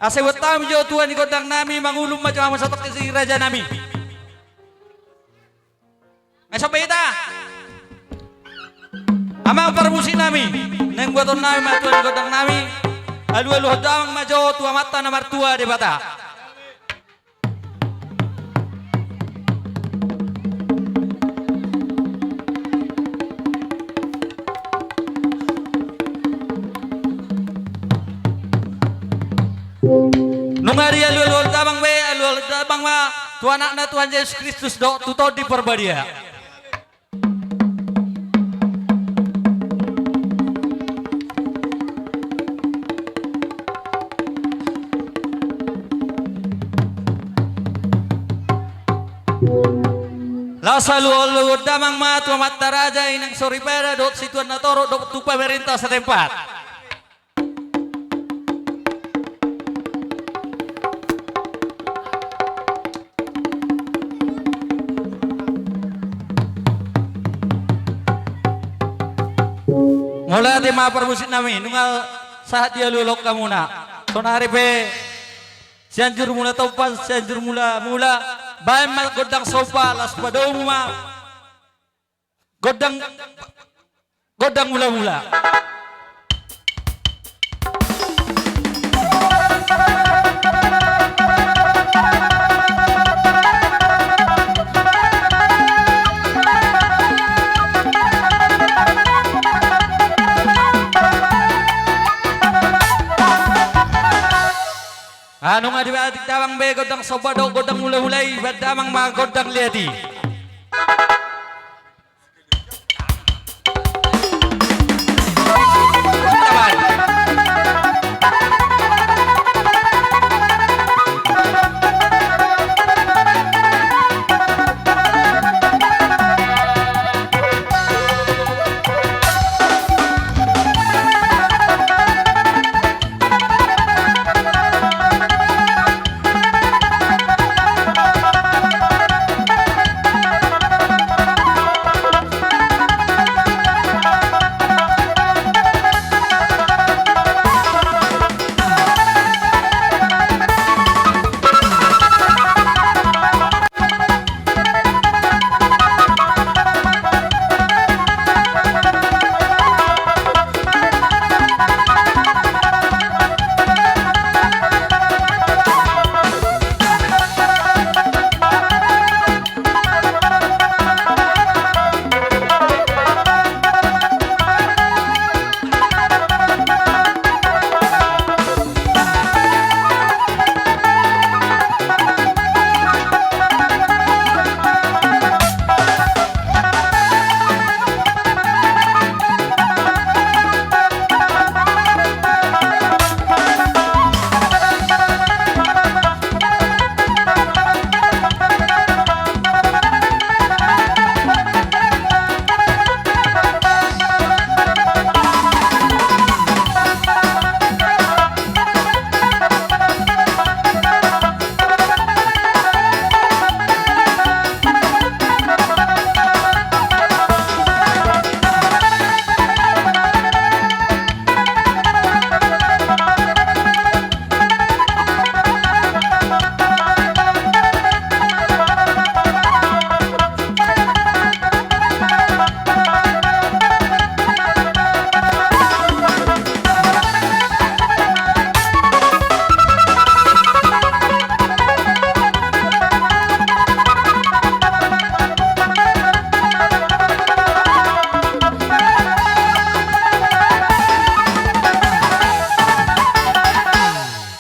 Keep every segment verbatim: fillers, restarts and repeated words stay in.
Asa buat hami jo tua ni gondang nami, mangulum ma jo hamu satongkin si raja nami. Ai somba hita. Amang parmusik nami, naeng buaton nami ma tua ni gondang nami. Alualuhon damang ma jo tu Amanta na martua Debata. Nunga dialualuhon damang be, alualuhon damang ma tu Anakna Tuhan Jesus Kristus dohot tu Tondi Parbadia. Laos alualuhon damang ma tu amanta raja, inang soripada dohot situan na torop dohot tu pamarenta setempat. Mauliate ma parmusik nami, nunga sahat dialualuhon hamuna. Sonari pe Sianjur Mula Tompa, Sianjur Mula Mula, baen ma gondang somba, laos padomu ma gondang, gondang mula-mula. Anu nga dibaen damang be gondang somba dohot gondang mula-mula i, baen damang ma gondang liat i.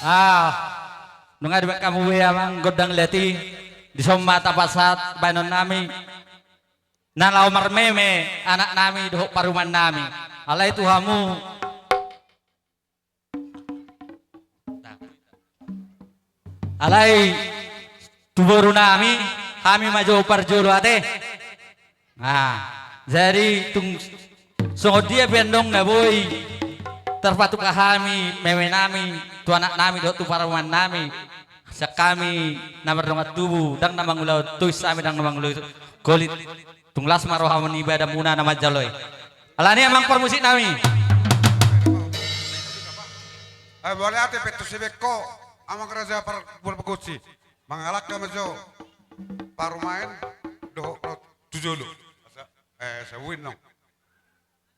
Ah, nunga dibaen hamu be amang gondang liat i, dison ma tapasahat baenon nami. Na laho marmeme anak nami dohot parumaen nami. Alai tu hamu, alai tu boru nami, hami ma jo parjolo ate. Nah, jadi tung songon dia pe annon na boi tarpatupa hami meme nami tu anak nami dohot tu parumaen nami. Sian hami na mardongan tubu, ndang na mangulahon tois hami, ndang na mangulahon golit. Tung las ma roha ni badanmuna na manjalo i. Alani amang parmusik nami. Eh, mauliate pe tu si Bengko. Amang raja par-, pargonsi. Mangalangka ma jo parumaen dohot tu jolo. Asa, eh, sabuin nong.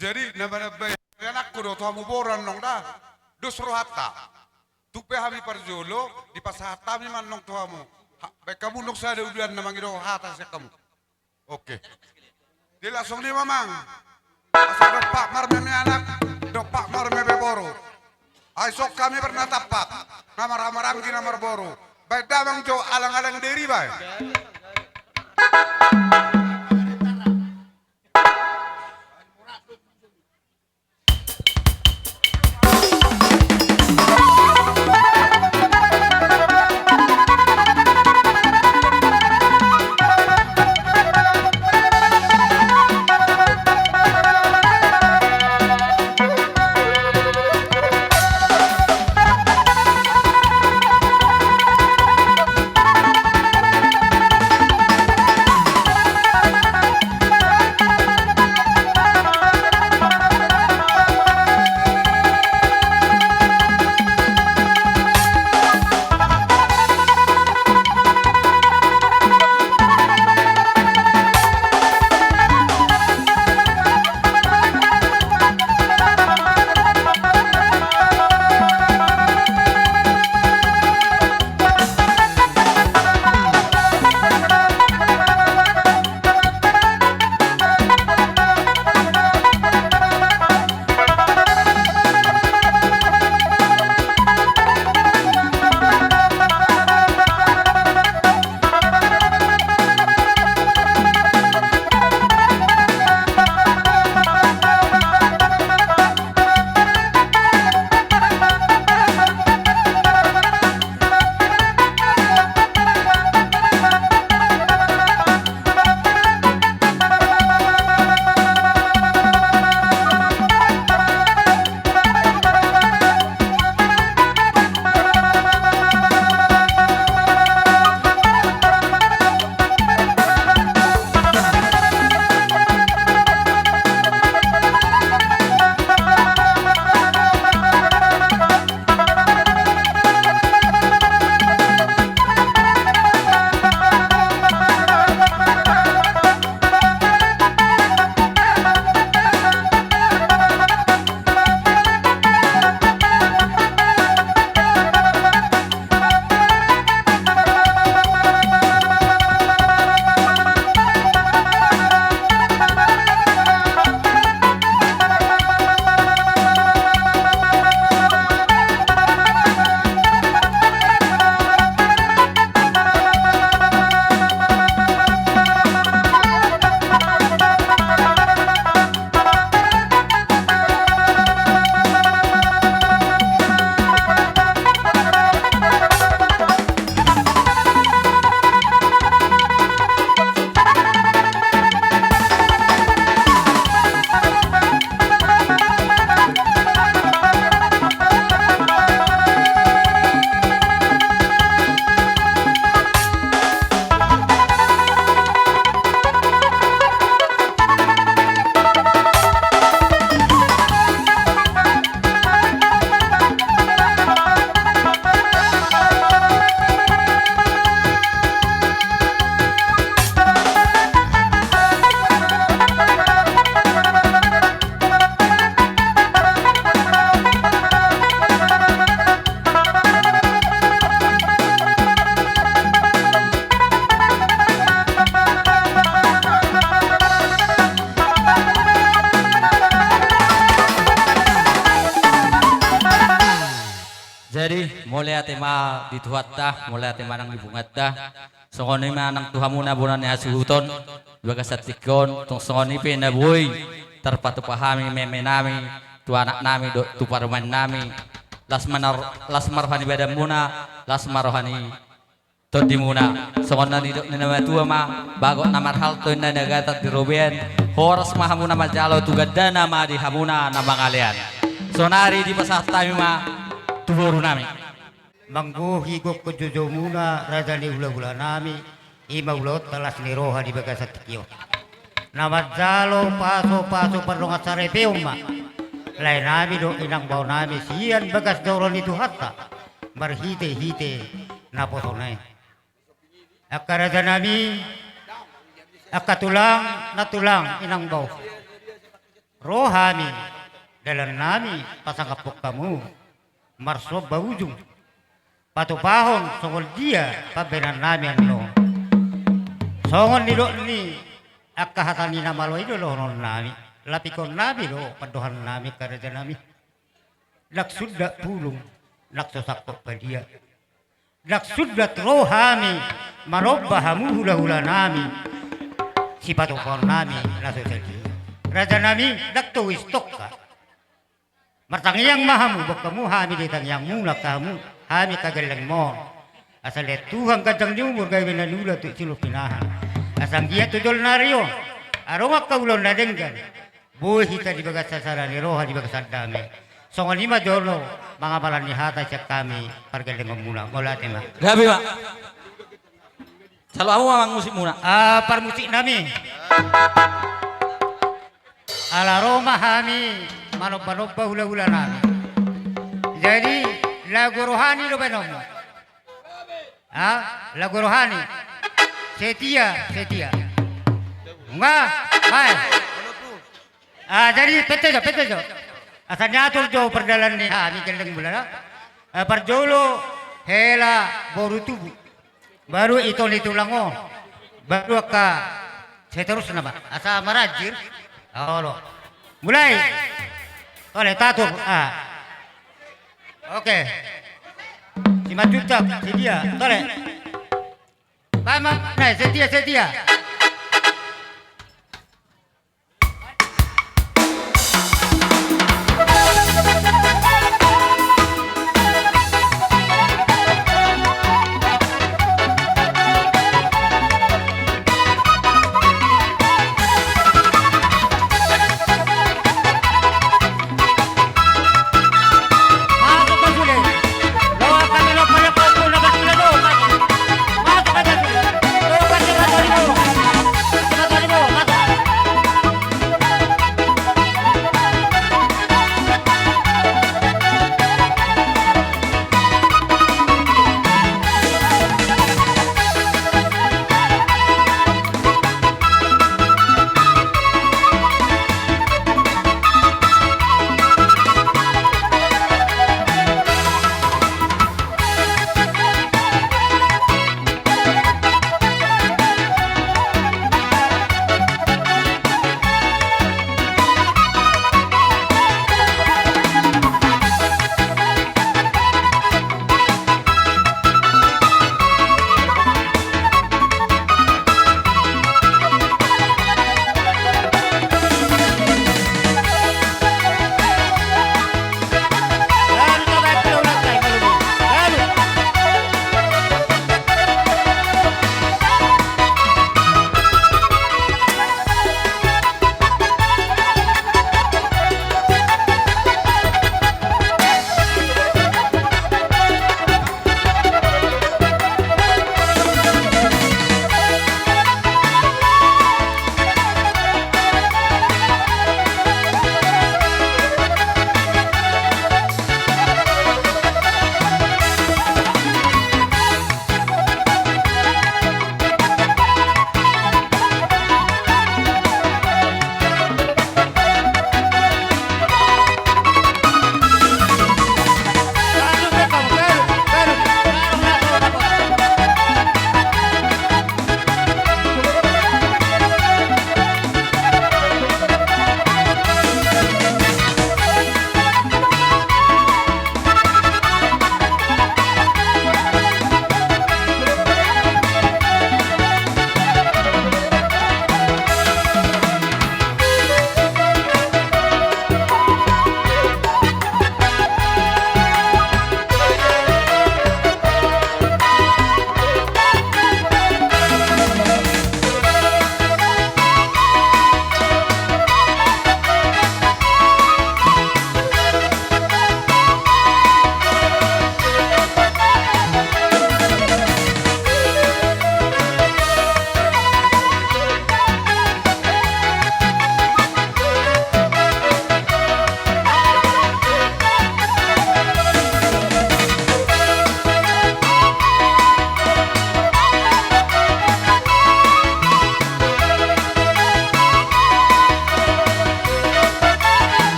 Jadi, na manambai anakku do tu hamu boru nong da. Dos rohanta. Tung pe hami parjolo, dipasahat hami ma nong tu hamu. Ha, baen hamu nong sada ulaon na mangido hata sian hamu. Oke. Di langsung ni mamang. Asa dompak marmeme anak, dompak marmeme boru. Ai songon hami pernah tampak. Na marhamaranggi na marboru. Baen damang jo alang-alang diri baen. Jadi, mauliate ma di Tuhanta, mauliate ma nang di punguanta. Songon i ma nang tu hamuna bona ni hasuhuton, di bagasan tingki on, tung songon i pe na boi tarpatupa hami memenami, tu anaknami dohot tu parumaennami. Las ma na ro-, las ma roha ni badanmuna, las ma roha ni tondimuna. Songon na nidok ni na matua ma, bagot na marhalto inna na gata di robean, horas ma hamuna manjalo tu gandana ma di hamuna na mangalean. Saonari dipasahat hami ma tu borunami. Manggohi gokhon joujou muna raja ni hulahulanami, i ma ulaonta las ni roha di bagasan tingki on. Na manjalo pasupasu pardongansaripeon ma laenami dohot inangbaonami sian bagas joro ni Tuhanta. marhitehite naposona i. Angka rajanami, angka tulang nantulang, inang bao, ro hami dalannami pasangaphon hamu marsomba ujung, patupahon songon dia pambahenannami annon. Songon nidok ni angka hata ni na malo i do dohononnami, lapikonnami do pandohannami, angka rajanami. Ndang sundat pulung, ndang so sangkot padia. Ndang sundat ro hami manomba hamu hulahulanami, sipatupaonnami na so sadia. Rajanami, ndang togis tongka. Martangiang ma hamu, boan hamu hami di tangiangmuna, angka hamu hami angka gellengmon. Asa lean Tuhan ganjang ni umur, gabe na niula tu jolo pinahan. Asa anggiat tu joloan ni ari on adong angka ulaon na denggan, boi hita di bagasan sada ni roha, di bagasan dame. Songon i ma jolo pangabalan ni hata sian hami pargellengonmuna. Mauliate ma. Gabe ma. Salo hamu ma amang musikmuna. Ah, parmusiknami. Ala ro ma hami manombanomba hulahulanami. Jadi, lagu rohani do baenonmu. Ah, lagu rohani. Setia, setia. Nunga, bae. Ah, jadi pette jo, pette jo. Asa niatur jo pardalan ni hami gellengmuna. Ah, parjolo hela boru tubu. Baru ito ni tulang on. Baru angka seterusna ma. Asa maranjir. Olo. Mulai. Tole, tatur. Ah. Oke. Simanjuntak, sedia. Tole. Bae ma, nah, setia, setia.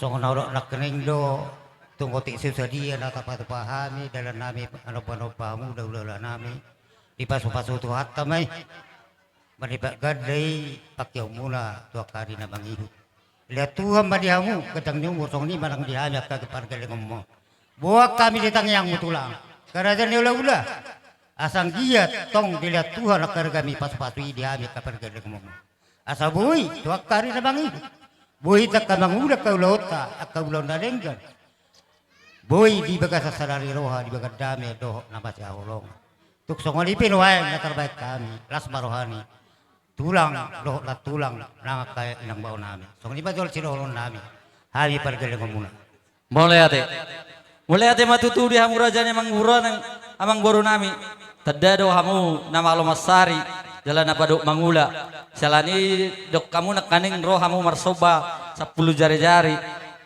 Songon na hudok nangkining do, tung otik so sadia na tapatupa hami dalan nami, manomba-nomba hamu hulahula nami. Dipasupasu Tuhanta ma i. Manipat ganda i pangkeonmuna tu angka ari na mangihut. Dilean Tuhan ma di hamu ganjang ni umur, songon i ma nang di hami angka pargellengonmu. Boan hami di tangiangmu tulang, angka raja ni hulahula. Asa anggiat tong dilean Tuhan angka ari na mangihut, pasupasu i di hami angka pargellengonmu. Asa boi tu angka ari na mangihut, boi hita angka mangula angka ulaonta, angka ulaon na denggan. Boi di bagasan sadari roha, di bagasan dame dohot na masihaholongan. Tung songon i pe nuaeng na tarbahen hami, las ma roha ni tulang dohot nantulang nang angka inang bao nami. Songon i ma jolo sidohonon nami, hami pargellengonmuna. Mauliate. Mauliate ma tutu di hamu raja ni amangboru nang, amangboru nami. Tanda do hamu na malo mansari jala na pandok mangula. Siala ni i didok hamu nangkining ro hamu marsomba sampulu jari-jari.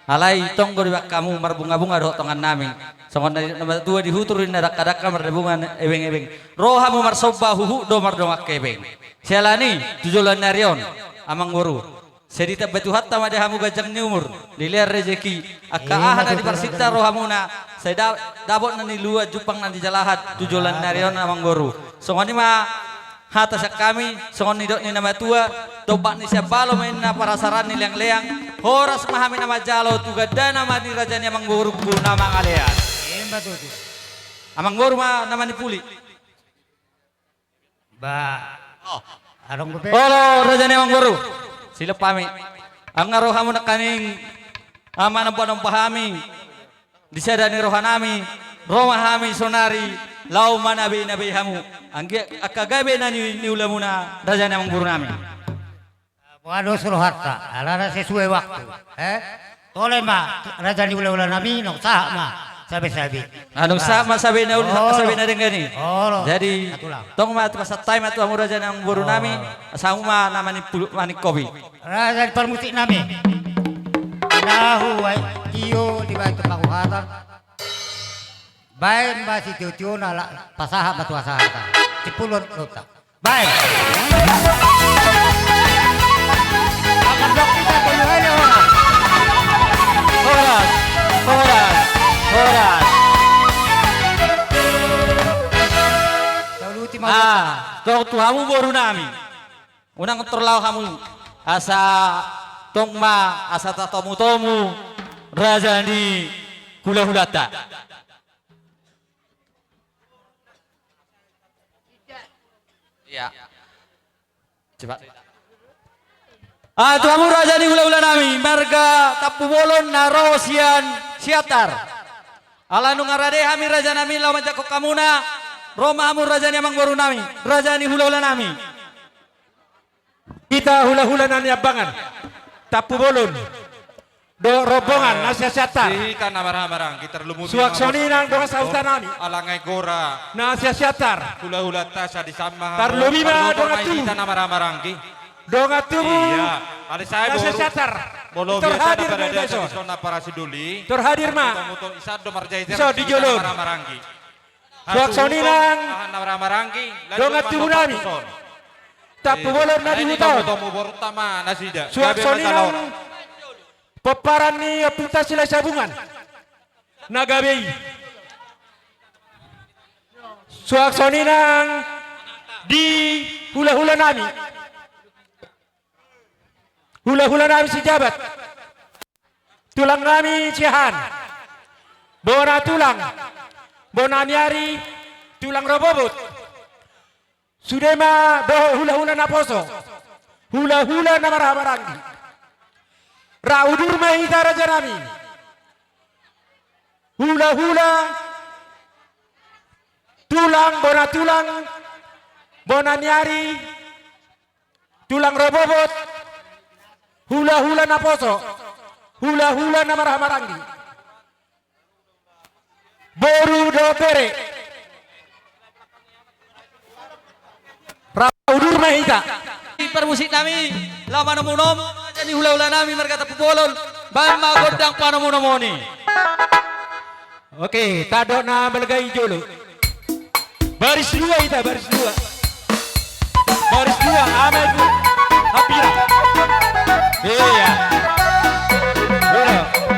Alai tong do dibahen hamu marbunga-bunga dohot tongan nami. Songon na didok na matua, di hutu do ninna dangka-dangka, mardabungan ebeng-ebeng. Ro hamu marsomba, huhut do mardongan hepeng. Siala ni i tu joloan ni ari on, amangboru, sai ditamba Tuhanta ma di hamu ganjang ni umur, dilean rejeki, angka aha na diparsinta rohamuna, sai da-, dapot na niluat, jumpang na nijalahan tu joloan ni ari on, amangboru. Songon i ma hata sian hami, songon nidok ni na matua, tombak ni sian balo ma ninna, parasaran ni leang-leang, horas ma hami na manjalo, tu gandana ma ni raja ni amangborungku na mangalean. Ima tutu. Amangboru ma na manipuli. Ba. Oh. Adong dope. Olo, raja ni amangboru. Silop hami. Nunga ro hamu nangkining, ah, manomba-nomba hami di sada ni roha nami, ro ma hami sonari laho manabei-nabei hamu. Anggiat angka gabe na ni-, niulamuna, raja ni amangboru nami. Boha dos rohanta, alana sesuai waktu, eh? Tole ma, raja ni hulahula nami, nunga sahat ma sabe-sabe. Ah, nunga sahat ma sabe na uli, sabe na denggan i. Olo. Jadi, tong ma tu pasahat hami ma tu hamu raja ni amangboru nami, asa hamu ma na manipul-, maningkopi. Raja ni parmusik nami. Nahu ai tio dibaen tu panguhatan. Baen ma sitio-tiona, la pasahat ma tu hasahatan. Sipuluan nota. Baen. Akan dok kita tolu hali, horas. Horas, horas, horas. Tolu ti ma. Ah, tong tu hamu boru nami. Unang tor laho hamu, asa tong ma, asa tatomu-tomu raja ni hulahulanta. Iya. Coba. Ah, tu hamu raja ni hulahula nami, marga Tampubolon na ro sian Siantar. Ala nunga rade hami raja nami laho manjangkon hamuna, ro ma hamu raja ni amangboru nami, raja ni hulahula nami. Hita hulahula na niambangan Tampubolon dohot rombongan na sian Siantar. Di hita na marhaha maranggi, tarlumobi suang songon i nang dongan sahuta nami. Alang Anggora. Na sian Siantar. Hulahulanta sadisama. Tarlumobi ma dongan tubu. Hita na marhaha maranggi. Dongan tubu. Iya. Alai sae na sian Siantar. Molo tor hadir di dison. Tor hadir ma. Ison di jolo. Suang songon i nang dongan tubu nami Tampubolon na di huta on. Suang songon i nang pomparan ni Ompunta Silahisabungan na gabe i. Suang songon i nang di hulahula nami. Hulahula nami Sijabat. Tulang nami Siahaan. Bona tulang. Bona ni ari. Tulang Robobot. Sude ma dohot hulahula naposo. Hulahula na marhaha maranggi. Rap udur ma hita raja nami. Hulahula. Tulang, bona tulang. Bona ni ari. Tulang Robobot, hulahula naposo, hulahula na marhaha maranggi. Boru dohot bere. Rap udur ma hita. Parmusik nami, laho manomu-nomu raja ni hulahula nami marga Tampubolon, baen ma gondang panomu-nomuon i. Oke, tadok na balga i jolo. Baris dua hita, baris dua. Baris dua, ama ibu. Hampira. Iya. Dua.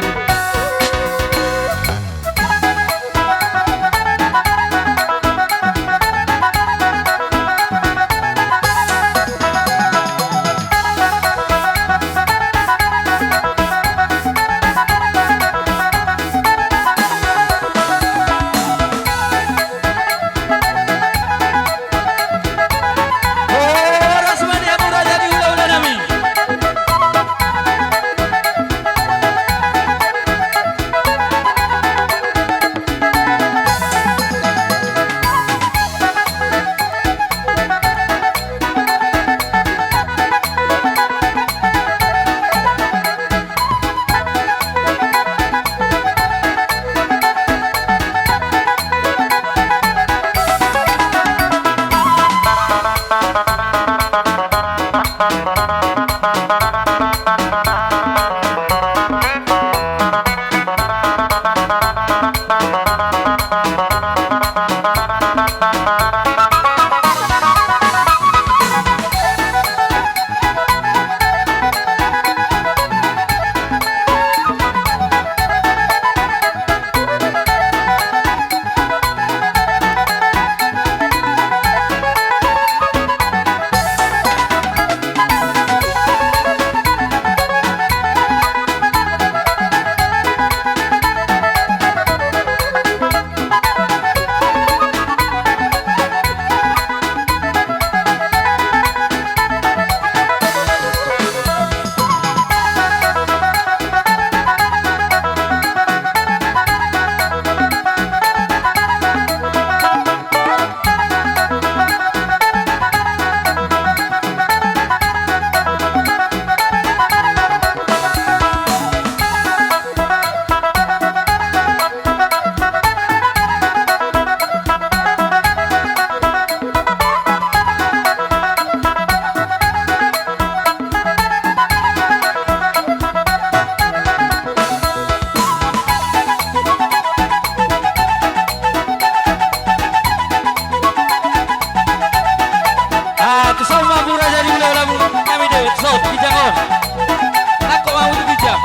Ah, tu son ma mura jadi mula lagu kami deh, tu son, ginjang on. Nangkok ma tu ginjang.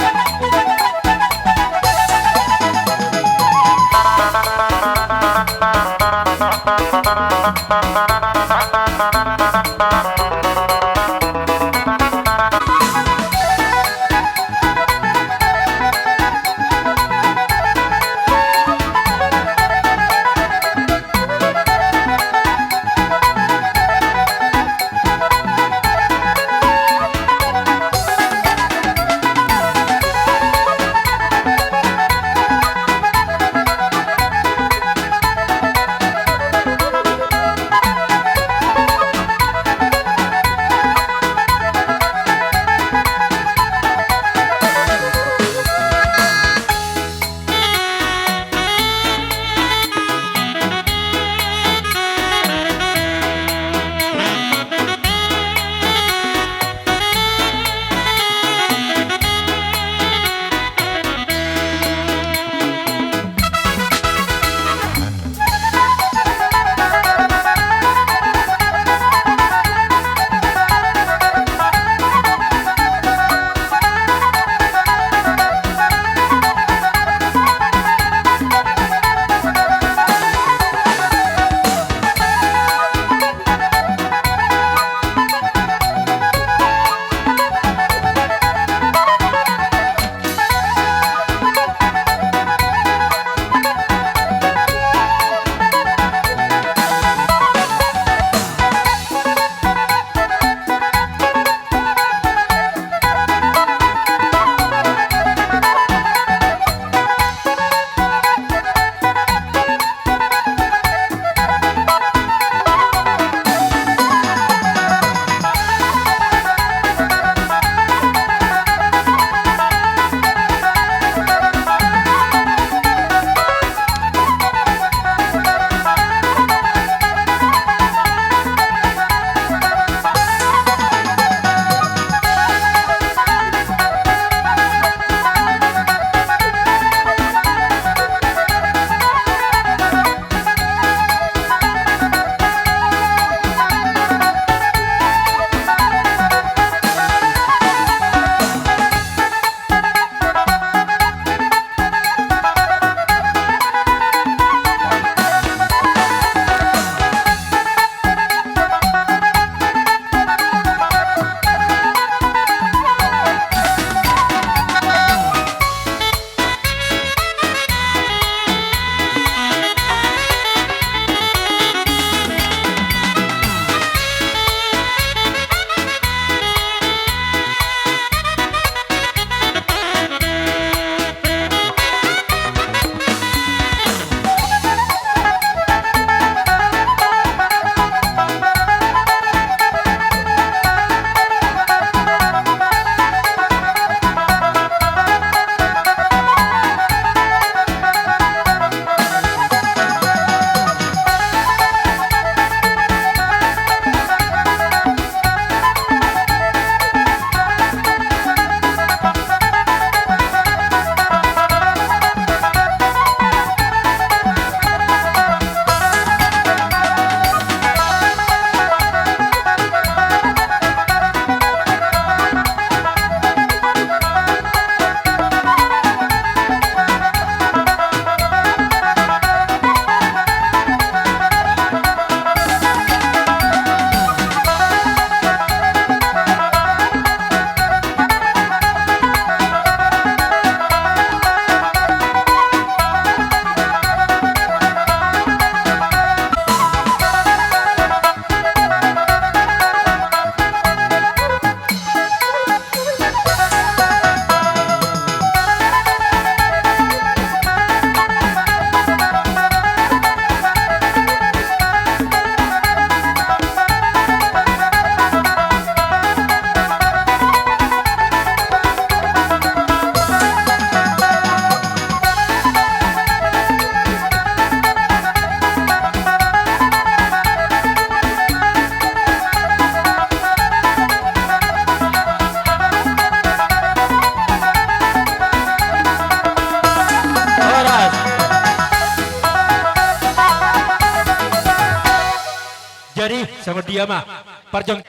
Songon dia ma parjong.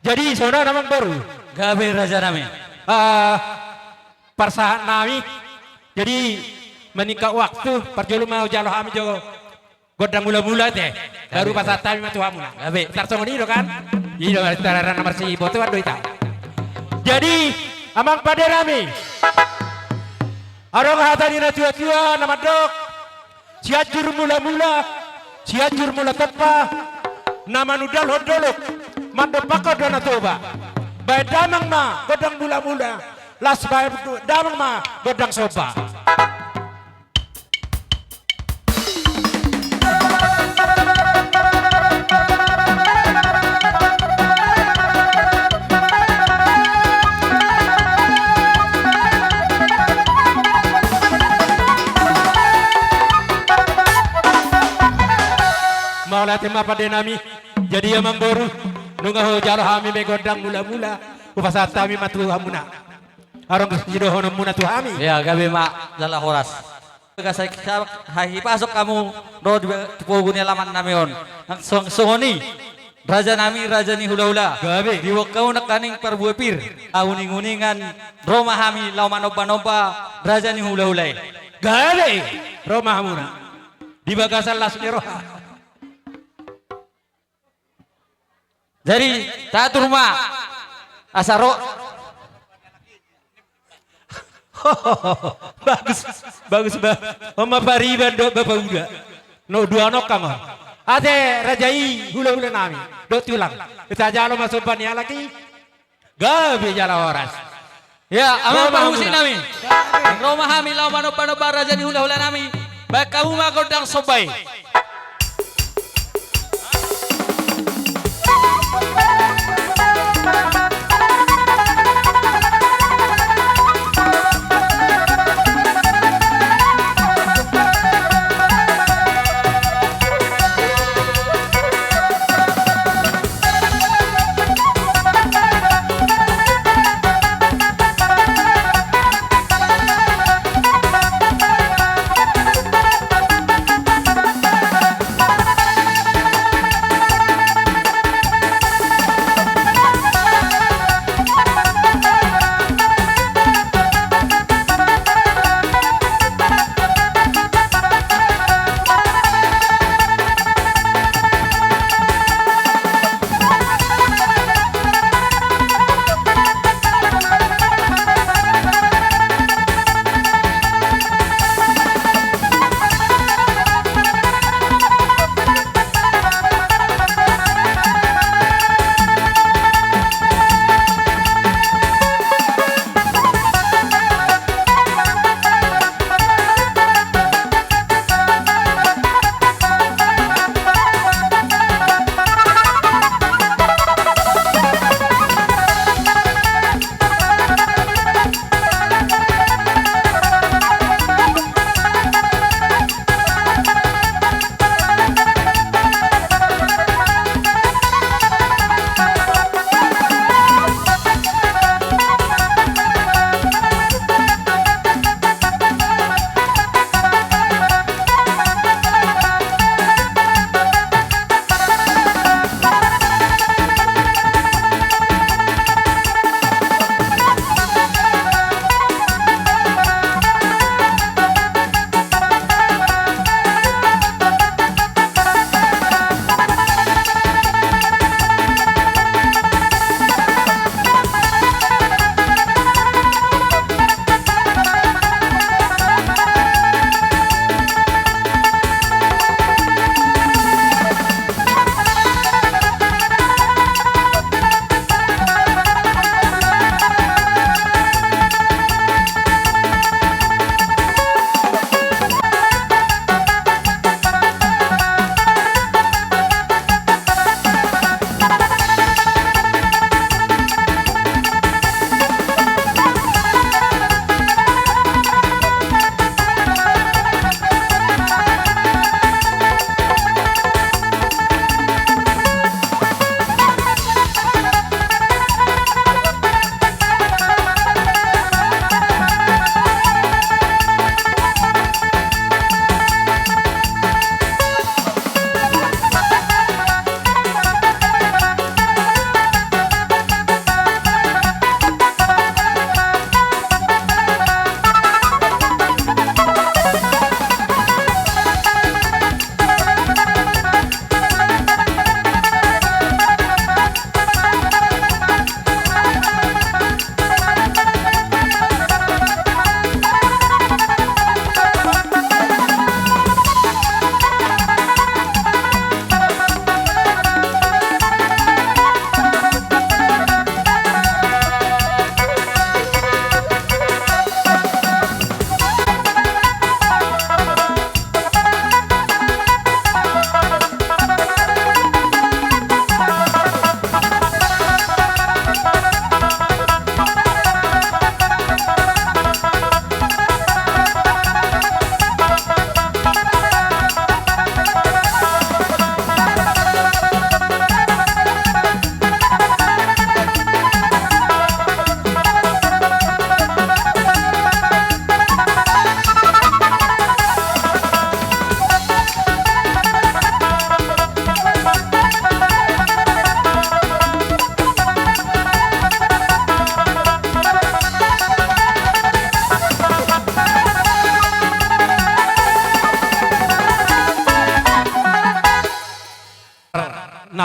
Jadi songon on amang boru. Gabe raja nami. Ah, parsahat nami. Jadi maningkat waktu, parjolo ma hujalo hami jo gondang mula-mula te. Baru pasahat hami ma tu hamuna. Gabe. Tar songon i do kan? I do, tararan na marsibotoan do hita. Jadi amang pande nami, adong hata ni na tua-tua na mandok: Sianjur mula-mula, Sianjur mula tompa, na manundalhon dolok, mandompakhon Danau Toba. Baen damang ma gondang mula-mula, laos baen damang ma gondang somba. Mauliate ma pande nami. Jadi amang boru, nunga hujalo hami be gondang mula-mula, hupasahat hami ma tu hamuna. Adong sidohononmuna tu hami? Ya, gabe ma jala horas. Gabe sai hahipashon hamu ro di ba-, di pogu ni alaman nami on. Nang song-, songon i, raja nami, raja ni hula-hula. Gabe. Diboan hamu nangkaning parbue pir, uning-uningan, ro ma hami laho manomba-nomba raja ni hula-hula i. Gabe, ro ma hamuna di bagasan las ni roha. Jadi, tatur ma. Asa ro. Bagus, bagus, ba-, on ma pariban dohot bapa uda. No dua nongkang on. Ate raja i hula-hula nami dohot tulang. Ita jalo ma somba ni halak i. Gabe jala horas. Ya, amang parmusik nami. Ro ma hami laho manomba-nomba raja ni hula-hula nami. Baen hamu ma gondang somba i.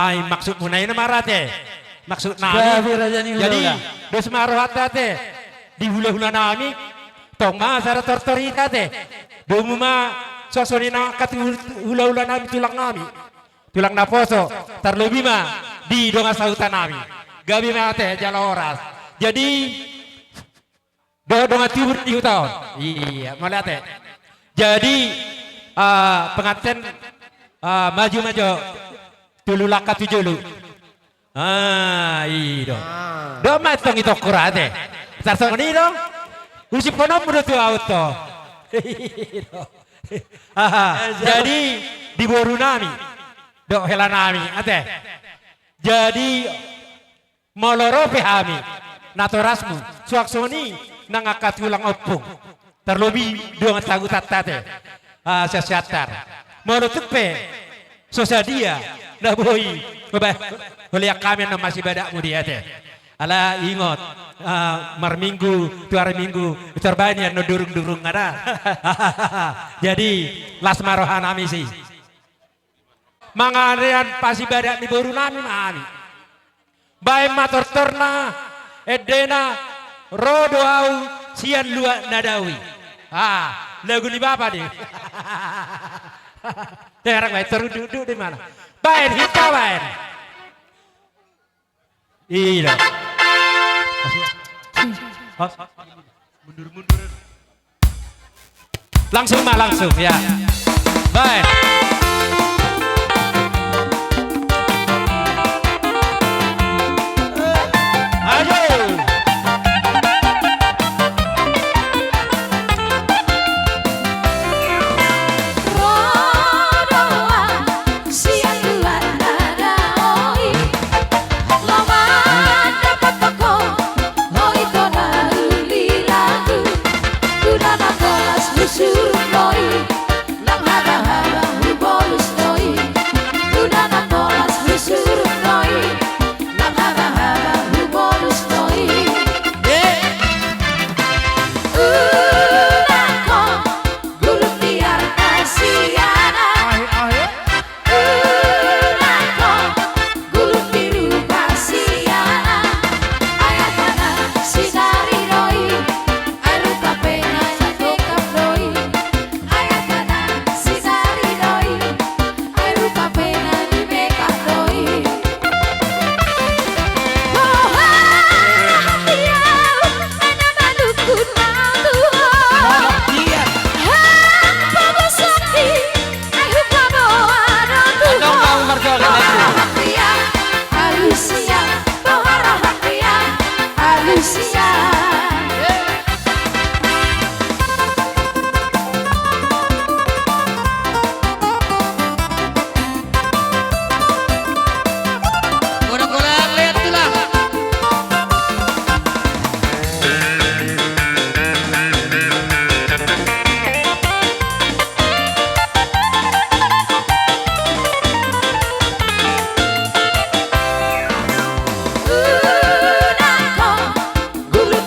Ai maksudmuna i na ma ra ate. Maksudnami. Gabe raja ni hula-hula. Jadi, dos ma rohanta ate. Di hula-hula nami. Tong ma sada tortor hita ate. Domu ma suang songon i nang angka tu hula-hula nami, tulang nami. Tulang naposo. Tarlobi ma di dongan sahuta nami. Gabe ma ate jala horas. Jadi, do-, dongan tiur di huta on. Iya, mauliate. Jadi, ah, penganten, ah, maju ma jo. Tolu langkah tu jolo. Ah, i do. Ah. Do ma tong i tokor ate. Tarsongon i do. Usiphononmu do tu ahu tong. I do. Aha. Eh, jadi, di boru nami. Do hela nami ate. Jadi, molo ro pe hami natorasmu, suang songon i nang angka tulang ompung, tarlobi dongan sahutanta ate, ah, sian Siantar. Molo tung pe so sadia na boi, ba, holean hami annon masibadakmu di ate. Ala ingot, ah, marminggu tu ari Minggu, tarbaen i annon durung-durung ada. Jadi, las ma roha nami si. Mangarean pasibadak ni boru nami ma hami. Baen ma tortorna, endena, ro do ahu sian luat na dao i. Ah, lagu ni bapa do i. Terang baen, teruduk-uduk do i mana. Baen, hita baen. Iya. Mundur-mundur. Langsung ma, langsung, ya. Baik. Ayo. Ro do ahu sian luat na dao i. Laho mandapothon ho, ho i do na uli lagu. Uda na polas husurhon do i, nang habahaba hubolus do i. Uda na polas husurhon do i, nang habahaba hubolus do i. Ye. Unang ho gulung di artasiana. Ahe, ahe. Unang ho gulung di rupasiana. Ai angka na sinari do i, ai rupa pe na ni mekap do i. Ai angka na sinari do i, ai rupa pe na ni mekap do i. Boha hatiha, ai na manungkun ahu tu ho. Boha hatiha. Hapogoson i, ai hupaboa do tu ho. Adong kau marjalan. Boha hatiha, alusia. Boha hatiha, alusia. Unang ho gulung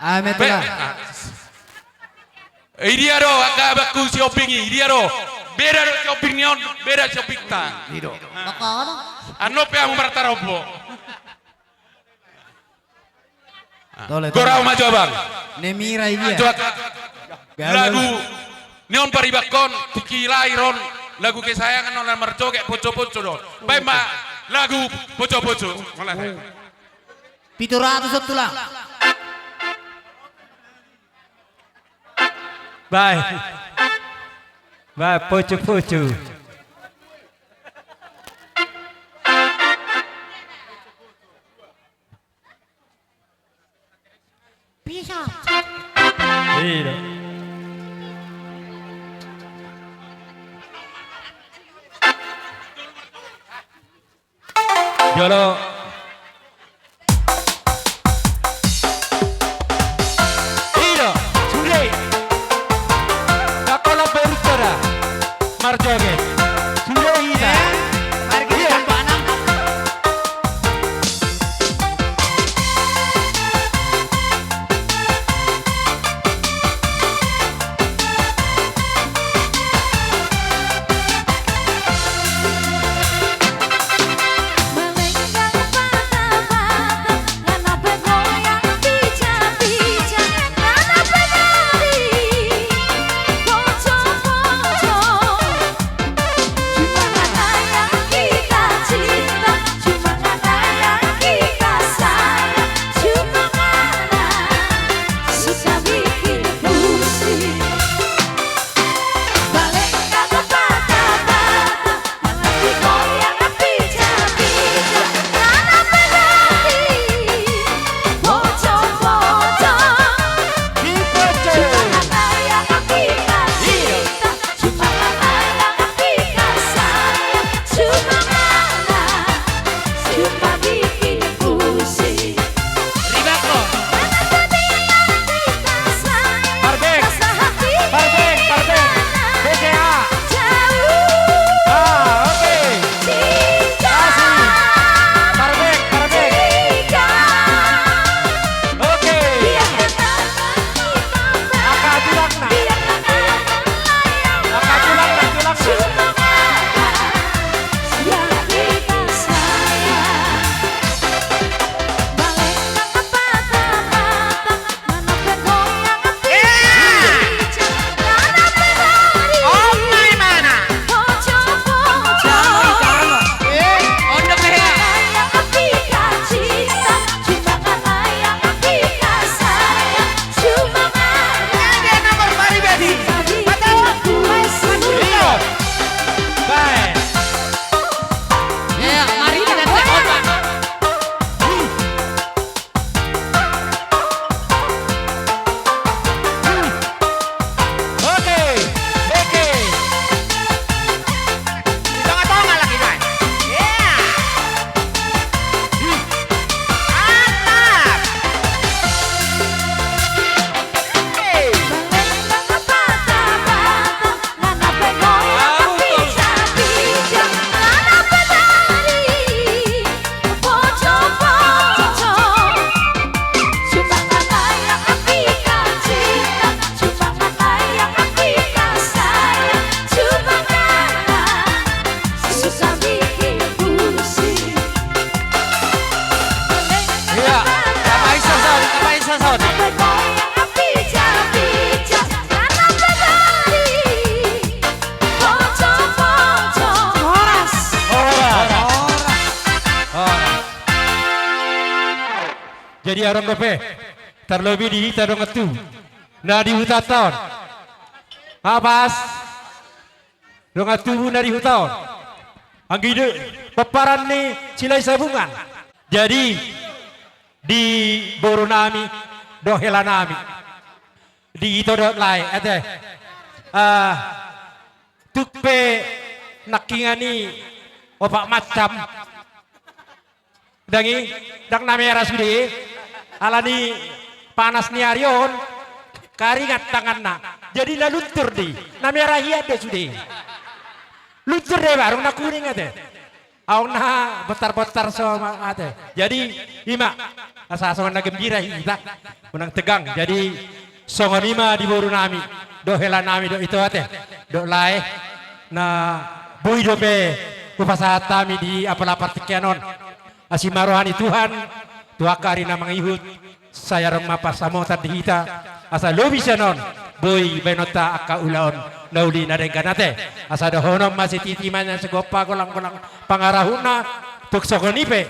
Ame Be- tela. Ah. Eh, idia do, angka abangku Sihombing i, idia do. Beda do Sihombing ni on, beda Sihombingta. Ido. Ah. Maka ono? Annon pe hamu martarombo. Tole, tole. Gorau ma jo abang. Nemira i dia. Jo, galau. Lagu ni on paribakkon, tingki lahir on, lagu kesayangan on, marjoget poco-poco do. Baen ma lagu poco-poco. Mulai. Pitu ratus on tulang. Bae. Bae, poco-poco. Bisa. Iya. Jolo. Ido, sude. Sakola berbicara. Marjoget. Sude hita. Eh, marga Iya. Tambanang. Jadi adong dope, tarlobi di hita dongan tubu na di hutanta on. Apas, dongan tubu na di huta on. Anggi do pomparan ni Silahisabungan. Jadi di boru nami dohot hela nami, di ito dohot lae, ate. Ah, tung pe nangkiningan i opat macam. Ndang i, ndang na mera sude. Alani panas ni ari on, karingat tanganna. Jadi na luntur do i, na mera hian do sude. Luntur do i, baru na kuning ate. Aung na bontar-bontar so ma ate. Jadi ima, asa songon na gembira hita, unang tegang. Jadi songon i ma di boru nami dohot hela nami dohot ito ate, dohot lae, na boi dope hupasahat hami di apala partingkian on. Asi ma roha ni Tuhan tu angka ari na mangihut, sai adong ma pansamotan di hita, asa lobi sian on boi baenonta angka ulaon na uli na denggan ate. Asa dohonon ma sititi ma nian sigompa golang-golang pangarahutna, tung songon i pe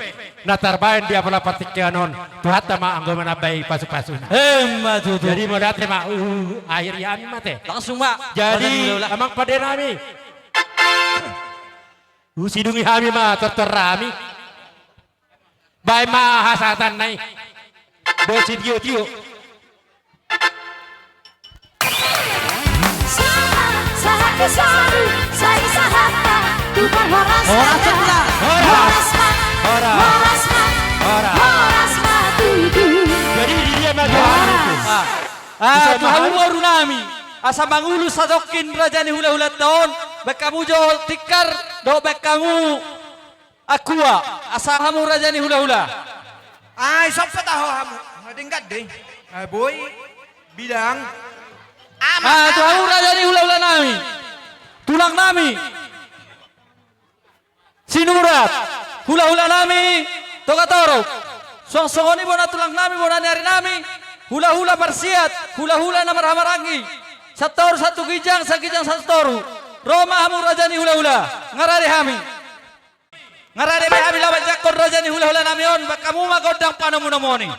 na tarbaen di apala partingkian on, Tuhanta ma anggo manambai pasu-pasuna. Emma tutu. Jadi mauliate ma, uh, akhiri hami ma ate. Langsung ma. Jadi amang pande nami, husidungi hami ma tortor hami. Baen ma hasahatanna i dohot sitio-tio. Sahat, sahat ni solu, sai sahat ma tu parhorasan. Horas ma, horas ma, horas ma, horas ma tutu. Jadi di dia ma tutu. Ah, tu hamu boru nami, asa mangolu satongkin raja ni hula-hulanta on, baen hamu jo tikar dohot baen hamu angkua, asa hamu raja ni hula-hula. Ai sompat aho hamu. Denggan do i. Ai boi bilang. Ah, tu hamu raja ni hula-hula nami, tulang nami Sinurat, hula-hula nami Togatorop. Suang songon i bona tulang nami, bona ni ari nami, hula-hula parsiat, hula-hula na marhahamaranggi. Satoru satu ginjang, saginjang satoru. Ro ma hamu raja ni hula-hula, nga rade hami. Nga rade be hami laho manjangkon raja ni hula-hula nami on, baen hamu ma gondang panomu-nomuon i.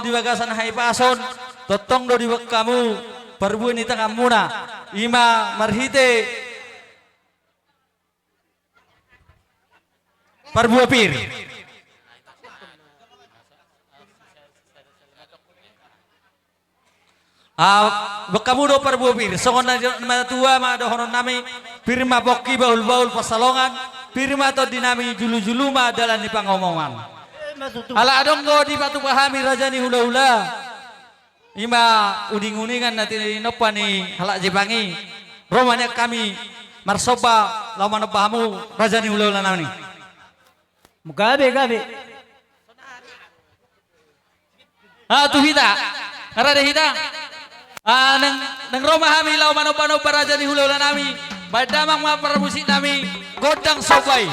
di bagasan hahipason, tongtong do diboan hamu parbue ni tanganmuna, i ma marhite parbue pir. Ah, boan hamu do parbue pir, songon na nidok ni natuatua ma dohonon nami, pir ma pongki bahulbahul pansalongan, pir ma tondi nami, julujulu ma dalan ni pangomoan. Ala adong do dipatupa hami raja ni hulahula, i ma uninguningan na tinompa ni halak Jepang i, ro ma nian hami marsomba laho manomba hamu raja ni hulahula nami. Gabe, gabe. Ah, tu hita. Nga rade hita. Ah, naeng, naeng ro ma hami laho manombanomba raja ni hulahula nami. Baen damang ma parmusik nami, gondang somba i.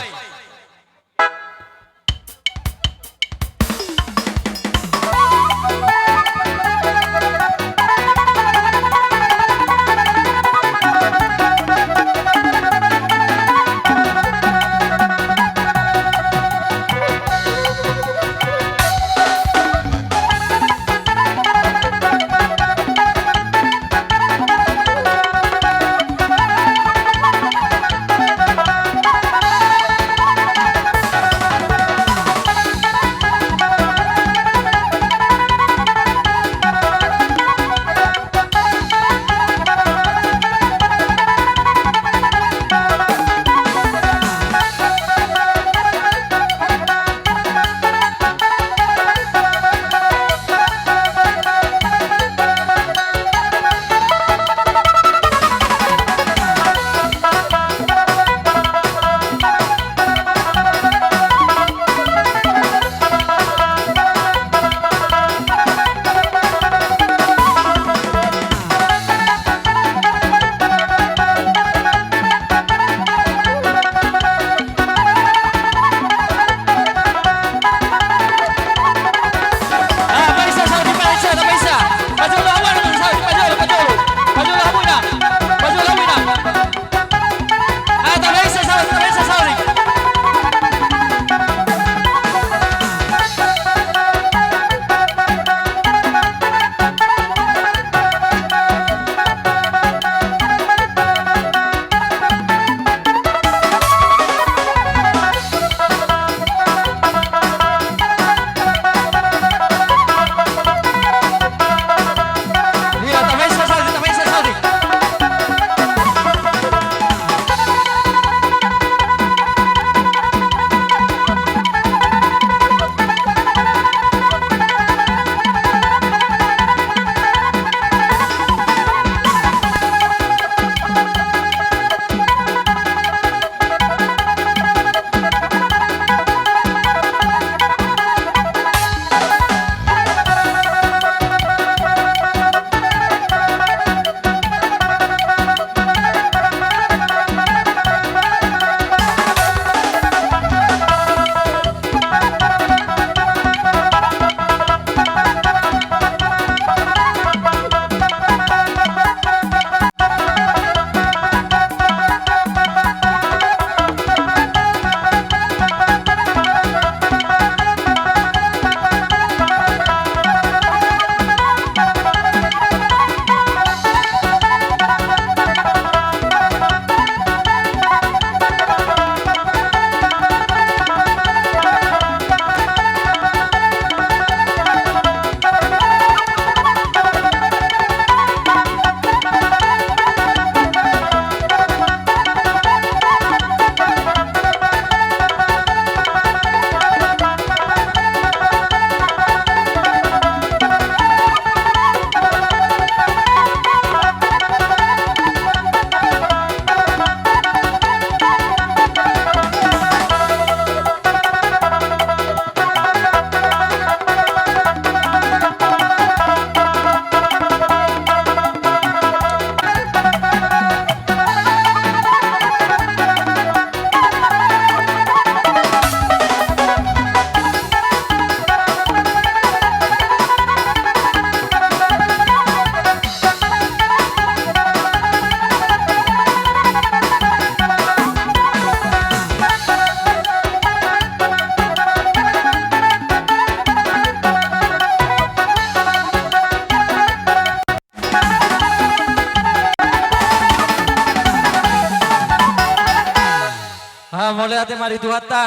Mauliate ma di Tuhanta.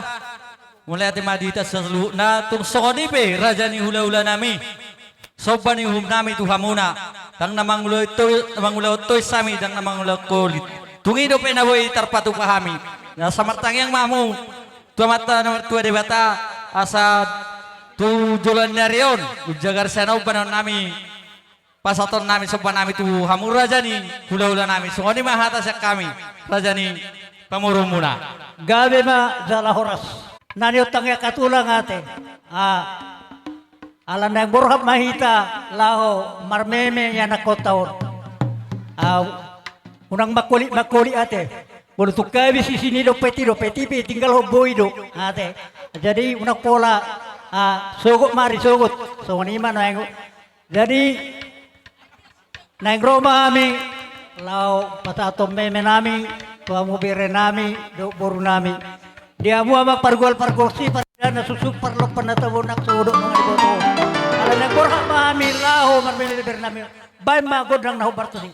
Mauliate ma di hita saluhutna, tung songon i pe raja ni hulahulanami. Somba ni uhumnami tu hamuna. Ndang na mangulahon to-, mangulahon tois hami, ndang na mangulahon holit. Tung i dope na boi tarpatupa hami. Na asa martangiang ma hamu tu Amanta na martua Debata, asa tu joloan ni ari on, umjagar sian on bahenonnami, pasahatonnami, sombanami tu hamu raja ni hulahulanami. Songon i ma hata sian hami, raja ni pamoruonmuna. Gabe ma jala horas. Na niontang i angka tulang ate. Ah. Ala naeng borhat ma hita laho marmeme ni anakhonta on. Ah, unang mangkolit-mangkolit ate. Molo tung habis isi ni dompet i, dompet i pe tinggalhon boi do ate. Jadi unang pola, ah, sogot ma ari sogot. Songon i ma naeng. Jadi naeng ro ma hami laho pasahathon memenami tu hamu berenami dohot borunami. Di hamu amang pargual pargonsi, parida na suksuk, parlompan na tabo, nang sogot mangan di boto. Ala naeng borhat ma hami laho marmeme berenami. Baen ma gondang na hombar tusi.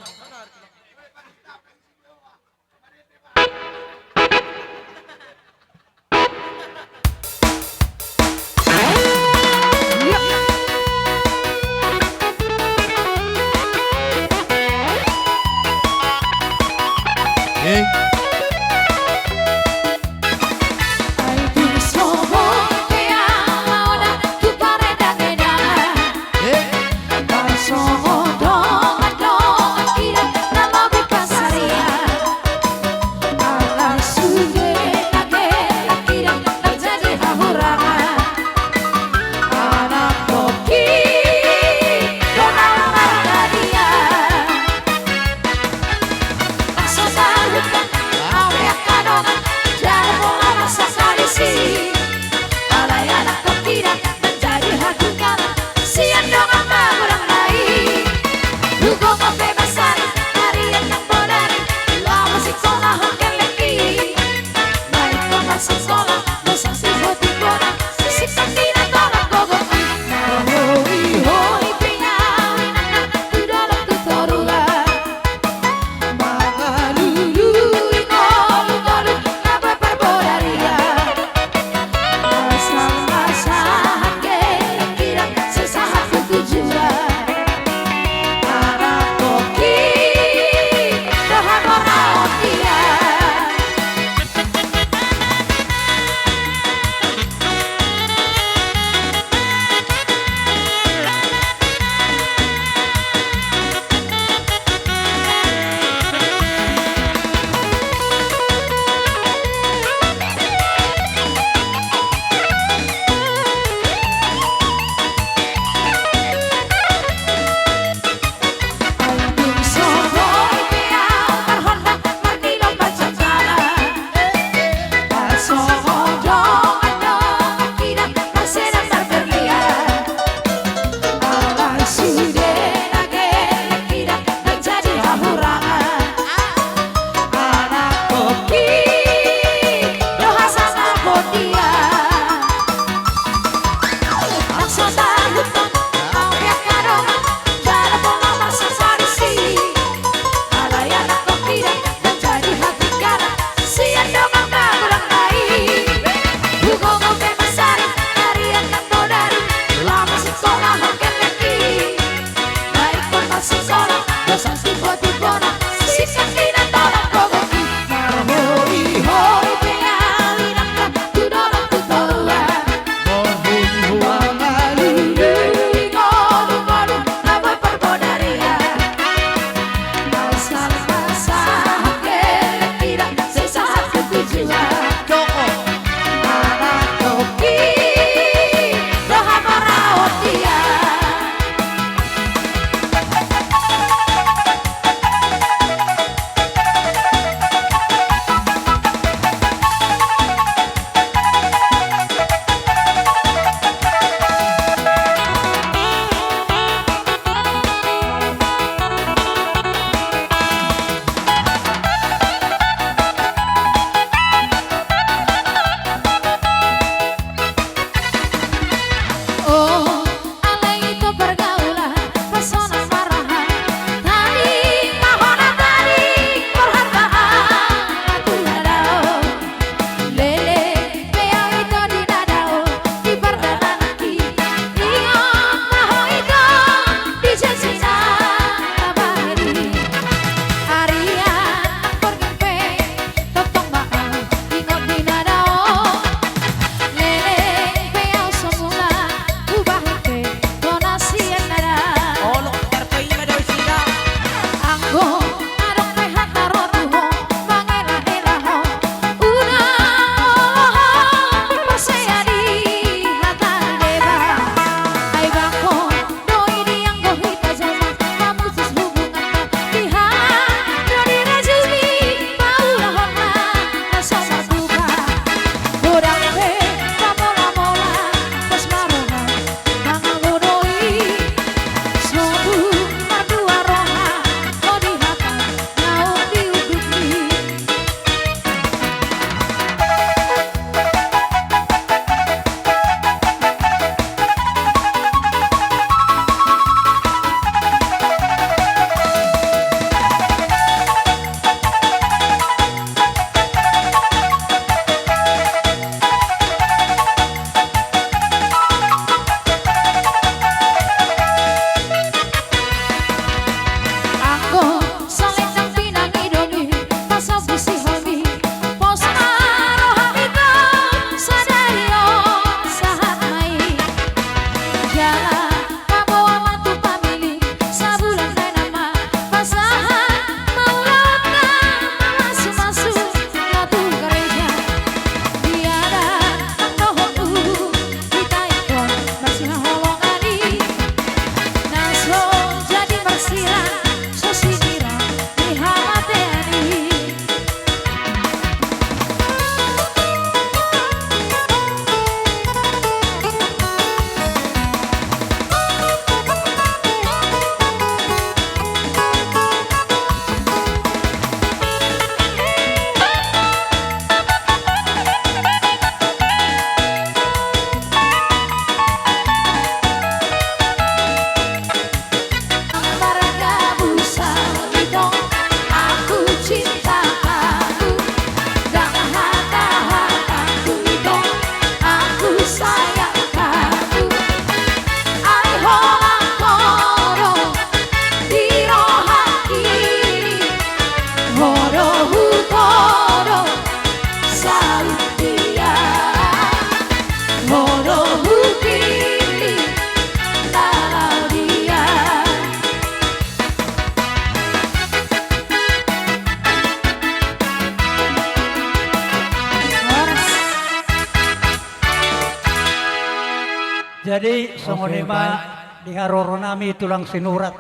Jadi songon i ma di haroro nami tulang Sinurat.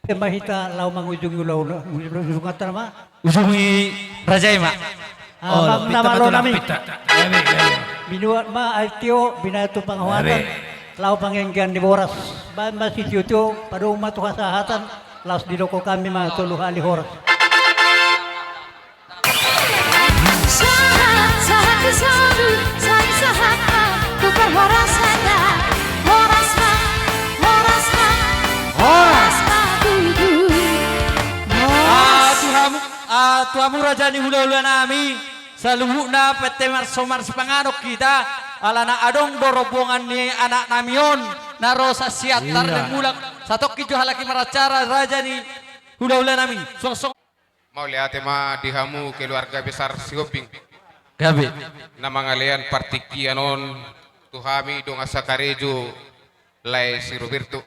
Ema hita laho mangujungi ulaon, ujunganta ma. Ujungi raja i ma. Amang na malo nami. Minuat ma aek tio, binahen tu pangohatan, laho panganggian ni boras. Baen ma sitiotio, padomu ma tu hasahatan, laos didok hami ma tolu hali horas. Sahat, sahat di solu, sai sahat ma tu parhorasan. Horas ma, horas ma, horas ma tutu. Ah, tu hamu, ah, tu hamu raja ni hulahula nami, saluhutna pette marso marsipanganon hita, alana adong do rombongan ni anak nami on na ro sasian tarnem mulak, satongkin jo halak i maracara raja ni hulahula nami. Suang songon Mauliate ma di hamu keluarga besar Sihombing. Gabe. Na mangalean partingkian on tu hami dongan sakarejo lae si Roberto.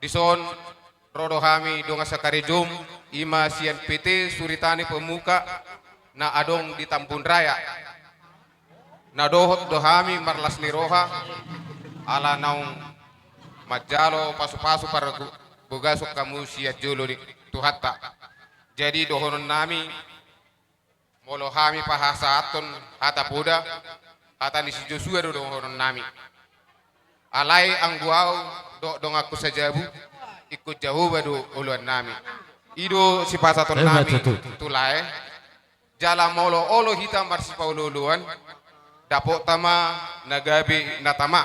Dison ro do hami dongan sakarejom, i ma sian P T Suritani Pemuka na adong di Tambun Raya. Na dohot do hami marlas ni roha, ala naung manjalo pasupasu parbogason hamu sian jolo ni Tuhanta. Jadi dohonon nami, molo hami pasahathon hata poda, hata ni si Josua do dohonon nami. Alai anggo au dohot donganku sajabu, ingkon Jahowa do oloan nami. I do sipasahaton nami tu lae. Jala molo olo hita marsipaolooloan, dapotta ma na gabe na tama.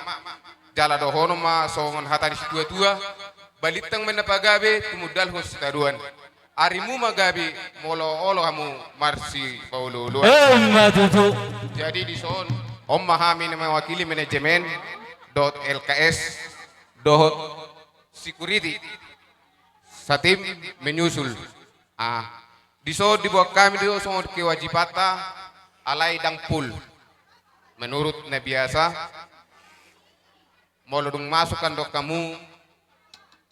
Jala dohonon ma songon hata ni situatua, balintang ma na pagabe tumundalhon sitadoan. Arimu ma gabe molo olo hamu marsipaolooloan. Emma tutu. Jadi dison, on ma hami na mewakili manajemen dohot L K S dohot security, satim menyusul. Ah, dison diboan hami do songon kewajibanta, alai ndang full. Menurut na biasa, molo dung masuk kan dok hamu,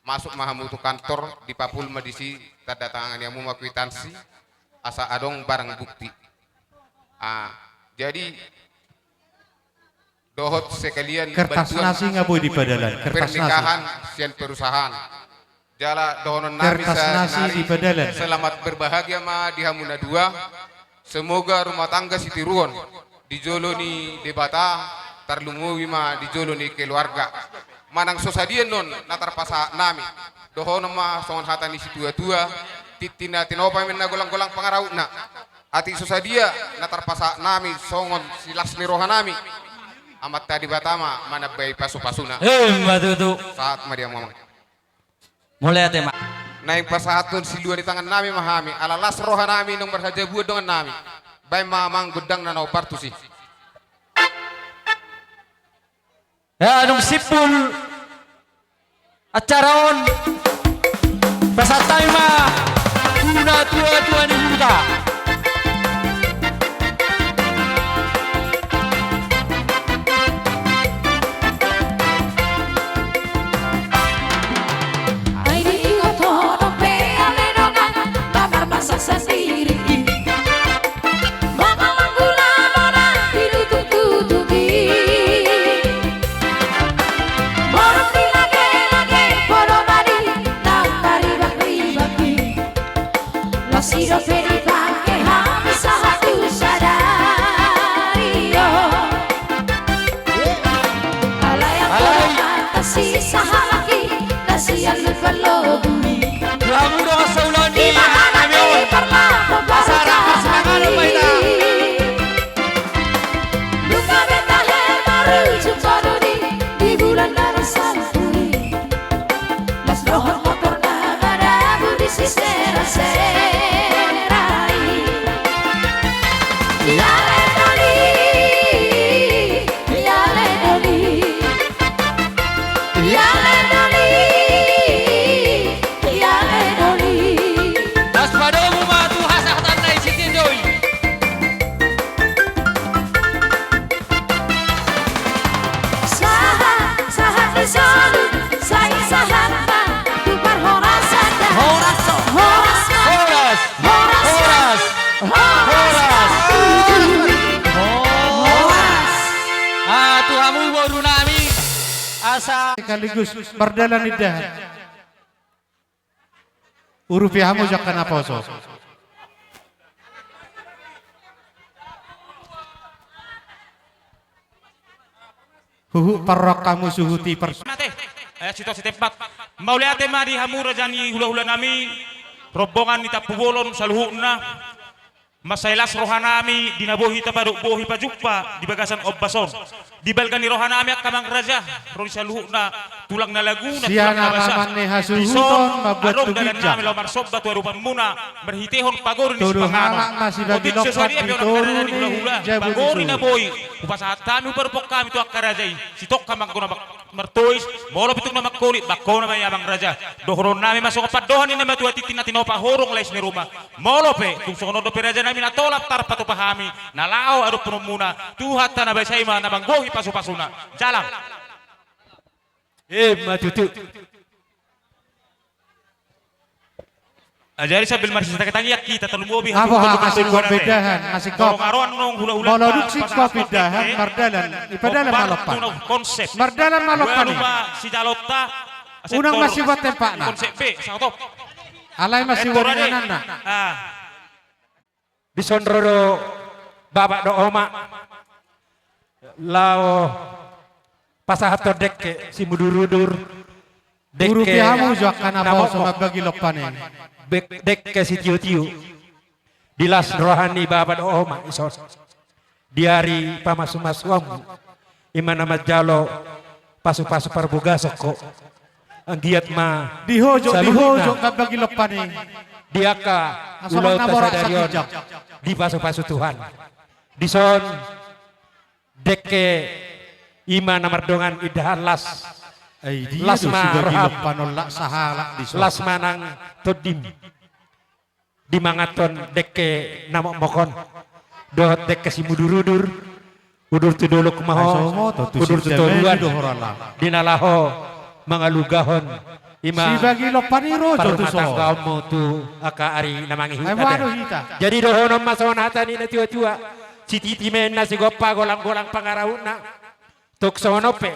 masuk ma hamu tu kantor, dipapul ma disi, tanda tangani hamu ma kwitansi, asa adong barang bukti. Ah, jadi dohot sekalian kertas nasi nga boi di padalan, kertas nasi. Pernikahan sian perusahaan. Jala dohonon nami kertas nasi di padalan. Selamat berbahagia ma di hamu na dua. Semoga rumah tangga sitiruon di jolo ni Debata, tarlumobi ma di jolo ni keluarga. Manang so sadia non na tarpasahat nami, dohonon ma songon hata ni situatua, tintin na tinopa ma na golang-golang pangarahutna. Atik so sadia na tarpasahat nami songon silas ni roha nami, Amanta Debata ma manambai pasupasuna. Emma tutu. Sahat ma di hamu amang. Mauliate ma. Naeng pasahathon silua ni tangan nami ma hami, ala las roha nami naung marhajabuan dongan nami. Baen ma amang gondangna na ombas tusi. Ya, dung simpul acara on, pasahat hami ma tu natuatua ni huta. Ai diingot ho dope ale dongan, babar masak sandiri. Mangalang gula mona dilutuk-lutuki. Borok di lage-lage podo badi nang taribak-ribaki. Las i dope dipangke hami sahat tu sadari on. Alai anggo dongan tasi sahalak i, na sian lupa lobu i. Lamu dongan saulaon i, ima anak i parmata. Pasahat marsipanganon ma hita. Lupa beta he marujung sodudi di bulan na salpu i. Las dohot motor na madabu di sisera-sera i. Iale doli, iale doli, iale doli, iale doli. Las padomu ma tu hasahatan na i sitio i. Sahat, sahat di solu, sai sahat ma tu parhorasan da. Horas, horas, horas, horas, horas, horas. Ah, tu hamu boru Sekaligus mardalan indahan. Urupi hamu jo angka naposo. Huhut parrohahon hamu suhut i pars- Mate. Eh, sito sitempat. Mauliate ma di hamu raja ni hulahulanami, rombongan ni Tampubolon saluhutna. Mansai las rohanami di na boi hita padohot, boi pajumpa di bagasan ombas on. Di balga ni rohanami angka amang raja, ro di saluhutna tulang na laguna, sian tulang na basa. Di son, adong dalannami laho marsomba tu adopanmuna, marhitehon pagoru ni sipanganon. Otik so sadia pe on angka raja ni hulahula, pagoru na boi hupasahat hami, huparupok hami tu angka raja i, sitongka ma anggo na martois, molo pe tung na mangkolit, bangkona ma i amang raja. Dohononnami ma songon pandohan ni na matua tintin na tinopa horong lais ni ruma. Molo pe tung songon on dope rajanami na tolap tarpatupa hami na laho adopanmuna, Tuhanta na basa i ma na manggohi pasupasuna. Jalang. Emma tutu. Jadi sambil marsitangiang hita tarlumobi. Apo, masingkop bedahan, masingkop. Molo dung singkop bedahan, mardalan, ipadalan ma lompan. Mardalan ma lompan i. Unang masibuat tempakna. Alai masibuat ingananna. Dison ro do bapak dohot oma laho pasahathon dengke simudurudur, dengke na mokmok, dengke sitiotio. Di las roha ni bapak dohot oma dison, di ari pamasumasuonmu, ima na manjalo pasupasu parbagason ho. Anggiat ma di ho jo, di ho jo, saluhutna. Di angka ulaonta sadari on dipasupasu Tuhan. Dison dengke ima na mardongan indahan las. Las ma roham, las ma nang tondim. Dimanganhon dengke na mokmok on dohot dengke simudurudur. Udur tu dolok ma ho, udur tu toruan, di na laho mangalugahon ima parumanggaonmu tu angka ari na mangihut. Jadi dohonon ma songon hata ni na tuatua: Sititi ma inna sigompa, golanggolang pangarahutna. Tung songon on pe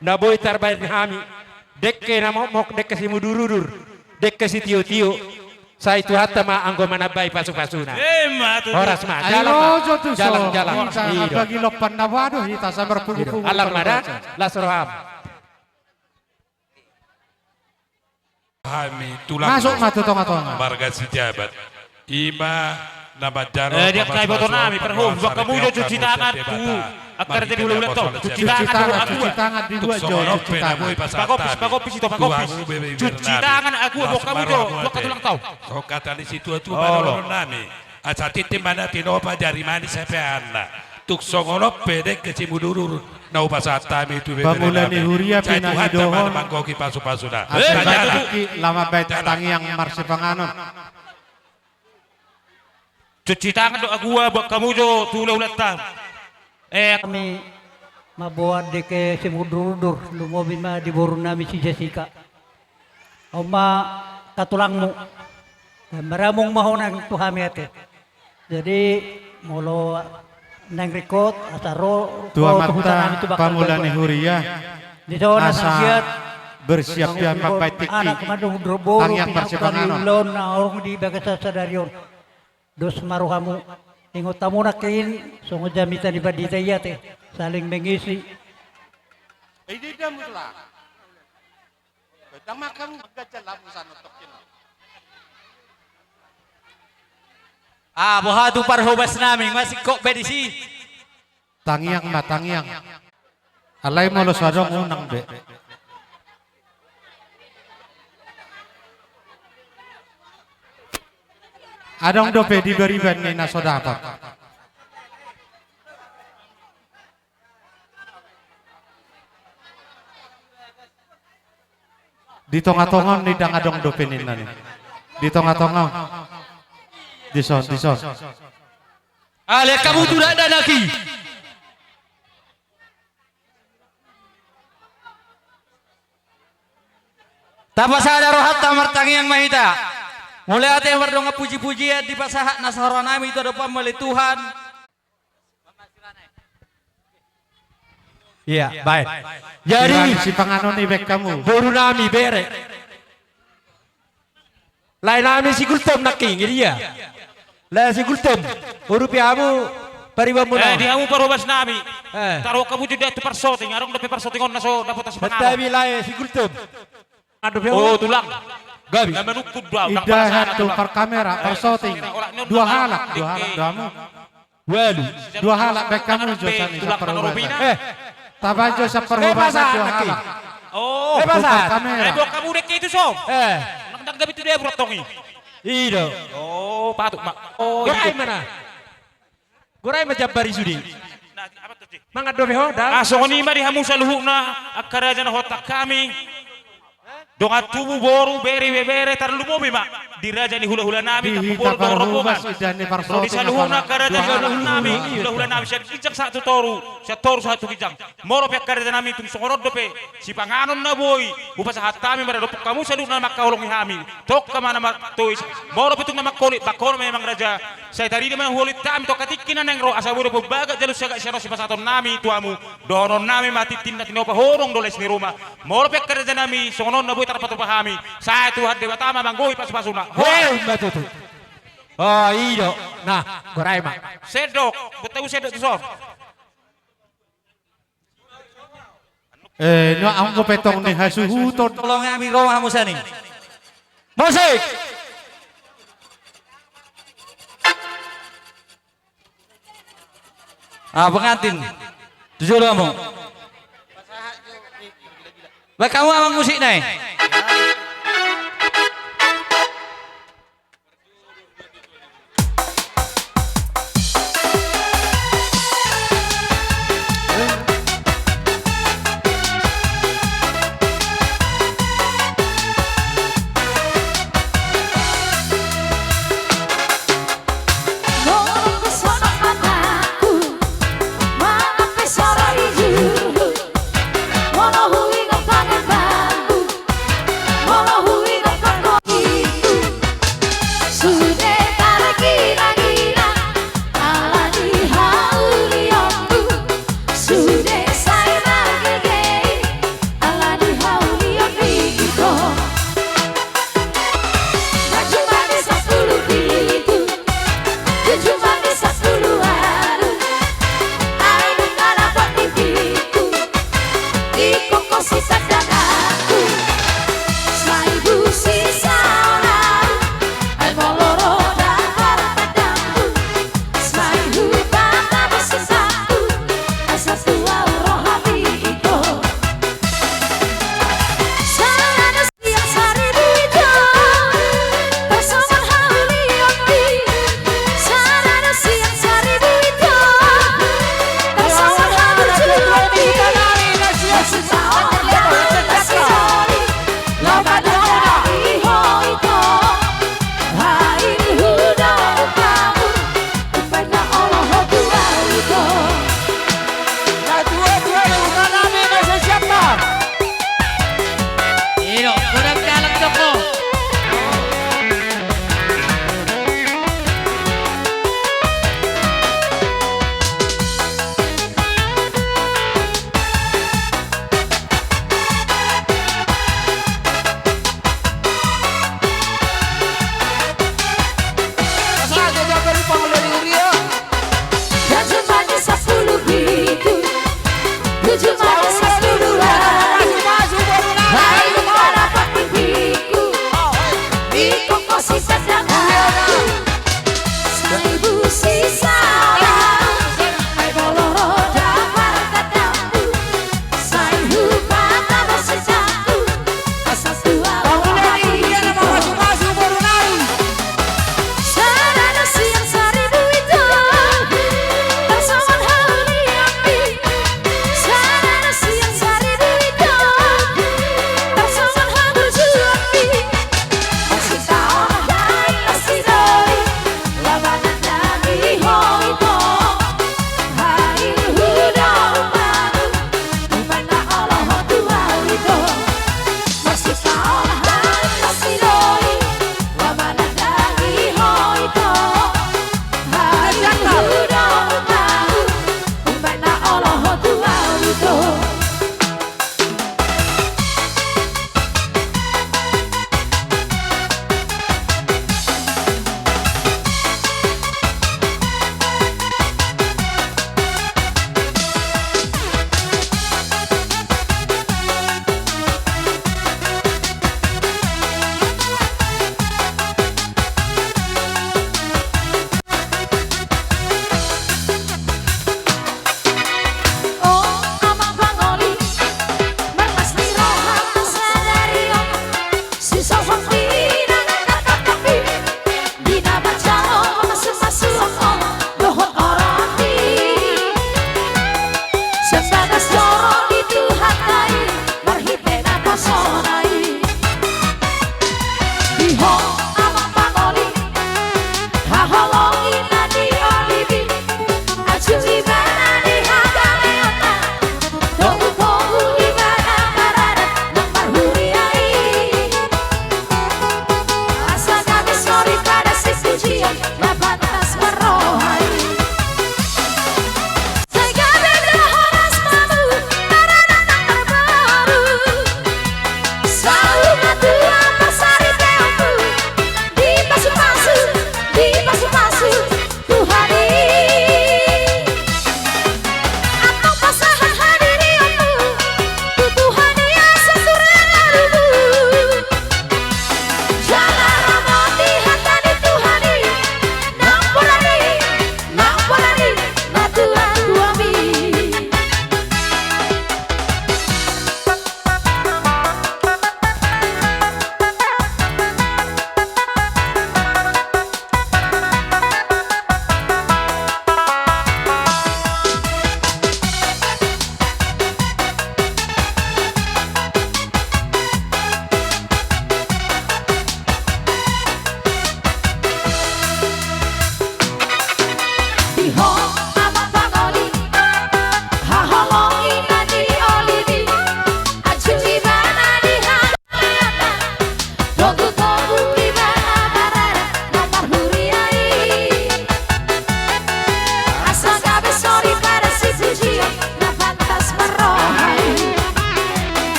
na boi tarbahen hami dengke na mokmok, dengke simudurudur, dengke sitiotio, sai Tuhanta ma anggo manambai pasupasuna. Horas ma. Jalang, jalang, jalang. Alang ma da, las roham. Hami tulang, masuk ma tu tongatonga. Marga Sijabat. Ima na manjalo. Eh, dia kai boto nami, parhobas, buat kamu jo cuci tangan tu angka raja ni hulahula on. Cuci tangan, cuci tangan, cuci tangan. Pagopis, pagopis, ito pagopis. Cuci tangan, agu, buat kamu jo, buat katulang tau. Songon hata ni situatua ma dohonon nami. Asa tintin ma na tinopa, jari manis hapeanna. Tung songon on pe dengke simudurudur na hupasahat hami tu bebere nami. Pamula ni huria, sai Tuhanta ma na manggohi pasupasuna. Asa baen tingki, laho mambaen tangiang marsipanganon. Cuci tangan do agu, buat kamu jo tu hulahulanta. Eh, hami mamboan dengke simudurudur, lumobi ma di boru nami si Jessica. On ma katulangmu. Maramung ma ho nang tu hami ate. Jadi molo naeng ringkot, asa ro tu huta nami tu Bangka Bangka. Pamula ni huria. Dison asa bersiap-siap mambaen tingki. Anak mandung drobo, tangiang marsipanganon. Ulaon na adong di bagasan sadari on. Dos ma rohamu. Ingot hamu nangkin songon jamita ni pandita i ate, saling mengisi. Ah, boha tu parhobas nami, masingkop be disi. Tangiang ma, tangiang. Alai molo so adong, unang be. Adong dope di bariban ni na so dapot. Di tongatonga on, ndang adong dope ninna ni. Di tongatonga on. Dison, dison. Ale kamu tu dakdanak i. Tapasada rohanta, martangiang ma hita. Mauliate mardongan pujipujian dipasahat nasa roha nami tu adopanmu ale Tuhan. Ia, baen. Jadi, sipanganon i baen hamu. Boru nami, bere. Lae nami si Gultom nangkin, jadi ia. Lae si Gultom. Urupi hamu paribanmuna. Eh, di hamu parhobas nami. Eh. Taruhon hamu jo da tu parsoting, adong dope parsoting on na so dapot sipanganon. Tapi lae si Gultom. Ado pe. Oh, tulang. Gabe. Na manungkun do au. Indahan tu parkamera, parsoting. Dua halak, dua halak do hamu. Ualu. Dua halak baen hamu jo sani saparhobas. Eh. Tabaen jo saparhobas dua halak. Oh. Eh, parkamera. Eh, baen hamu dengke i tu son. Eh. Nang gabe tu dia burotong i. I do. Oh, patut ma. Oh, gorai ma na. Gorai ma jambar i sude. Mangan dope ho da. Ah, songon i ma di hamu saluhutna angka raja na huhut hami. Dongan tubu, boru, bere, ibebere, tarlumobi ma di raja ni hulahula nami, di hita boru, parhobas, dongan rombongan. Di saluhutna angka raja ni hulahula nami, hulahula nami sian ginjang sahat tu toru, sian toru sahat tu ginjang. Molo pe angka raja nami tung songon on dope sipanganon na boi hupasahat hami maradophon hamu saluhutna na mangkaholongi hami. Tongka ma na martois. Molo pe tung na mangkolit, bangkona memang raja. Sai tarida ma huolit hami tongka tingki na naeng ro asa boi dope umbagat jala siaga sian on sipasahaton nami tu hamu. Dohonon nami ma tintin na tinopa, horong do lais ni ruma. Molo pe angka raja nami songon on na boi tarpatupa hami. Sai Tuhan Debata ma manggohi pasupasuna. Hei, ma tutu. Oh, i do. Nah, gorai ma. Sendok, buat tahu sendok tu son. Eh, nuaeng anggo pe tong ni hasuhuton. Tolong hami ro hamu sani. Musik. Ah, pengantin. Tu jolo hamu. Baen hamu amang musikna i.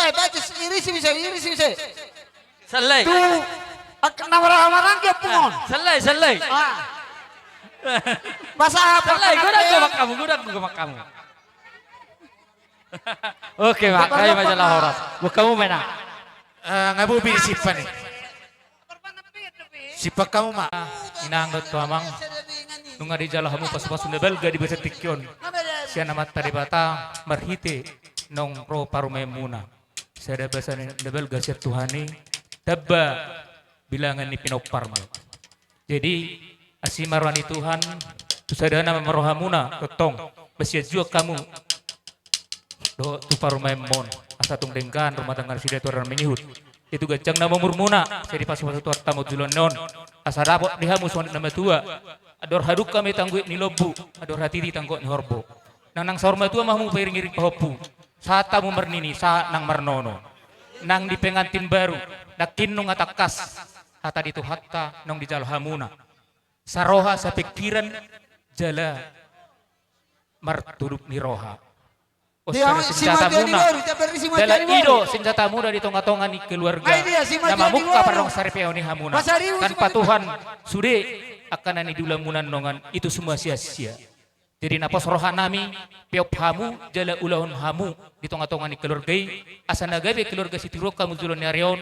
Eh, bagus, irisi bisa, irisi bisa. Selai. Tu, ak-, na marhaha maranggi pungon. Selai, selai. Ah. Basa apa? Selai, godang, godang hamu, godang, godang hamu. Oke, Mak, kami majalah horas. Bukamu mena. Eh, ngabubi simpan ni. Simpan hamu ma, inang dohot amang, nunga dijalo hamu pasupasu na balga di bagasan tingki on sian Amanta Debata marhite naung ro parumaenmuna. Sada basa na balga sian Tuhan i, tamba bilangan ni pinomparmu. Jadi, asi ma roha ni Tuhan tu sadana ma rohamuna, tongtong masianjuan hamu dohot tu parumaenmon, asa tung denggan rumah tangga nasida tu ari na mangihut. Di tu ganjang na umurmuna, sai dipasupasu Tuhanta ma tu joloan on, asa dapot di hamu songon na matua. Andor hadungka ma tangguek ni lombu, andor hatiti tangguek ni horbo. Nang, nang saur matua ma hamu pairingiring pahompu, sahat hamu marnini, sahat nang marnono. Nang di pengantin baru, nangkin nunga tangkas hata ni Tuhanta naung dijalo hamuna. Saroha, sapingkiran, jala martudup ni roha. Dia, on senjatamuna. Jala i do senjatamuna di tongatonga ni keluarga. Ai dia, si na mamungka pardongan saripeon ni hamuna. Tanpa Tuhan, sude angka na nidulamuna nongan i tu semua sia-sia. Jadi na pos rohanami, peop hamu, jala ulahon hamu di tongatonga ni keluarga i, asa na gabe keluarga sitiruon hamu jolo ni ari on,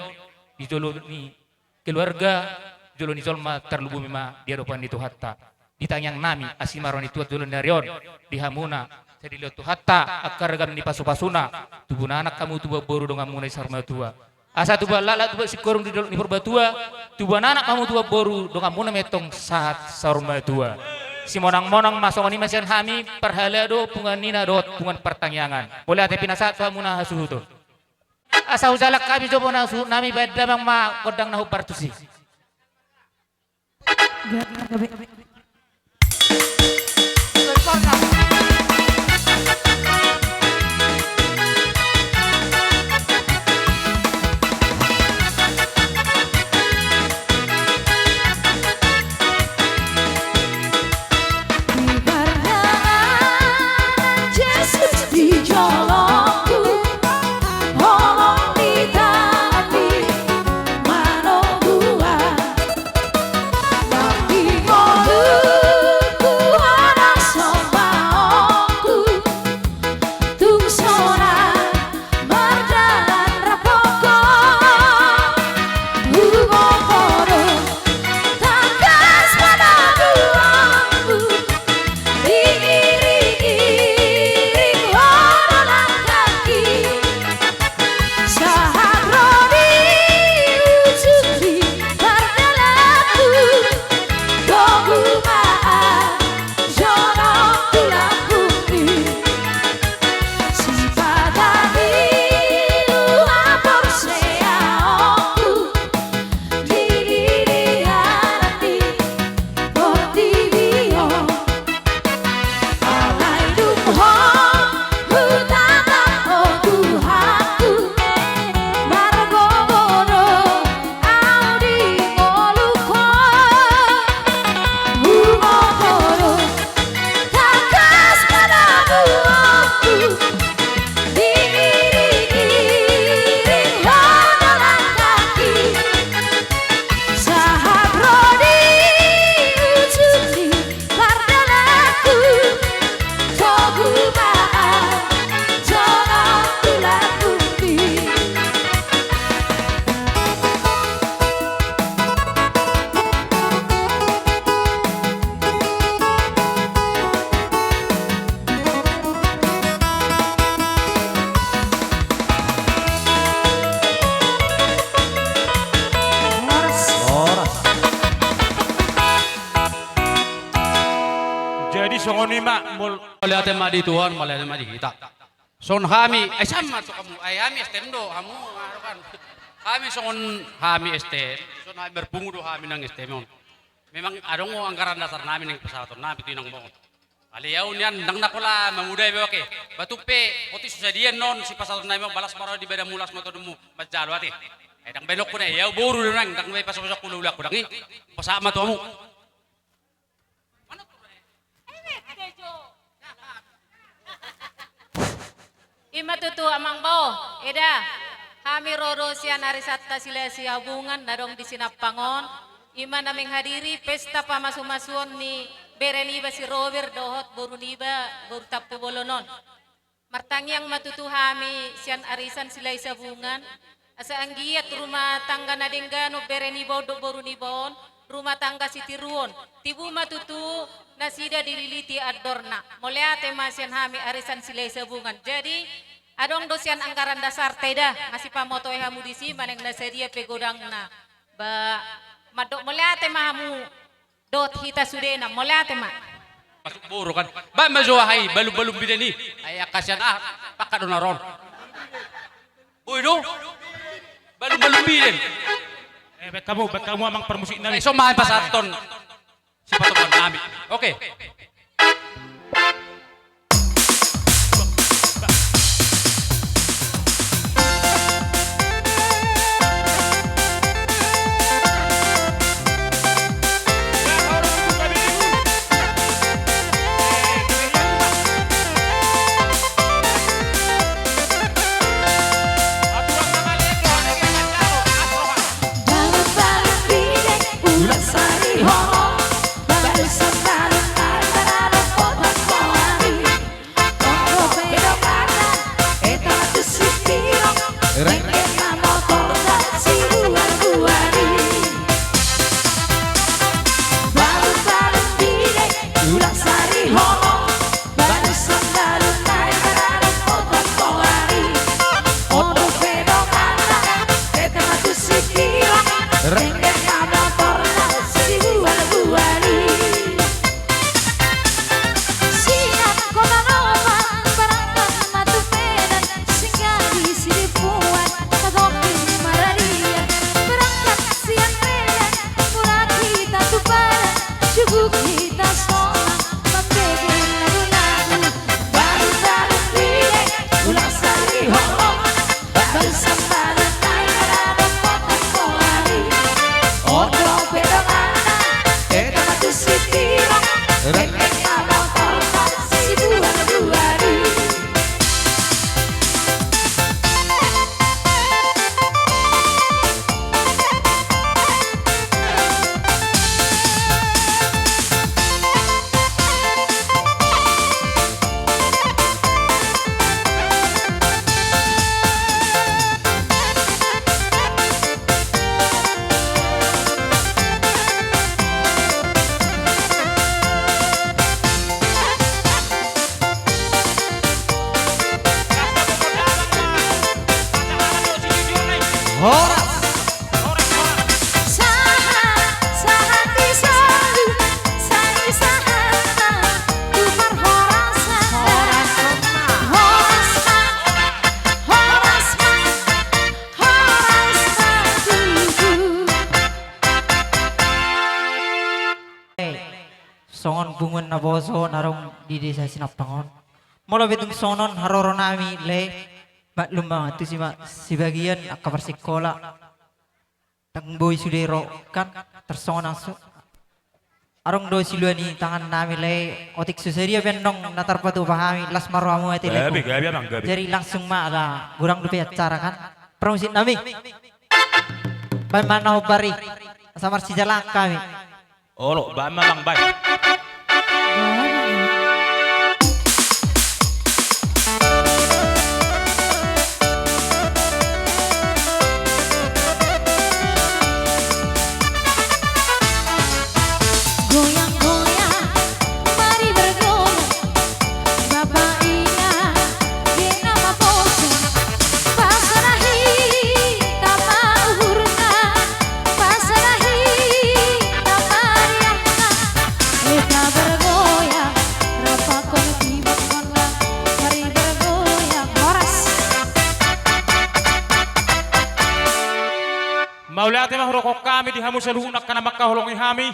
di jolo ni keluarga, jolo ni jolma, tarlumobi ma di adopan ni Tuhanta. Di tangiangnami, asi ma roha ni Tuhan jolo ni ari on di hamuna, sai dilehon Tuhanta angka ragam ni pasupasuna, tubuan anak hamu, tubuan boru donganmuna di saur matua. Asa tubuan laklak, tubuan singkoru di dolok ni Purbatua, tubuan anak hamu, tubuan boru donganmuna ma i tong sahat saur matua. Simonangmonang ma, songon i ma sian hami, parhalado, punguan ina dohot punguan partangiangan. Mauliate pinasahat tu hamuna hasuhuton. Asa hujalang hami jolo na suhut nami, baen damang ma gondang na hombar tusi. Di pardalanan Jesus di jolongku, holong ni tanganmi manoguhon. Nang di ngolungku adong sombaonku, tung sonang mardalan rap Ho, Ho, humopodo, tangkas ma na buanmu, diiringiring ho do langkangki, sahat ro di ujung ni pardalanku, togu ma ahu jonok tu lambungmi. Sipata ilu haporseaonku di lilian ni portibi on. Alai dung ho hutatap, o Tuhanku, margogo do ahu di ngolungku. Humopodo, tangkas ma na buanku, diiringiring ho do langkangki, sahat ro di ujung ni pardalanku, togu ma ahu jonok tu lambungmi. Horas. Jadi songon i ma, mul- Mauliate ma di Tuhan, mauliate ma di hita. Songon hami, ai sama tu hamu, ai hami S T M do, hamu, anu kan. Hami songon hami S T M, songon hami marpungu do hami nang S T M on. Memang adong do anggaran dasar nami naeng pasahaton nami tu inang mongon. Alai ahu nian ndang na pola mamudai be, oke. Ba tung pe, otik so sadia annon sipasahaton nami on, balas ma roha di badanmu, las ma tu adopanmu, manjalo ate. Ai ndang baenonku na i, ahu boru do nang, ndang baen pasopasop hula-hulaku, ndang i. Pasahat ma tu hamu. I ma tutu, Amang Bao, eda. Hami ro do sian arisanta Silahisabungan na adong di Sinampang on, i ma na menghadiri pesta pamasumasuon ni bere niba si Robert dohot boru niba boru Tampubolon on. Martangiang ma tutu hami sian arisan Silahisabungan, asa anggiat rumah tangga na denggan on bere niba on dohot boru niba on, rumah tangga sitiruon, tibu ma tutu nasida dililiti andorna. Mauliate ma sian hami arisan Silahisabungan. Jadi, adong do sian anggaran dasarta i da, masipamoto i hamu disi manang na sadia pe godangna. Ba, mandok mauliate ma hamu dohot hita sudena, mauliate ma. Masuk boru kan. Ba, ma jo aha i, balum-balum biden i. Ai angka sian aha, pangkat do na ro on. Boi do. Balum-balum biden. Eh, baen hamu, baen hamu amang parmusik nami. Ai, so ma pasahathon. Sipatopan nami. Oke. Balum-balum bide, ulang sari hohom, balum sambalun, ai barano potak poari. Ondo pe dongana, eta ma tusi tirong, renggen ma motorta sibuar-buari. Balum-balum bide, ulang sari hohom, balum sambalun, ai barano potak poari. Ondo pe dongana, eta ma tusi tirong, renggen ma motorta sibuar-buari. Sian Kota Lobang, barangkat ma tu Medan, singgah di Sidempuan, tatopi mararian, barangkat sian Medan, mulak hita tu Padan, juguk hita sonang, mambege lagu-lagu. Balum-balum bide, ulang sari hohom, balum sambalun, ai barano potak poari. Ondo pe dongana, eta ma tusi tirong, renggen ma motorta sibuar-buari. Horas. Sahat, sahat di solu, sai sahat ma tu parhorasan. Horas ma, horas ma, horas ma tutu. Songon punguan naposo na adong di desa Sinampang on. Molo pe tung songon on haroro nami, lae, maklum ma tusi ma sebagian angka parsikola. Ndang boi sude ro kan, tarsongon asu. Adong do silua ni tangan nami, lae, otik so sadia pe annon na tarpatupa hami, las ma rohamu ate, lae. Gabe, gabe, amang, gabe. Jadi langsung ma, ala godang dope acara kan. Parmusik nami. Baen ma na hombar i, asa marsijalang hami. Olo, baen ma, amang, baen. Goyang-goyang, mari bergoyang. Bapa inang, di nama poso, pasada hita ma uhurna, pasada hita ma riahna, hita bergoyang, rap pakon timbangkonna, mari bergoyang, horas. Mauliate ma hudokhon hami di hamu saluhutna angka na mangkaholongi hami.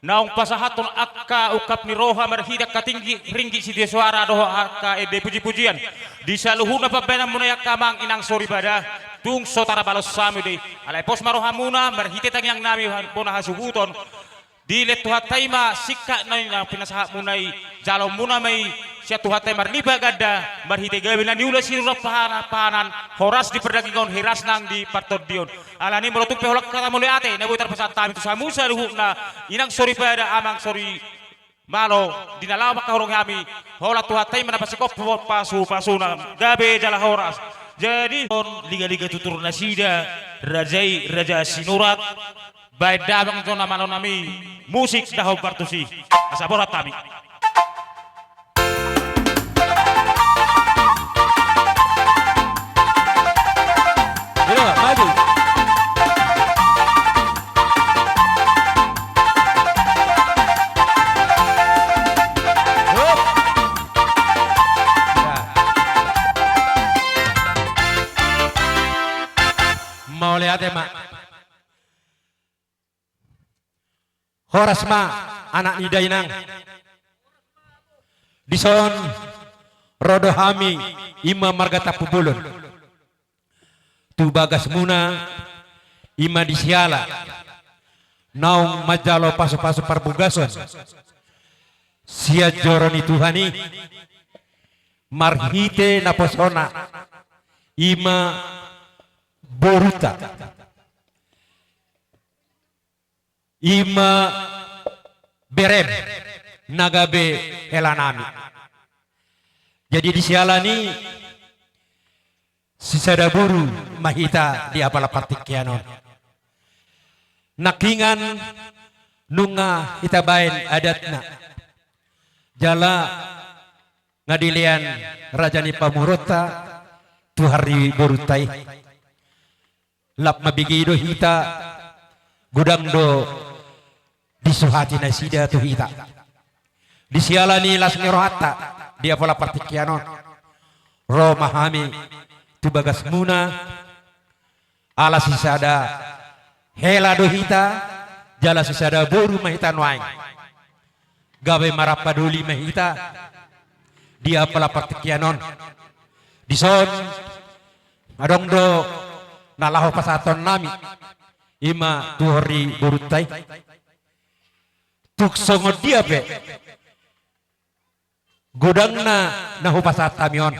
Naung pasahathon angka ungkap ni roha marhite angka tingki, ringgit sitio soara dohot angka ende puji-pujian. Di saluhutna pambahenanmuna i angka amang inang soripada, tung so tarbalos hami do i. Alai pos ma rohamuna, marhite tangiang nami bona hasuhuton. Dilehon Tuhanta i ma singkat na i na pinasahatmuna i, jaloonmuna ma i Sian Tuhanta i marlipat ganda, marhite gabe na niula sinurat pahanan, pahanan horas di pardagingon, horas nang di partondion. Alani molo tung pe holan hata mauliate na boi tarpasahat hami tu samusa luhutna, inang soripada, amang sori malo, di na laho mangkaholongi hami, holan Tuhanta i ma na pasihompu pasupasuna gabe jala horas. Jadi on ligaliga tutur nasida, raja i raja sinurat. Baen damang jo na malo nami, musik na hombar tusi. Asa borhat hami. Maju. Mauliate ma. Horas ma anak ni dainang. Dison ro do hami, ima marga Tampubolon, tu bagasmuna, ima di siala naung manjalo pasupasu parbagason sian joro ni Tuhan i, marhite naposona, ima borunta, ima berem na gabe helanami. Jadi di siala ni sisada boru ma hita di apala partingkian on. Nangkiningan nunga hita baen adatna, jala nga dilean raja ni pamoruonta tu hori borunta i. Lam mambege do hita, godang do disuhati nasida tu hita. Di siala ni las ni rohanta di apala partingkian on, ro ma hami tu bagasmuna, ala sisada hela do hita, jala sisada boru ma hita nuaeng. Gabe marapa doli ma hita di apala partingkian on. Dison adong do na laho pasahatonnami, ima tu hori borunta i. Tung songon dia pe godangna na hupasahat hami on,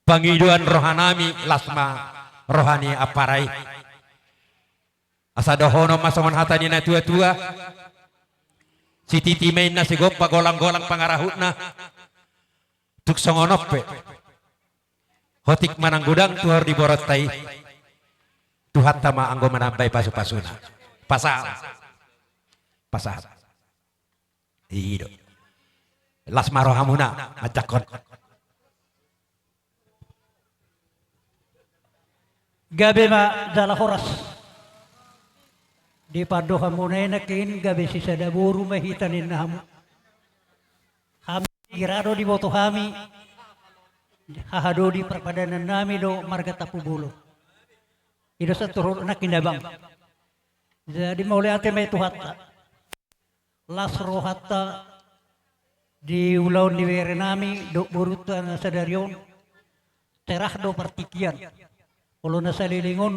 pangidoan rohanami, las ma roha ni ampara i. Asa dohonon ma songon hata ni natuatua: Sititi ma inna sigompa, golanggolang pangarahutna. Tung songon on pe, hotik ma nang godang tu hori borunta i, Tuhanta ma anggo manambai pasupasuna. Pasahat. Pasahat. I do. Las ma rohamuna manjangkon. Gabe ma jala horas. Dipandohan muna i nangkin, gabe sisada boru ma hita ninna hamu. Hami gira do diboto hami, haha do di parpadanannami do marga Tampubolon. I do sahat tu ho nangkin, abang. Jadi mauliate ma i Tuhanta. Las rohanta di ulaon ni berenami dohot borunta na sadari on. Cerah do partingkian. Olo na saleleng on,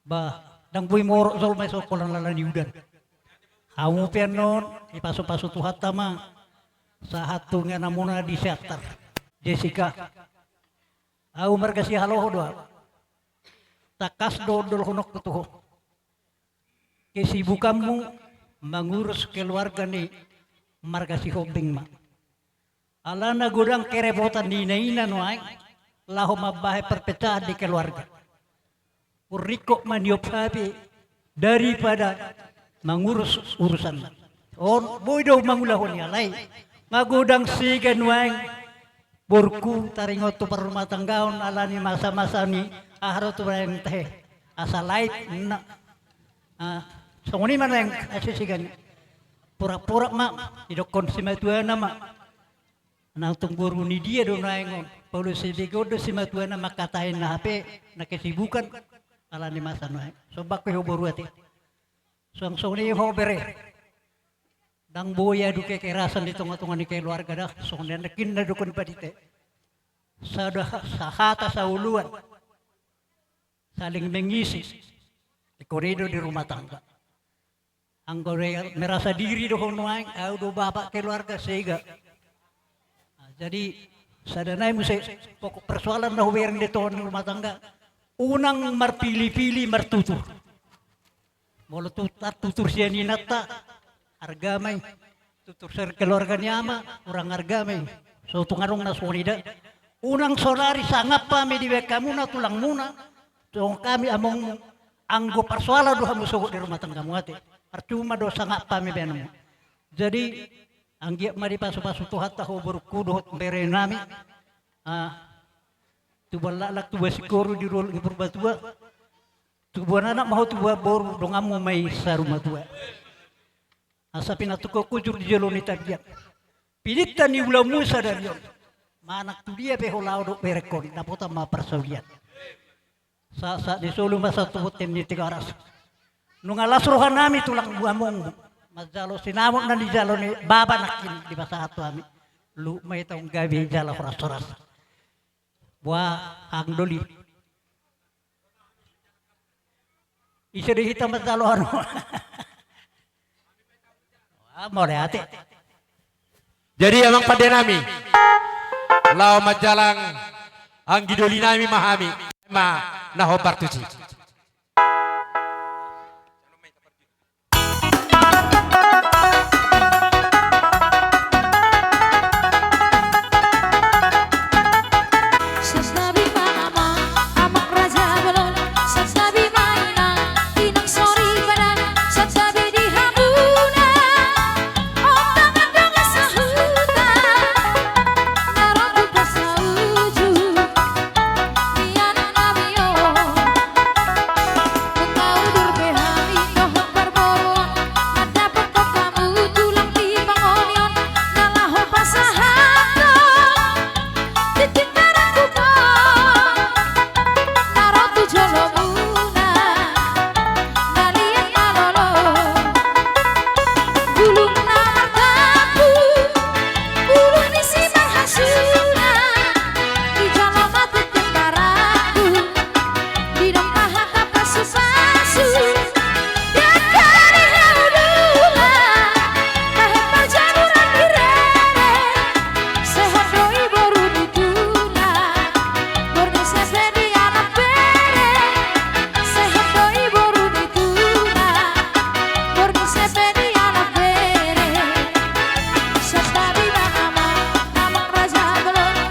bah, ndang boi morot jolma i songon holan lala ni udan. Hamu pe annon dipasupasu Tuhanta ma, sahat tu ingananmuna di Siantar. Jessica, ahu marga Sihaloho do ahu. Tangkas do ondolhononku tu ho. Kesibukanmu mangurus keluarga ni marga Sihombing ma. Alana godang kerepotan ni ina-ina nuaeng laho mambahen perpecahan di keluarga. Ringkot ma niop H P daripada mangurus urusanna. On boi do mangulahon i, alai nga godang sega nuaeng borungku taringot tu parrumatanggaon ala ni masa-masa ni aha do tu baen tahe. Asa laip na. Ah, songon i ma nuaeng hasesegan i. Porak-porak ma didokkon simatuana ma. Nang tung boru ni dia do nuaeng on? Paulus Sibigon do simatuana mangkatai na hape na kesibukan ala ni masa nuaeng. Sombangku ho boru ate. Suang songon i ho bere. Ndang boi adu kekerasan di tonga-tonga ni keluarga da, songon i nangkin na didok ni pandita i. Sada ha-, sahata saoloan. Saling mengisi. Ingkon i do di rumah tangga. Anggo re-, merasa diri do ho nuaeng, ahu do bapak keluarga, sega. Jadi sada nai muse pokok persoalan na hubereng di tonga ni rumah tangga, unang marpilih-pilih martutur. Molo tu-, tartutur sian inanta, arga ma i. Tutur sian keluarga ni ama, hurang arga ma i. So tung adong na songon i da. Unang saonari sangap hami dibaen hamuna tulangmuna, songon hami amongmu, anggo parsoalan do hamu sogot di rumah tanggamu ate, parcuma do sangap hami baenmu. Jadi anggiat ma dipasu-pasu Tuhanta ho borungku dohot bere nami. Ah, tubuan laklak, tubuan singkoru, di dolok ni Purbatua. Tubuan anak ma ho, tubuan boru, donganmu ma i saur matua. Asa pinantikhon hujur di jolo ni tapian, pidinta ni ulaonmu sadari on. Manang tu dia pe ho laho dohot berengkon, dapotan ma parsaulian. Sahat-sahat ni solu ma sahat tu bontean ni Tigaras. Nunga las roha nami tulang, amongmu, manjalo sinamot na nijalo ni baba nangkin dipasahat tu hami. Luhut ma hita on gabe jala horas-horas. Boha, Amang Doli? Ise do hita manjalo anu? Ah, mauliate. Jadi amang pande nami, laho manjalang anggi doli nami ma hami, ma na hombar tusi.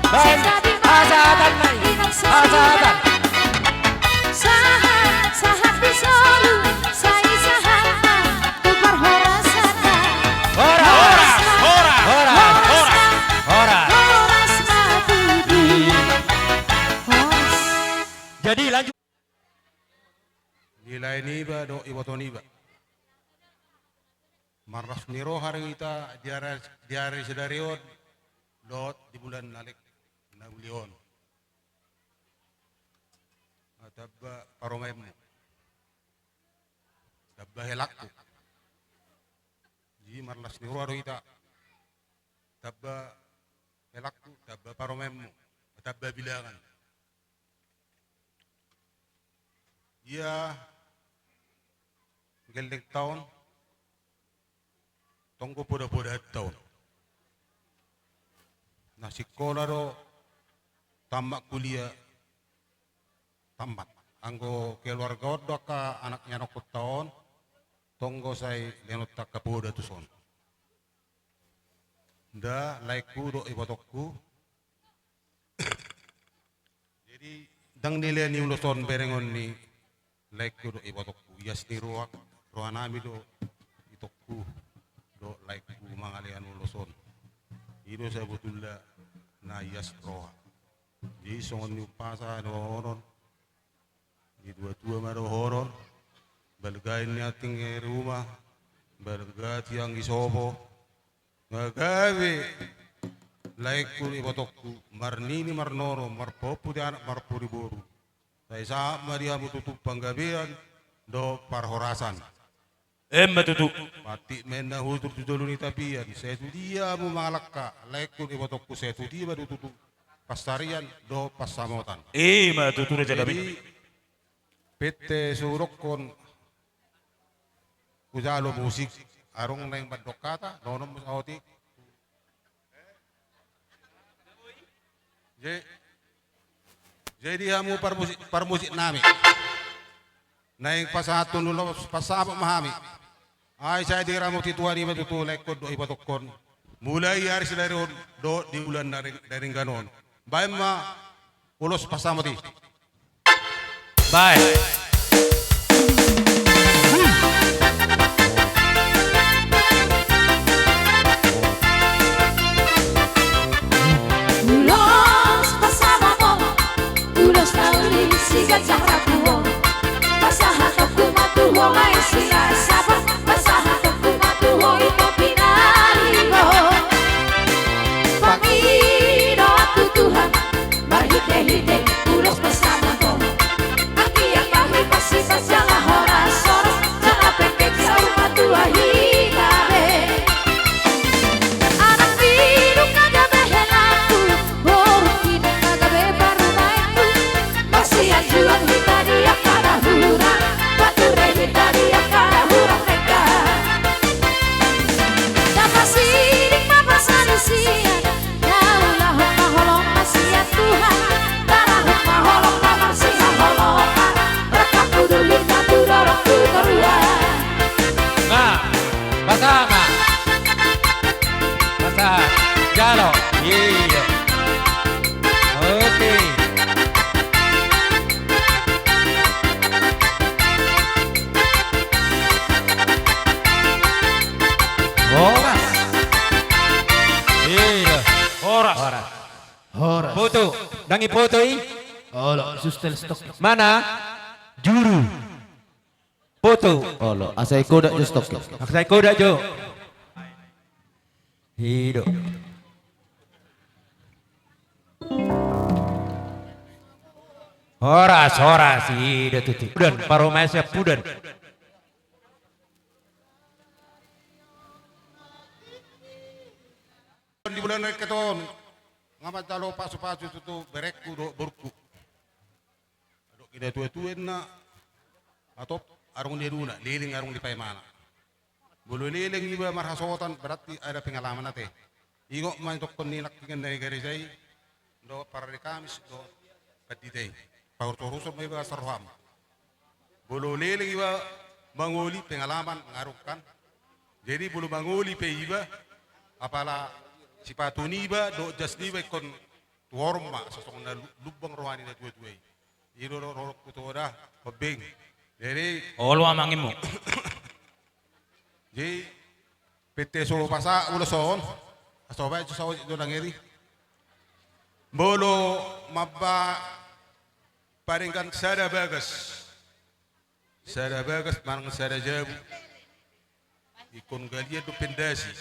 Baik, hasahatan nai. Hasahatan. Sahat, sahat di solu, sai sahat ma tu parhorasan. Horas, horas, horas, horas. Horas ma tutu. Horas. Jadi lanjut. Di lae niba dohot iboto niba. Marlas ni roha do hita di ari, di ari sadari on dohot di bulan na leleng na uli on. Tamba parumaenmu, tamba helangku. Jadi marlas ni roha do hita. Tamba helangku, tamba parumaenmu, tamba bilangan. Ia gellengta on, tong do poda-podanta on. Na sikola do tamat, kuliah tamat. Anggo keluarga on do angka anak ni anakkonta on, tong do sai lehonon angka poda tuson. Nda laengku dohot ibotongku. Jadi ndang nilea ni ulos on berengon ni laengku dohot ibotongku. Ias ni roha, roha nami do itongku dohot laengku mangalehon ulos on. I do sabotulna na ias roha. Jadi songon ni umpasa dohonon ni tua-tua ma dohonon, balga i ni anting i ruma, balga tiang i sopo. Nga gabe laengku ibotongku, marnini marnono, marpahompu di anak, marpudi boru. Sai sahat ma di hamu tutu panggabean dohot parhorasan. Emma tutu. Patik ma inna hujur tu jolo ni tapian, sai tu dia hamu mangalangka, laengku ibotongku, sai tu dia ma do tutu pansarian dohot pansamotan. Emma tutu, raja nami. Jadi pette so hudokkon, hujalo musik, adong naeng mandok hata, dohonon muse otik. Jadi, jadi hamu parmusik, parmusik nami. Naeng pasahathon ulos pasahat ma hami. Ai sai diramoti Tuhan i ma tutu laengkon dohot hibotongkon. Mulai ari sadari on dohot di bulan na ring-, na denggan on. Baen ma ulos pasahat i. Baen. Ulos pasahat on, ulos na uli siganjang rambu on. Pasahathonku ma tu ho lae silas sabar, pasahathonku ma tu ho ito pinaringot. Pangidoanku Tuhan, marhitehite ulos pasahat on. Anggiat ma hupasipat jala horas-horas, jala pengkeng saur matua hita be. Anak ni dungka gabe helangku, boru ni dungka gabe parumaenku. Marsianjuan hita di angka na hurang, pature hita di angka na hurang denggan. Dapot siding ma parsalisian, na ulahon ma holong ma sian Tuhan. Tarahon ma holong na marsihaholongan, rangkapku duhut na tu dorong tu toruan. Nga, pasahat ma. Pasahat. Jalo. Iya. Oke. Horas. Iya. Horas. Horas. Horas. Foto. Ndang i foto i? Olo, suster stok. Mana? Juru. Foto. Olo, asa i kodak jo stok. Asa i kodak jo. I do. Horas, horas, i do tutu. Pudan, parumaen sian Pudan. Di bulan na denggan on, nga manjalo pasupasu tutu berengku dohot borungku. Adong i na tuatua inna, atop arung ni aduna, leleng arung ni paimana. Molo leleng iba marhasohotan, berarti ada pengalaman ate. Ingot ma nidok ni nangkiningan na di gareja i, dohot parari Kamis, dohot pandita i. Pahurushon ma iba asa roham. Molo leleng iba mangoli, pengalaman ngarungkan. Jadi molo mangoli pe iba, apala sipatu niba dohot jas niba ingkon tuhoron ma, asa songon na lu-, lumbang roha ni na tuatua i. I do rohangku tu ho da, hombeng. Jadi, olo amang i mu. Jadi, pette so pasahat ulos on, asa baen so saotik do nangkin i. Molo mambaen parenggan sada bagas. Sada bagas manang sada jabu. Ingkon galian do pandasi.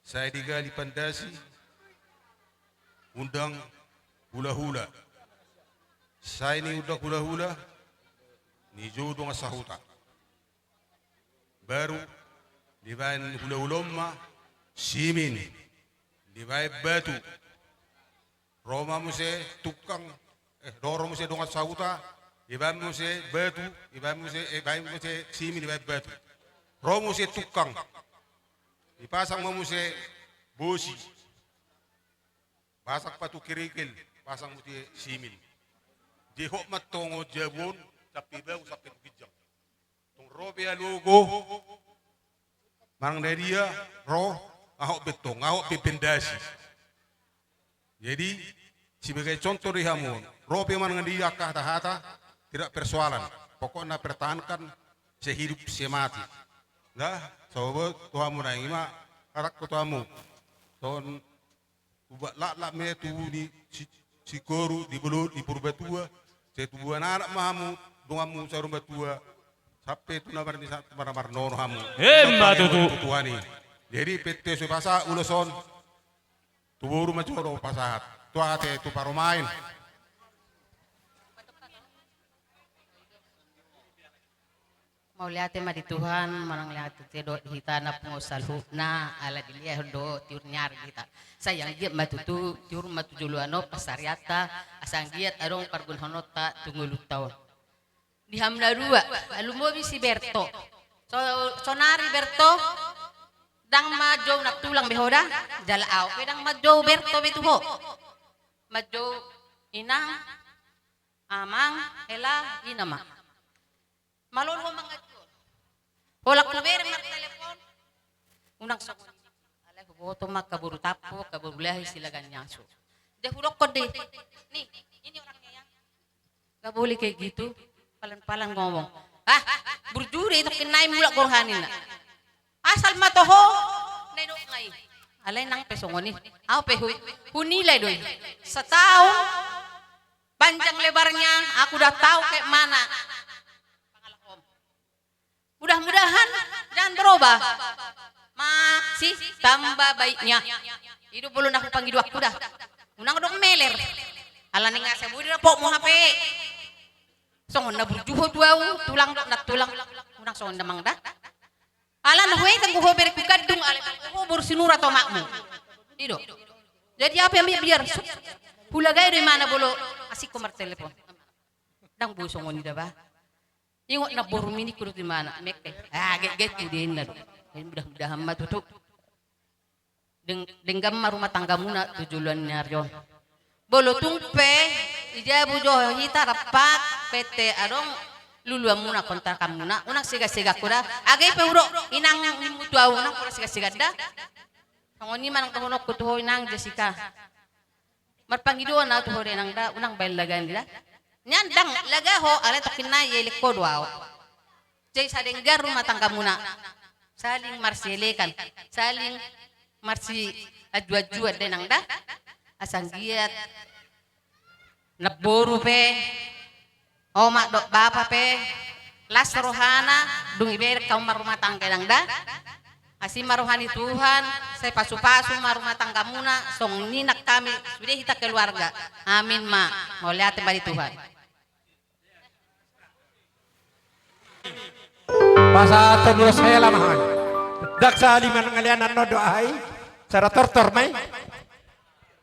Sai digali pandasi, undang hulahula. Sai niundang hulahula, nijou dongan sahuta. Baru dibaen hulahula on ma simin, dibaen batu. Ro ma muse tungkang, eh, ro, ro muse dongan sahuta, dibaen muse batu, dibaen muse, eh, dibaen muse simin, dibaen batu. Ro muse tungkang, dipasang ma muse bosi. Pasang batu kerikil, pasang muse simin. Dihot ma tongon jabu on, sampe bagu, sampe tu ginjang. Tong ro pe alogo, manang na dia, ro, nga hot be tong, nga hot be pandasi. Jadi, sebagai contoh di hamu on, ro pe manang na dia angka hata-hata, tidak persoalan. Pokokna pertahankan sehidup semati. Nah, sobo tu hamu na i ma, hatangku tu hamu. Songon ubat laklak ma tubu ni si-, singkoru di bolo-, di Purbatua, sai tubuan anak ma hamu, donganmu saur matua, sampe tu na marnisa, mar-, marnono hamu. Emma tutu. Tuhan i. Jadi, pette so pasahat ulos on, tu boru ma jolo pasahat. Tu ate, tu parumaen. Mauliate ma di Tuhan, mauliate dohot hita na pungu saluhutna, ala dilehon do tiur ni ari hita. Sai anggiat ma tutu, tiur ma tu joloan on pansarianta, asa anggiat adong pargunaonta tu ngolunta on. Di hamu na dua, lumobi si Berto. So-, sonari Berto, Ndang manjou nantulang be ho da, jala ahu pe ndang manjou berto be tu ho. Manjou inang, amang, hela, ina ma. Malo do ho mangaji on. Holan hubere martelepon. Unang songon i. Alai huboto ma angka boru Tampubolon, angka boru Lahai, Silagan ni Aso. Jadi hudokkon do i. Nih, ini orangnya ya. Nggak boleh kayak gitu. Pelan-pelan ngomong. Ah, burju do i, tongkin nai mulak gorha ninna. Asal ma toho, na didok nai. Alai nang pe songon i. Ahu pe hu-, hunilai do i. Sataon panjang lebarnya, aku udah tahu kayak mana pangalaho. Mudah-mudahan jangan berubah. Masih tambah baiknya. I do molo na hupangidoanku da. Unang adong meler. Alani nga sai boi dapotmu hape. Songon na burju ho tu ahu, tulang do nantulang. Unang songon i amang da. Ala na huetang do ho berengku gandung, alai ho boru Sinurat omakmu. I do. Jadi ahu pe biar, biar. Hulagai do imana molo asing ho martelepon. Ndang boi songon i da bah. Ingot na borum i, ningku do tu imana, mengke. Ah, get, get tu dia inna do. Jadi mudah-mudahan ma tutu. Deng-, denggan ma rumah tanggamuna tu joloan ni ari on. Molo tung pe, di jabu jo hita rap, pete adong luluanmuna, kontrakanmuna, unang sega-sega ho da. Age pe hudok inang nimmu tu ahu, unang pola sega-sega da. Songon i ma nang dohononku tu ho inang Jessica. Marpangidoan ahu tu ho da inang da, unang baen laga ni da. Nian ndang laga ho, alai tongkin nai elek ho do ahu. Jadi sai denggan rumah tanggamuna. Saling marsielekan, saling marsianju-anjuan da inang da. Asa anggiat namboru pe, omak dohot bapa pe, las rohana, dung ibereng hamu marrumah tangga inang da. Asi ma roha ni Tuhan, sai pasu-pasu ma rumah tanggamuna, songon i nang hami, sude hita keluarga. Amin ma, mauliate ma di Tuhan. Pasahathon ulos hela ma hami. Ndang sahali mangalean annon do aha i, sada tortor ma i.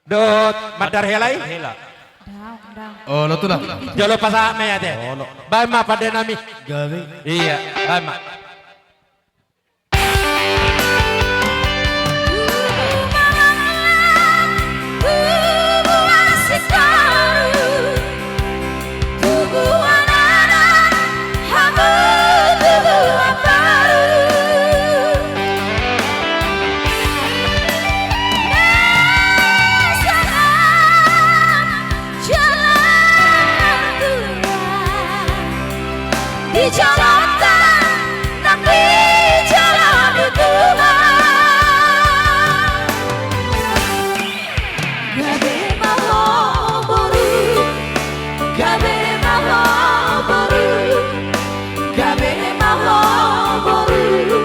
Dohot mandar hela i. Hela. Ndang, ndang. Olo tulang. Jolo pasahat ma i ate. Olo. Baen ma pande nami. Gabe. Iya, baen ma. Di joloan, nang di jolo ni Tuhan. Gabe ma ho boru, gabe ma ho boru, gabe ma ho boru.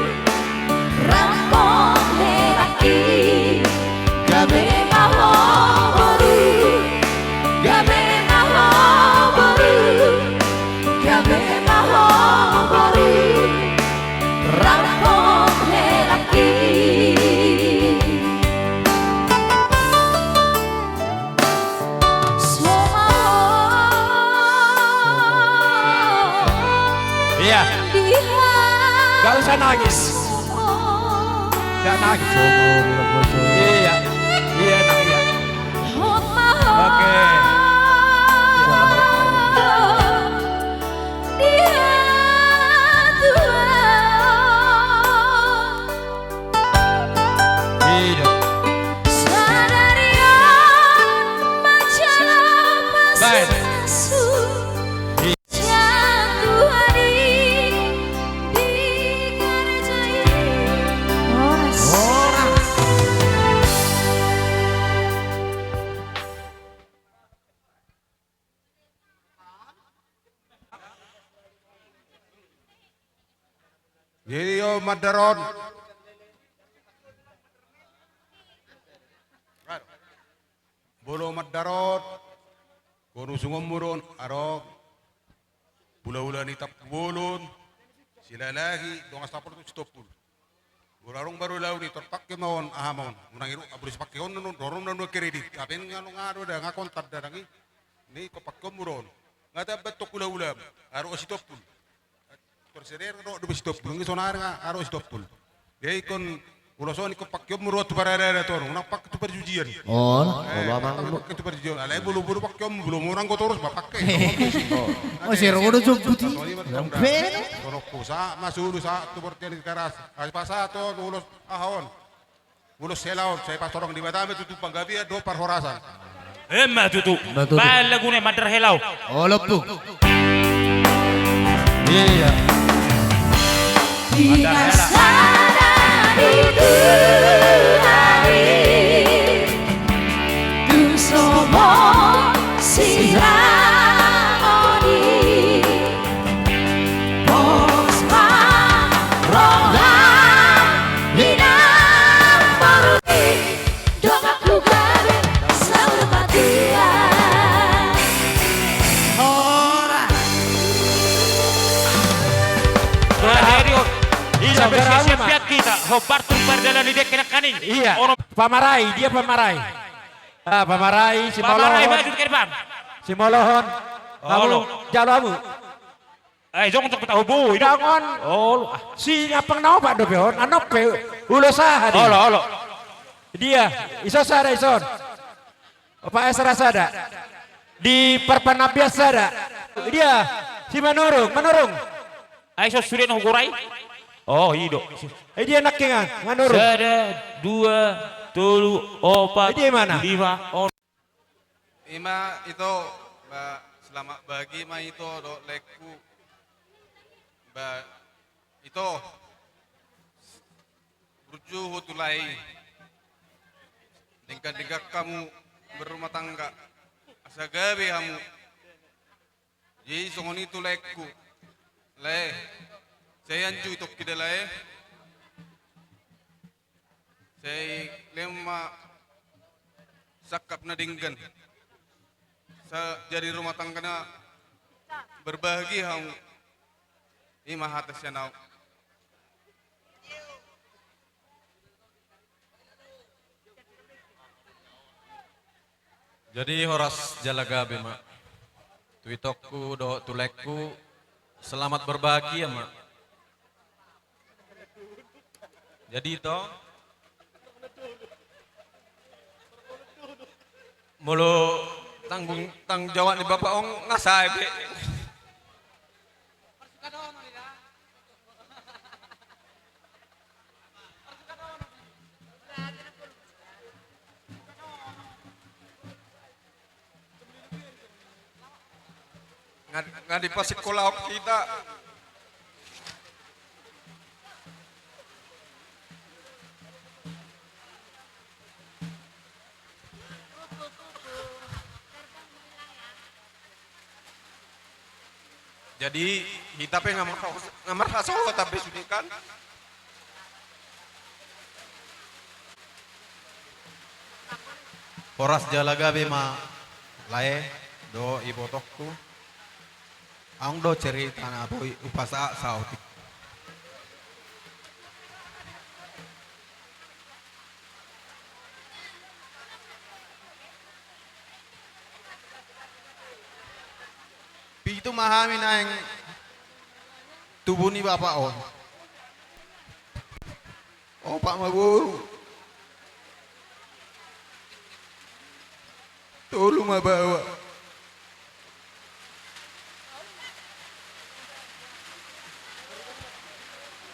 Rampak hela i, gabe ma ho boru, gabe ma ho boru, gabe ma ho boru. Rampak hela i. Iya. Gak usah nangis. Gak nangis. Iya. Iya, nak, iya. Oke. Sadari on manjalo pasu-pasu. Baik. Sian Tuhan i dikarajai. Horas. Horas. Jadi, o, mandar on. Molo mandar on, kono sungonmu do on, adong. Hulahula ni Tampubolon, Silalahi, dongan sapor tu Sitompul. Molo adong baru laho i, tor pake ma on, aha ma on. Unang i do, aburu sipake on non, dohonon na nunga kredit. Ape nga, nga do da, nga kontan da, ndang i. Ni, ingkon pake on muna on. Nga tambat tong hulahula. Aro Sitompul. Tor seder do dope Sitompul. Nga sonari nga aro Sitompul. Jadi ingkon Ulos on ingkon pakeonmu do tu paradadat on, unang pake tu parjujian. Oh, eh, unang pake tu parjujian. Alai molo, molo pakeonmu, molo unang do torus, ba pake. Oh, sero do jombut i. Songon i ma, songon i ma. Sahat ma solu, sahat tu bontean Tigaras. Ai pasahat on ulos aha on. Ulos hela on, sai patorang Debata ma tutu panggabean dohot parhorasan. Emma tutu. Emma tutu. Baen laguna i, Mandar Hela on. Olo, Pung. Iya. Di masa dari Tuhan i, tung so mosirang on i. Pos ma roha ni na maruli, donganku gabe saur matua. Horas. Horas. Jadi, oh, ina, siap-siap hita. Hombar tu pardalanan i, dengke nangkaning. Iya. Ono. Pamarai, dia pamarai. Ah, pamarai, si Molohon. Pamarai, maju ke depan. Si Molohon. Olo. Hamu, jalo hamu. Eh, jongjong, jongjong, tahu bu, ini. Dongan. Olo, ah. Si Nampang na opat dope on, annon pe ulos aha dia. Olo, olo. Dia, ison sada, ison. Opat Esra sada. Di Parpanabian sada. Dia, si Manurung, Manurung. Ai, ison sude na hugorai. Oh, i do. Eh, dia nangkiningan, Manurung. Sada, dua, tolu, opat, eh, dia mana? Lima, onom. Ima ito, ba, selamat bagi ma ito dohot laengku. Ba, ito, burju ho tu lae i. Denggan-denggan hamu berumah tangga. Asa gabe hamu. Jadi songon i tu laengku. Lae. Sai anju itongki da, lae. Sai lehon ma sangkap na denggan. Sa-, jadi rumah tanggana berbahagia hamu. Ima hata sian au. Jadi horas jala gabe ma. Tu itongku dohot tu laengku, selamat berbahagia ma. Jadi ito, molo tanggung, tanggung jawab ni bapak on nga sae be. Nga, nga dipasikola hita. Jadi hita pe nga marhaso, nga marhasohotan be sude kan. Horas jala gabe ma lae dohot ibotongku. Adong do cerita na boi hupasahat saotik. Pitu ma hami naeng tubu ni bapak on. Opat ma boru. Tolu ma baoa.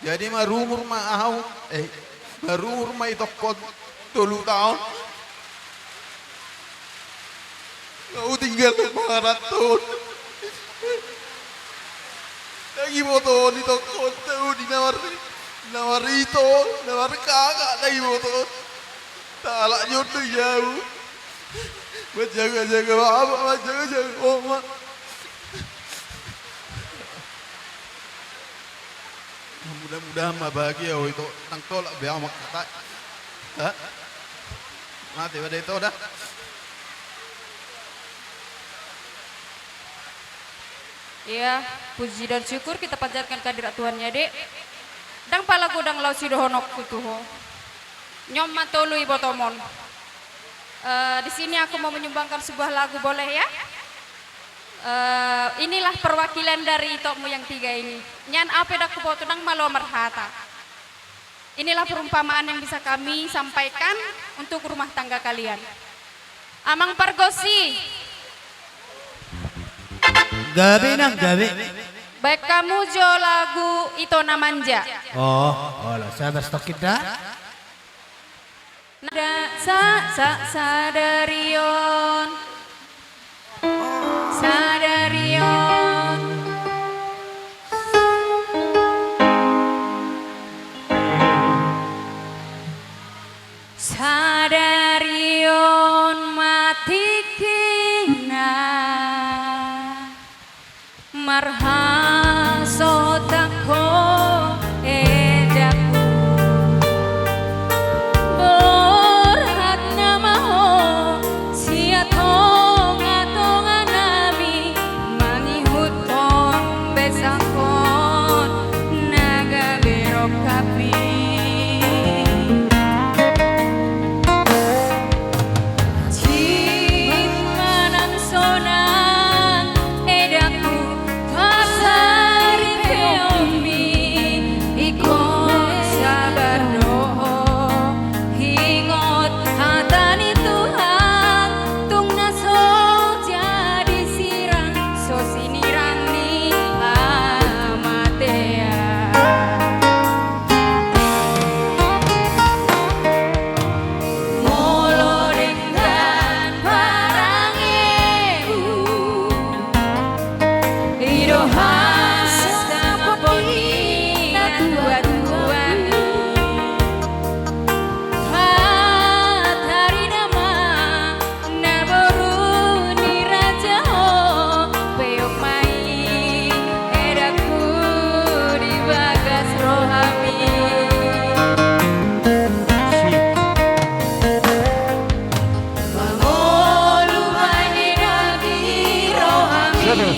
Jadi marumur ma au, eh, marumur ma itongkon tolu taon. Nga hutinggal mangaranto. Ndang diboto itongkon, tahu di na mar-, na marito, na markaka, ndang diboto. Halak ni on do i au. Manjaga-jaga bapak, manjaga-jaga omak. Mudah-mudahan ma bahagia ho ito, ndang tolap be au mangkatai. Ha? Mate ma da ito da. Iya, puji dan syukur kita panjatkan kehadirat Tuhan ya, Dek. Ndang pala godang laho sidohononku tu ho. Nion ma tolu ibotom on. Eh, di sini aku mau menyumbangkan sebuah lagu, boleh ya? Eh, inilah perwakilan dari itommu yang tiga ini. Nian au pe ndang huboto, ndang malo marhata. Inilah perumpamaan yang bisa kami sampaikan untuk rumah tangga kalian. Amang Pargonsi. Gabe nang gabe. Baen hamu jo lagu Ito na Manja. Oh, olo, sabar, stok kita. Nada sa, sa, sadari on. Sadari on. Sadari on ma tingkina. Marhasohotan ho edakku. Borhat nama ho sian tongatonganami, mangihuthon besangkon na gabe rongkapmi. Jit manang sonang edakku, pasaripeonmi, ingkon sabar do ho. Ingot hata ni Tuhan, tung na so jadi sirang, so sinirang ni hamatean. Molo denggan parangehu, i do hasangapon ni natuatua i. Patarina ma naboru ni raja ho, peop ma i edakku di bagas rohami. Mangolu ma i di rohami.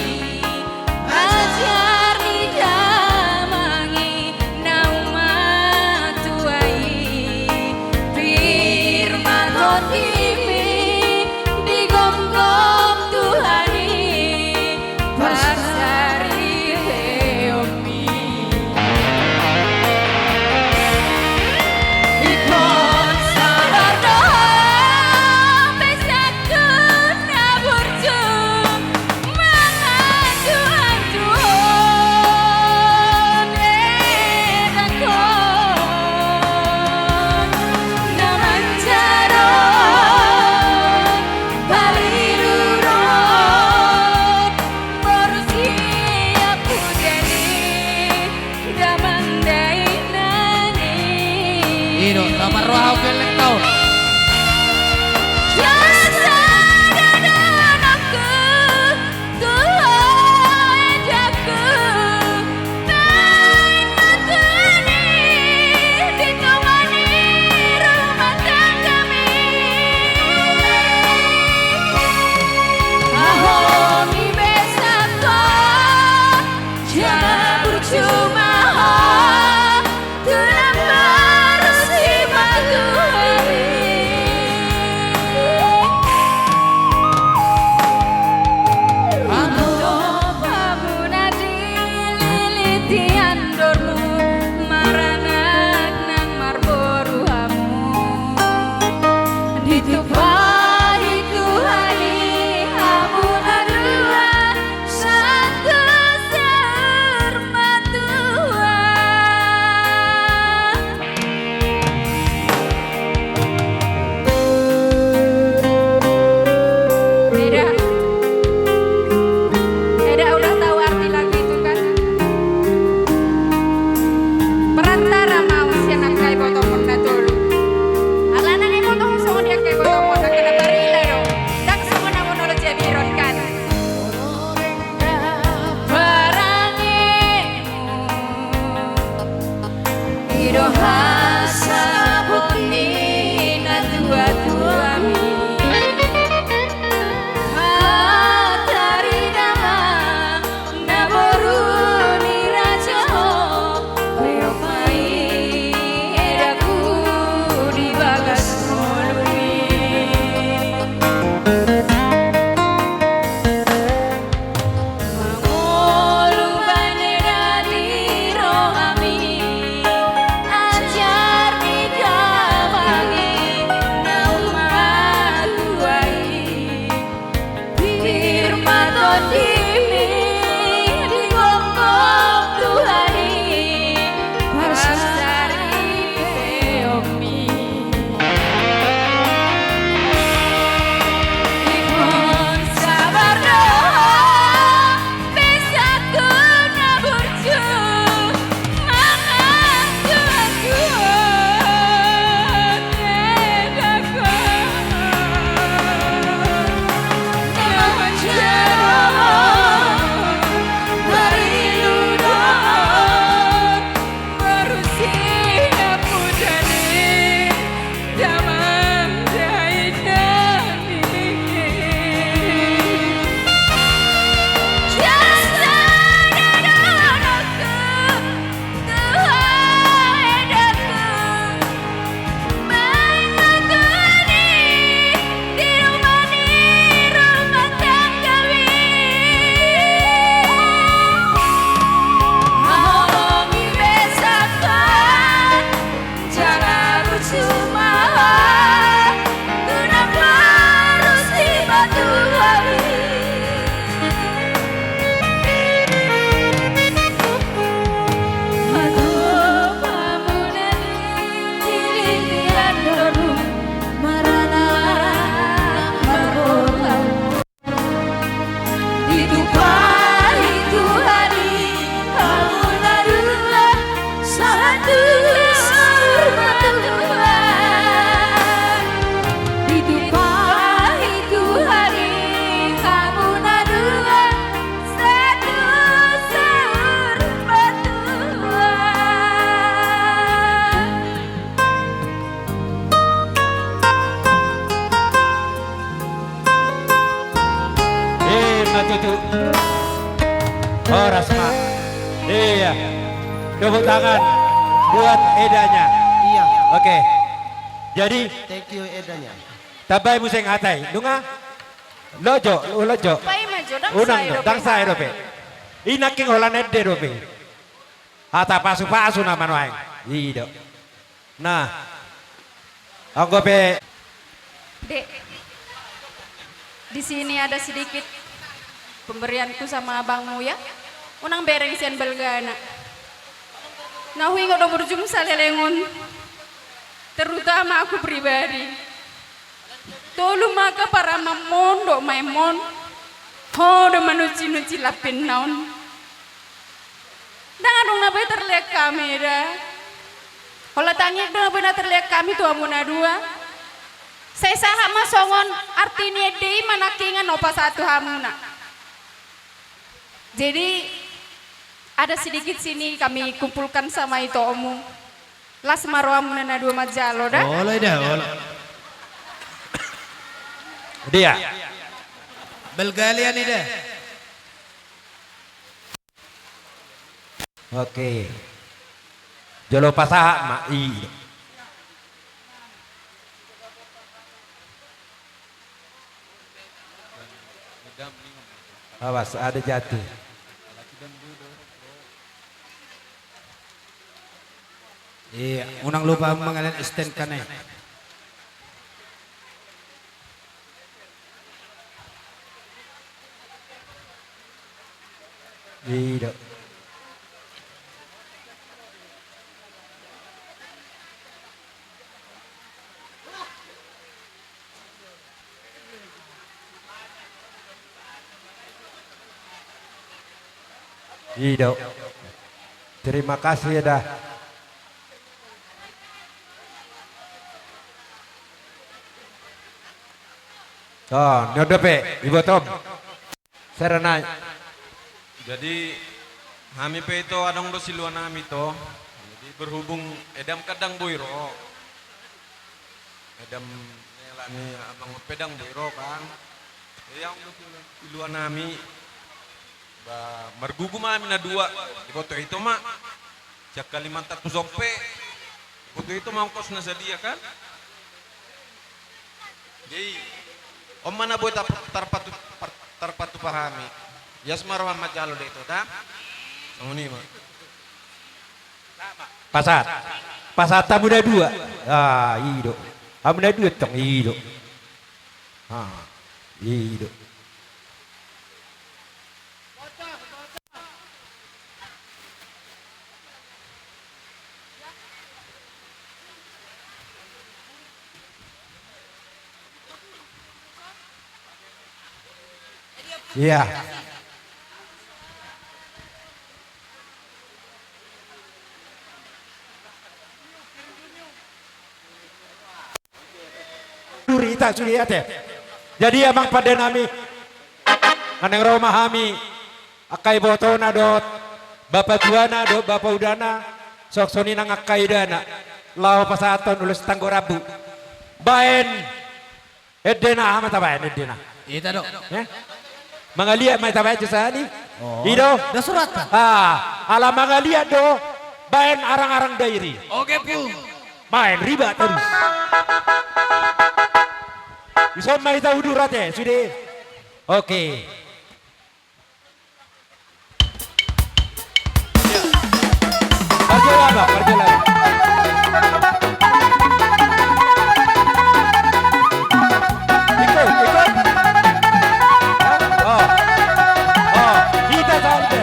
Ajar ni damang i naung matua i, pir ma tondimi digomgom Tuhan i, pasaripeonmi. Ingkon sabar do ho, besangkon na burju. Damang dainang i. I do, taparroha au gelleng tau. Jasa dadanangku, tu ho edakku, baen ma Tuhan i di tonga ni rumah tanggami. Haho ni besangkon, jala burju ma ho tu na marus i ma Tuhan i. Antong hamu na dililiti andormu, maranak nang marboru hamu. Ditumpahi Tuhan i hamu na dua, satu saur matua. Eda, Eda udah tahu arti lagu itu kan? Tepuk tangan buat Edanya. Iya. Oke. Jadi, thank you, Edanya. Tambai muse hata i. Nunga? Lojo, lojo. Paima jo, ndang. Unang sae do, dope, ndang sae dope. I nangkin holan ende dope. Hata pasu-pasu nama nuaeng. I do. Nah. Anggo pe. Dek, di sini ada sedikit pemberianku sama abangmu ya. Unang bereng sian balgana. Na huingot do burjum saleleng on. Terutama aku pribadi. Tolu ma angka paramanmon dohot maenmon. Ho do manunci-nunci lampinna on. Ndang adong na boi tarlean hami da. Holan tangiang do na boi na tarlean hami tu hamu na dua. Sai sahat ma songon arti ni ende i ma nangkiningan na hupasahat tu hamuna. Jadi, ada sedikit sini kami kumpulkan sama itomu. Las ma rohamuna na dua manjalo da. Olo i da, olo. Dia. Balgalian i da. Oke. Jolo pasahat ma i. Awas, ada jatuh. Iya, unang lupa mangaliat stand kan e. I do. I do. Terima kasih ya dah. Oh, ni on dope, ibotom. Sera nai. Jadi, hami pe ito adong do siluan nami ito. Jadi, berhubung edam kan ndang boi ro. Edam nela ni abang pe ndang boi ro kan. Jadi, adong do siluan, siluan nami. Ba, margugum hami na dua. Diboto ito ma. Sian Kalimantan tu son pe. Diboto ito ma ongkos na sadia kan. Jadi, on ma na boi tar-, tarpatu-, par-, tarpatupa hami. Ias ma roham manjalo da ito da. Songon i ma. Pasahat. Pasahat hamu na dua. Ah, i do. Hamu na dua tong, i do. Ah, i do. Iya. Duri ita sude ate. Jadi amang pande nami, naeng ro ma hami angka ibotona dohot bapa tuana dohot bapa udana, songon i nang angka idana, laho pasahathon ulos tanggo rambu. Baen endena, aha ma tabaen endena? Ita do. Eh? Mangaliat ma ita baen jo sahali. Oh. I do? Da surat. Ah, ala mangaliat do baen arang-arang dairi. Oke, Pu. Baen riba terus. Dison ma ita udur ate sude. Oke. Parjolo, Abang, parjolo. Ikut, ikut. Oh. Oh, kita saja.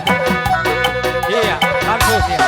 Iya, langsung, iya.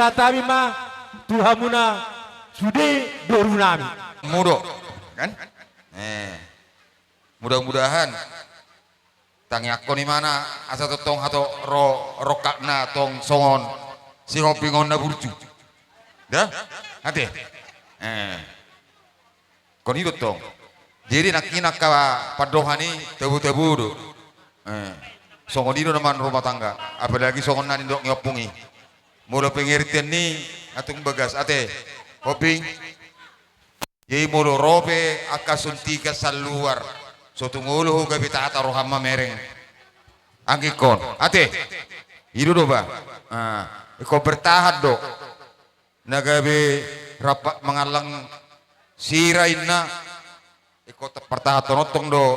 Hatabi ma tu hamuna sude boru nami. Mudo, kan? Eh. Mudah-mudahan tangiangkon imana asa tongtong hato ro rongkapna tong songon si Hombing on na burju. Da? Ate. Eh. Kon i do tong. Jadi nangkin angka pandohan i tabo-tabo do. Eh. Songon i do na manang rumah tangga. Apalagi songon na nidok ni ompung i. Molo pengertian ni atung bagas ate. Hombing. Jadi molo ro pe angka songon i sian luar, so tung olo ho gabe taat roham mamereng. Anggikkon, ate. I do do ba. Ah, ingkon bertahan do. Na gabe rap mangallang sira inna. Ingkon bertahan tong do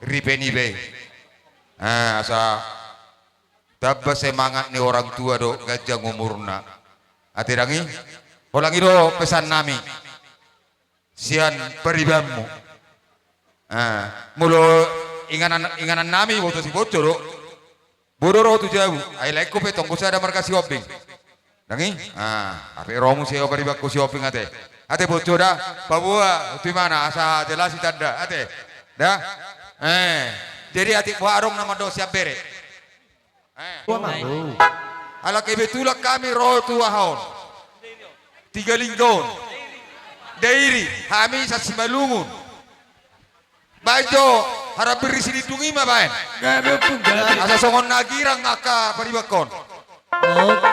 ripe niba i. Ah, asa tamba semangat ni orang tua do ganjang umurna. Ate dang i. Holan i do pesan nami. Sian paribanmu. Ah, molo inganan, inganan nami boto si Bonco do. Bodo ro tu jabu. Ai laengku pe tonggo sada marga si Hombing. Dang i? Ah, ape romu si paribanku si Hombing ate. Ate Bonco da, paboa tu imana asa jelas i tanda ate. Da? Eh, jadi atik boha adong na mandok sian bere. Eh. Alai kebetulan hami ro tu aha on. Tiga Lingga on. Dairi, hami Simalungun. Baen jo, harap berisi lindungi ma baen. Gabe pun gabe. Asa songon na girang angka paribanhon. Oke.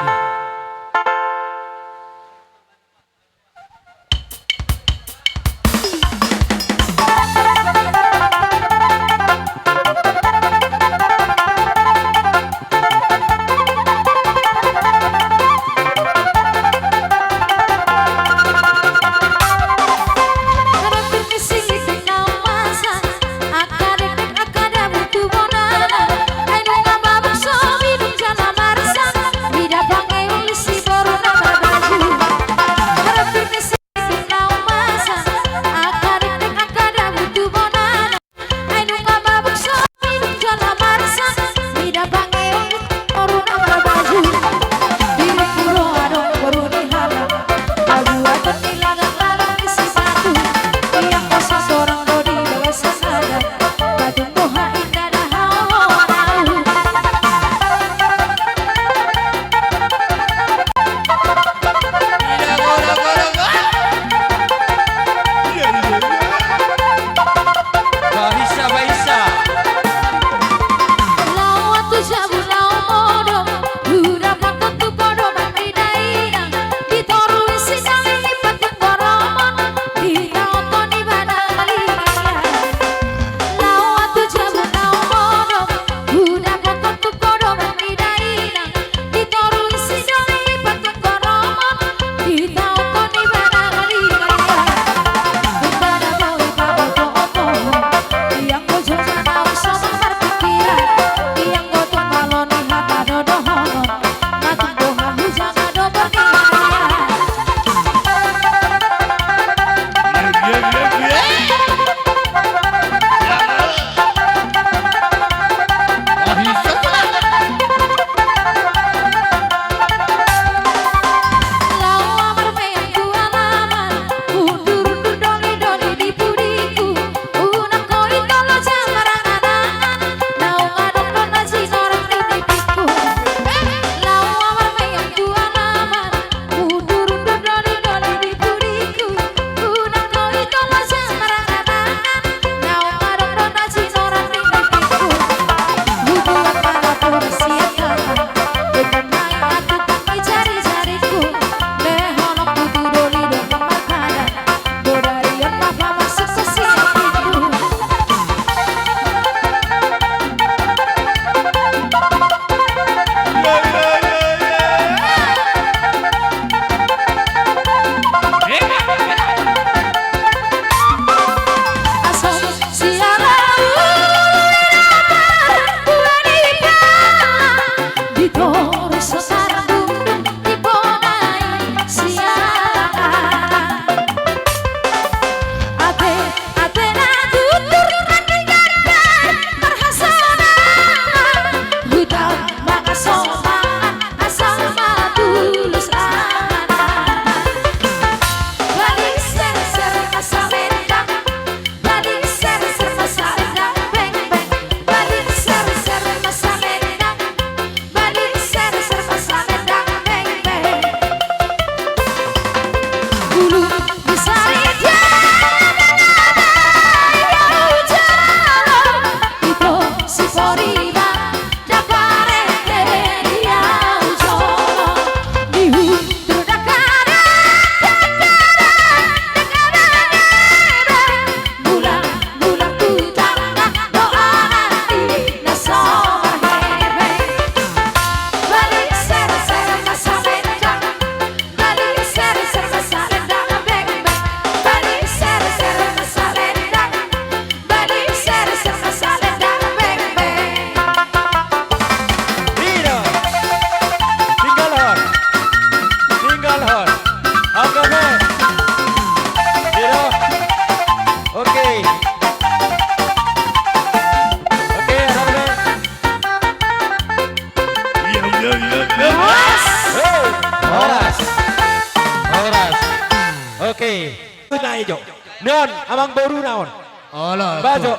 Amangboruna on. Olo, baen jo.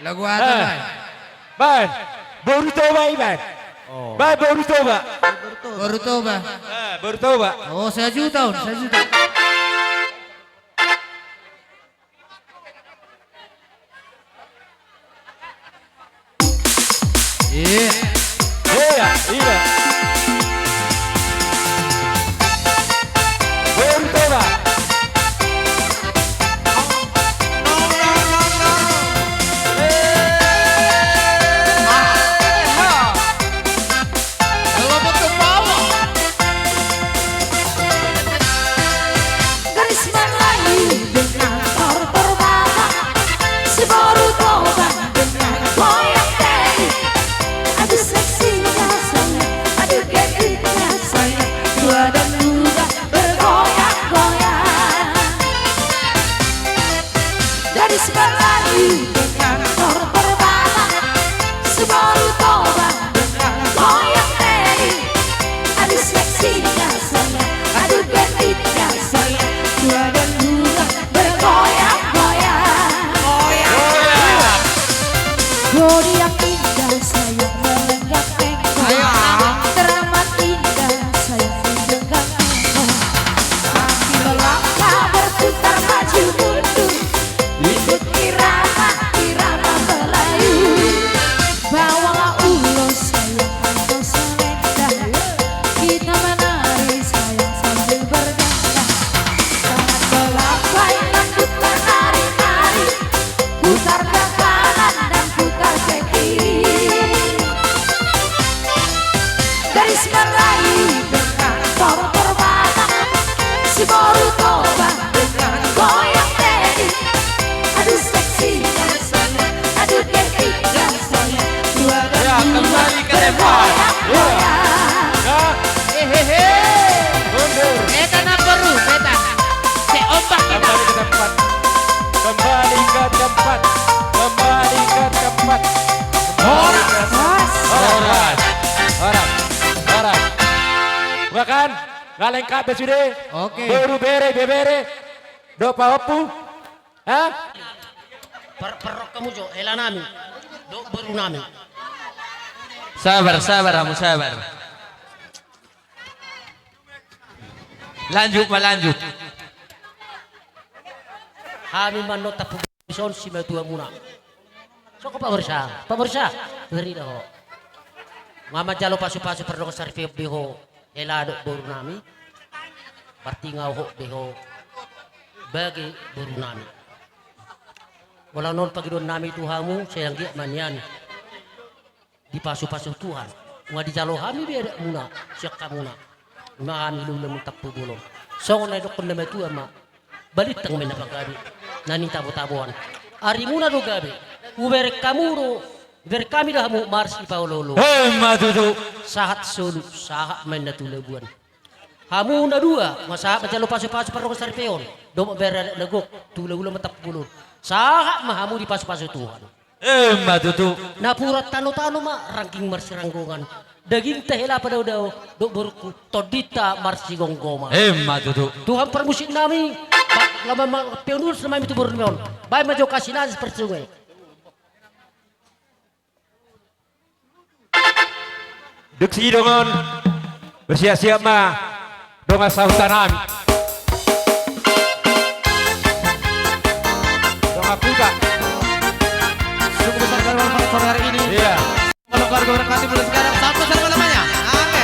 Lagu aha, eh, baen? Baen. Boru Toba i baen. Oh. Baen Boru Toba. Boru Toba. Eh, Boru Toba. Oh, sajuta on, sajuta. Iya. Iya, iya. Boru Toba. Garis Melayu dengan tortor Batak, si Boru Toba dengan goyang teni. Aduh seksinya sayang, aduh getirnya sayang, tua dan muda bergoyang-goyang. Garis Melayu dengan tortor Batak, si Boru Toba dengan goyang teni. Aduh seksinya sayang, aduh getirnya sayang, tua dan muda bergoyang-goyang. Goyang. Godiang indah sayang, melenggak tengkong. Ayo, Nang. Teramat indah sayang, melenggak tengkong. Sambil melangkah berputar maju mundur, ikut irama, irama Melayu. Bawalah ulos sayang atau selendang, kita menari sayang sambil berdendang. Tangan belambai, dangdut menari-nari, putar ke kanan dan putar ke kiri. Garis Melayu dengan tortor Batak, si Boru Toba dengan goyang teni. Aduh seksinya sayang, aduh getirnya sayang, dua. Ya, kembali ke tempat. Bergoyang-goyang. Ya. Hehehe. Mundur. Eta na boru, eta. Se ombak kita. Kembali ke tempat. Kembali ke tempat. Kembali ke tempat. Horas. Horas. Horas. Horas. Horas. Bukan? Nga lengkap be sude. Oke. Boru, bere, ibebere. Dohot pahompu. Ha? Par-, parrok hamu jo, hela nami. Dohot boru nami. Sabar, sabar hamu, sabar. Lanjut ma, lanjut. Hami ma annon tampubolon simatua muna. Songon paborsa, paborsa. Beri da ho. Nga manjalo pasu-pasu pardongan saripeon be ho. Hela dohot boru nami, partingau ho be ho, bage boru nami. Molo annon pangidoan nami tu hamu, sai anggiat ma nian dipasu-pasu Tuhan. Nga dijalo hami be adat muna, sian hamuna. Ima hami hulahula muna tampubolon. Songon na nidokkon na matua ma. Balintang ma inna panggabe, na nitabo-taboan. Arimuna do gabe, hubereng hamu do, hubereng hami do hamu marsipaolo-olo. Emma tutu. Sahat solu, sahat ma inna tu labuan. Hamu na dua, nga sahat manjalo pasu-pasu pardongan saripeon, dohot bere adat na gok, tu hulahula muna tampubolon. Sahat ma hamu dipasu-pasu Tuhan. Emma tutu. Napuran tano-tano ma rangging marsiranggongan. Daginta hela padao-dao, dohot borungku, tondinta marsigomgoman. Emma tutu. Tuhan parmusik nami, ba-, lama ma-, peonur selama itu borun meon. Baen ma jo kasih nasi persungai. Dung sidongan, bersiap-siap ma. Dongan sahuta nami. Dongan kuta. Sungguh besar kehadiran pada sore hari ini. Iya. Kalau keluarga berkati mulai sekarang, satu sama namanya. Oke.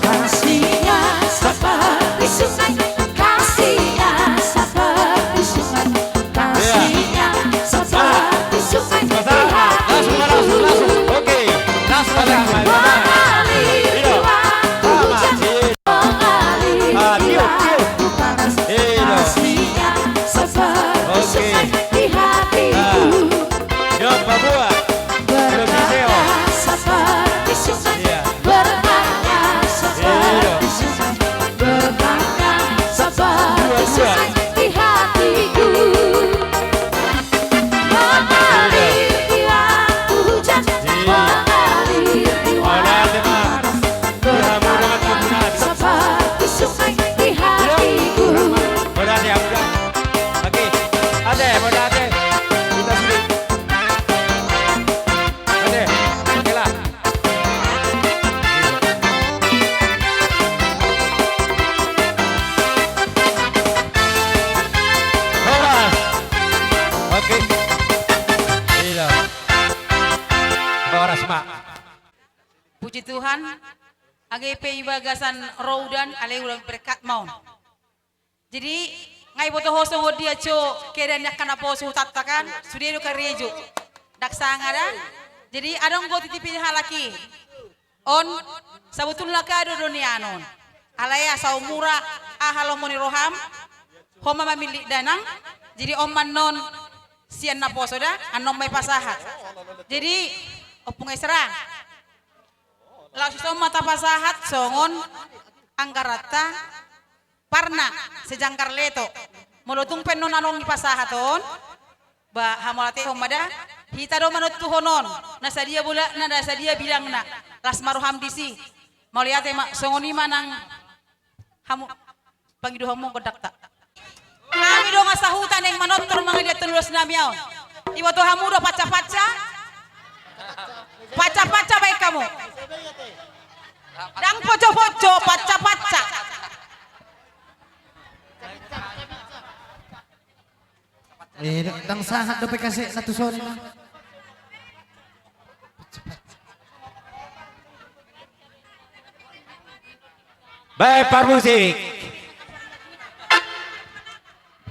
Kasihnya seperti sungai, kasihnya seperti sungai. Kasihnya seperti sungai di hatiku. Oke. Mengalir di waktu hujan, mengalir di waktu panas. Kasihnya seperti sungai di hatiku. Bertanya seperti sungai. Bertanya seperti sungai, bertanya seperti sungai di hatiku. Mengalir di waktu hujan, mengalir di waktu panas. Bertanya seperti sungai di hatiku. Ate, mauliate. Hita sude. Ate, oke lah. Horas. Oke. Iya. Horas, Mak. Puji Tuhan, age pe i bagasan roda on, alai ulang berkat maon. Jadi, nga iboto ho songon dia, Cok, keadaan ni angka naposo hutanta kan, sude do karejo. Ndang sanga da. Jadi, adong do titipi halak i. On, sabotulna kado do nian on. Alai asa umura, aha lomo ni roham, ho ma mamillit dainang, jadi on ma annon sian naposo da, annon ma ipasahat. Jadi, Ompung Esra, laos dison ma tapasahat songon anggaranta, parna, sejangkar leto. Molo tung pe annon adong dipasahat on, ba, hamauliatehon ma da, hita do manontuhon on, na sadia bolakna, na sadia bidangna, las ma roham disi. Mauliate ma, songon i ma nang hamu, pangidoanmu gondangta. Hami dongan sahuta naeng manortor mangaliatehon ulos nami on. Iboto hamu do panca-panca? Panca-panca baen hamu. Ndang poco-poco, panca-panca. Eh, ndang sahat dope kasek na tu son i. Baik, parmusik.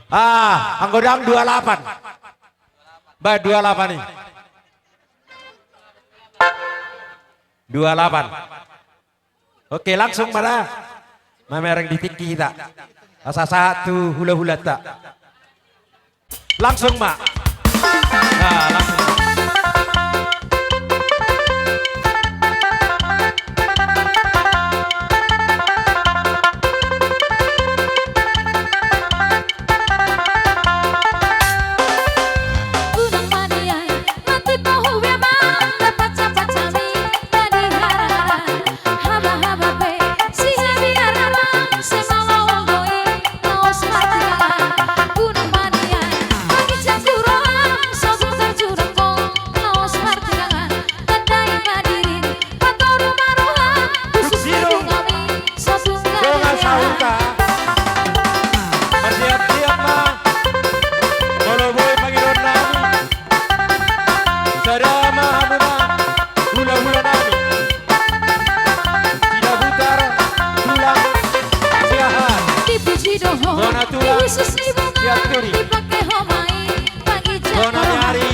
Ah, anggo ndang dua lapan. Baik, dua lapan i. Dua lapan. Oke, langsung ma da. Mamereng di tingki hita. Asa sahat tu hula-hulanta. Langsung ma. Nah, langsung. Dongan sahuta. Marsiap-siap ma. Molo boi pangidoan nami. Sada ma hamu ma. Hula-hula nami. Sidabutar tulang Siahaan. Bona tulang Sianturi. Bona ni ari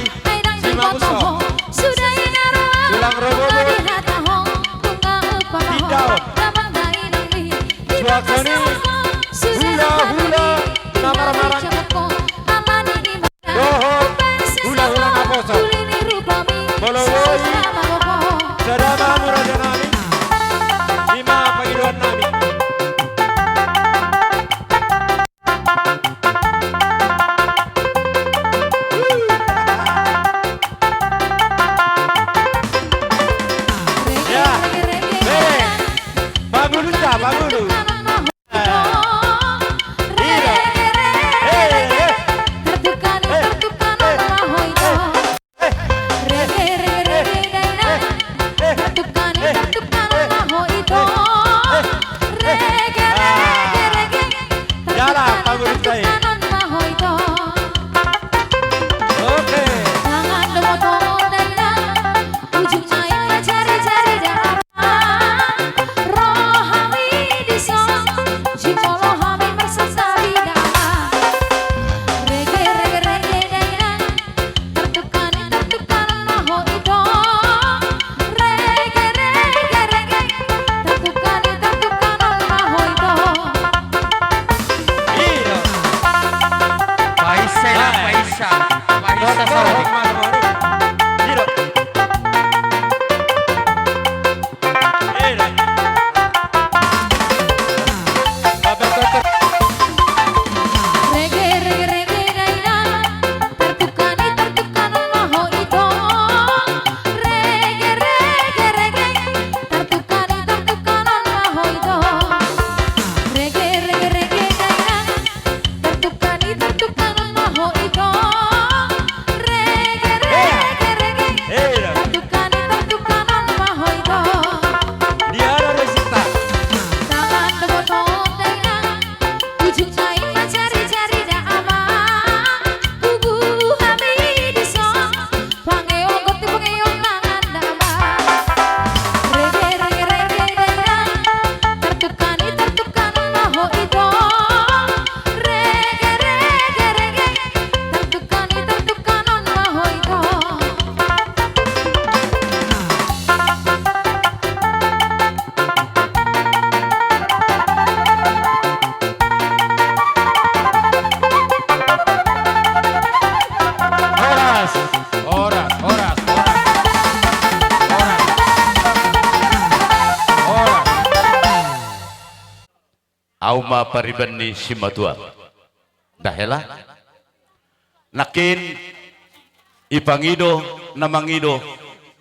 Simabuso. Tulang Robobo. Pindaon. Suang soni hula-hula na marmarang. Dohot hula-hula naposo. Molo boi, sada ma hamu raja nami. I ma pangidoan nami. Ya. Be. Pangulu ta, pangulu. Oke. Ujungna i ma jari-jari da. Ro hami dison, jumolo hami marsantabi da. Rege, rege, rege, dainang. Tartukani, tartukanon ma ho ito. Rege, rege, rege. Tartukani, tartukanon ma ho ito. Iya. Paisa, ya, paisa. Paisa, sorry. Iya. Ahu ma pariban ni simatua. Ndang hela. Nangkin, ipangido na mangido,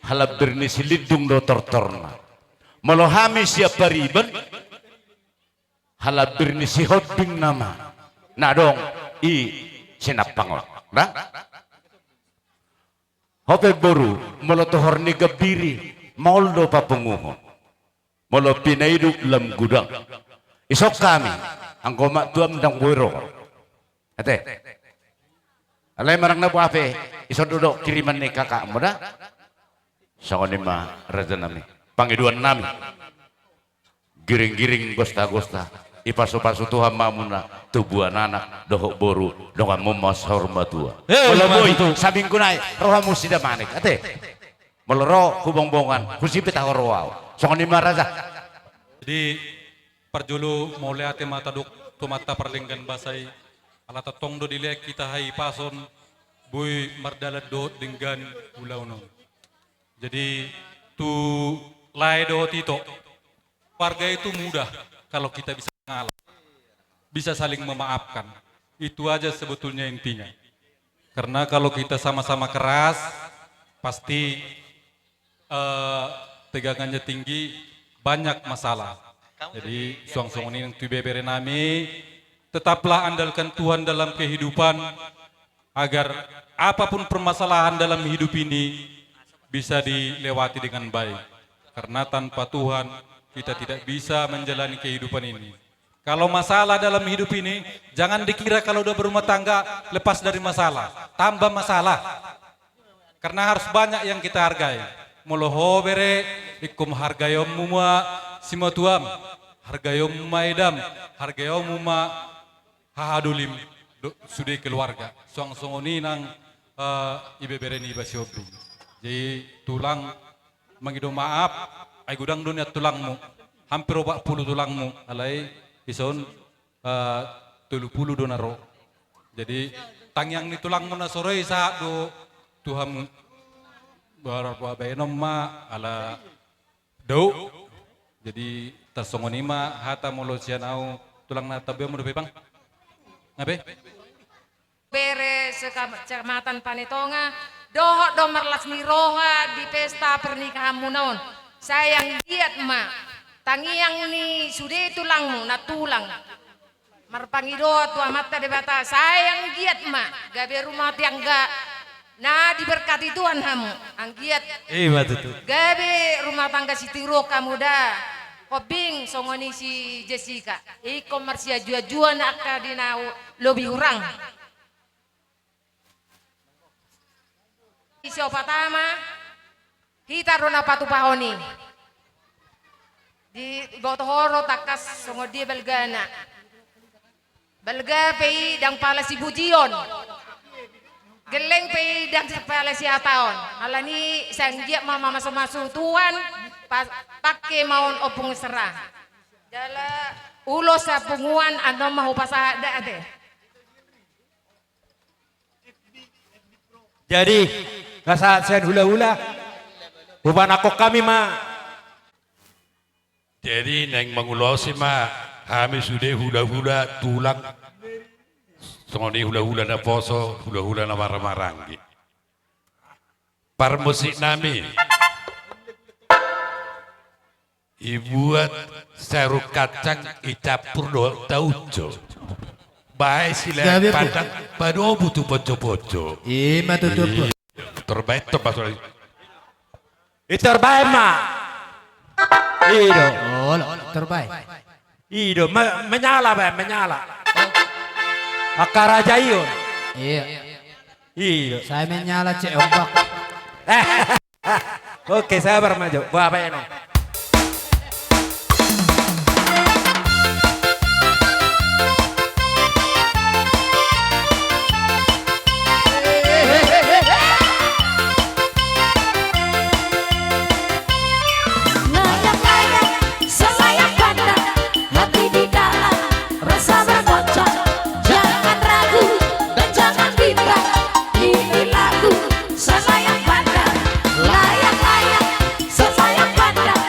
halambir ni silindung do tortorna. Molo hami sian pariban, halambir ni sihonding nama na adong i sinampang on. Ndang? Ho pe boru, molo tohor ni gambiri, maol do papunguhon. Molo pinaiduk lam gudang. Ison hami, anggo ma tuam ndang boi ro. Ate. Alai manang na boha pe, ison do do kiriman ni kakakmu da. Songon i ma raja nami. Pangidoan nami. Giring-giring gosta-gosta. Ipasu-pasu Tuhan ma hamuna, tubuan anak dohot boru, donganmu ma saur matua. Eh, molo boi, saminggu nai, ro hamu sidamanik. Ate. Molo ro, hubongbongan, husi pe taho ro ahu. Songon i ma raja. Jadi, parjolo mauliate ma tadok tu Amanta pardenggan basa i, ala tongtong do dilehon hita hahipason, boi mardalan dohot denggan ulaon on. Jadi, tu lae dohot ito, keluarga itu mudah kalau kita bisa mengalah, bisa saling memaafkan. Itu aja sebetulnya intinya. Karena kalau kita sama-sama keras, pasti, eh, tegangannya tinggi, banyak masalah. Jadi, suang songon i nang tu ibebere nami, tetaplah andalkan Tuhan dalam kehidupan, agar apapun permasalahan dalam hidup ini bisa dilewati dengan baik. Karena tanpa Tuhan, kita tidak bisa menjalani kehidupan ini. Kalau masalah dalam hidup ini, jangan dikira kalau udah berumah tangga, lepas dari masalah. Tambah masalah. Karena harus banyak yang kita hargai. Molo ho bere, ingkon hargaionmu ma simatuam, hargaionmu ma edam, hargaionmu ma hahadolim, do-, sude keluarga. Suang songon i nang, eh, ibebere niba si Hombing. Jadi tulang mangido maaf, ai godang do nian tulangmu. Hampir opat pulu tulangmu, alai ison, eh, tolu pulu do na ro. Jadi tangiang ni tulangmu na so ro i sahat do tu hamu. Bar-, ba-, baenon ma ala dao. Jadi tarsongon i ma hata molo sian ahu, tulang na tabeanmu dope, Bang? Ngabe? Bere sekam-, Kecamatan Pane Tonga, dohot do marlas ni roha di pesta pernikahanmuna on. Sai anggiat ma tangiang ni sude tulangmu, na tulang, marpangidoan tu Amanta Debata, sai anggiat ma gabe rumah tangga na diberkati Tuhan hamu. Anggiat, ima tutu, gabe rumah tangga sitiruon hamu da. Hombing, songon i si Jessica. Ingkon marsianjuanjuan angka di na lobi hurang. Isi opat ama, hita do na patupahon i. Diboto ho do tangkas songon dia balgana. Balga pe i ndang pala sipujion. Gelleng pe i ndang pala sihataon. Alani i sai anggiat ma mamasumasu Tuhan, pa-, pangke ma on ompung sera. Jala ulos sipunguan annon ma hupasahat da ate. Jadi, nga sahat sian hulahula, hupanangkok hami ma. Jadi, naeng mangulosi ma hami sude hulahula tulang. Songon i hulahula na poso, hulahula na marhahamaranggi. Parmusik nami. Ibuat sarung kacang, icampur dohot tauco. Baen silae, gabe, pandang, padomu tu poncoponco. Ima tutu. Iya. Torbaen tong pasola. I torbaen ma. I do. Olo, torbaen. I do, me-, menyala baen, menyala. Angka raja i on. Iya. I do. Sai menyala cek ombak. Eh. Oke, sabar ma jo. Boha baenon. Layang-layang, selayang pandang, hati di dalam, rasa bergoncang. Jangan ragu dan jangan bimbang, ini lagu selayang pandang. Layang-layang, selayang pandang,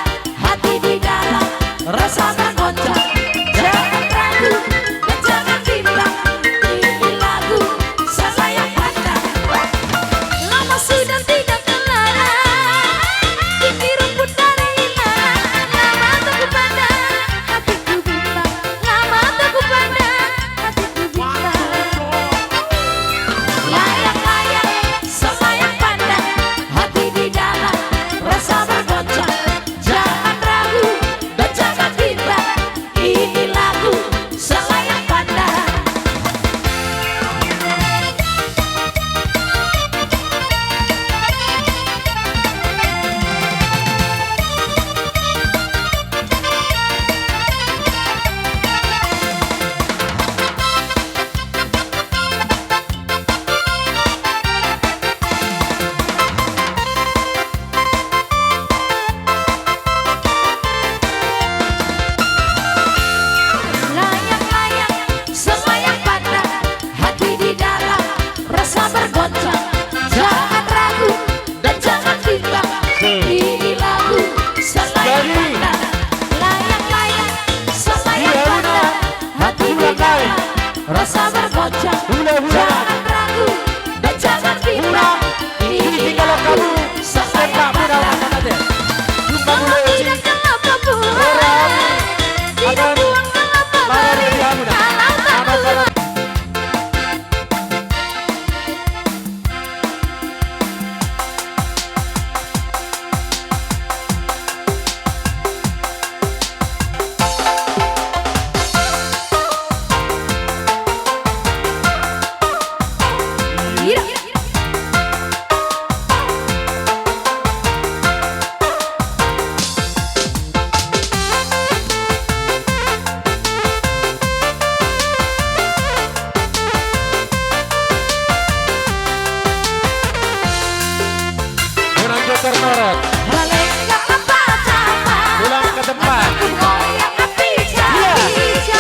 Termerek. Pulang ke tempat. Iya. Iya.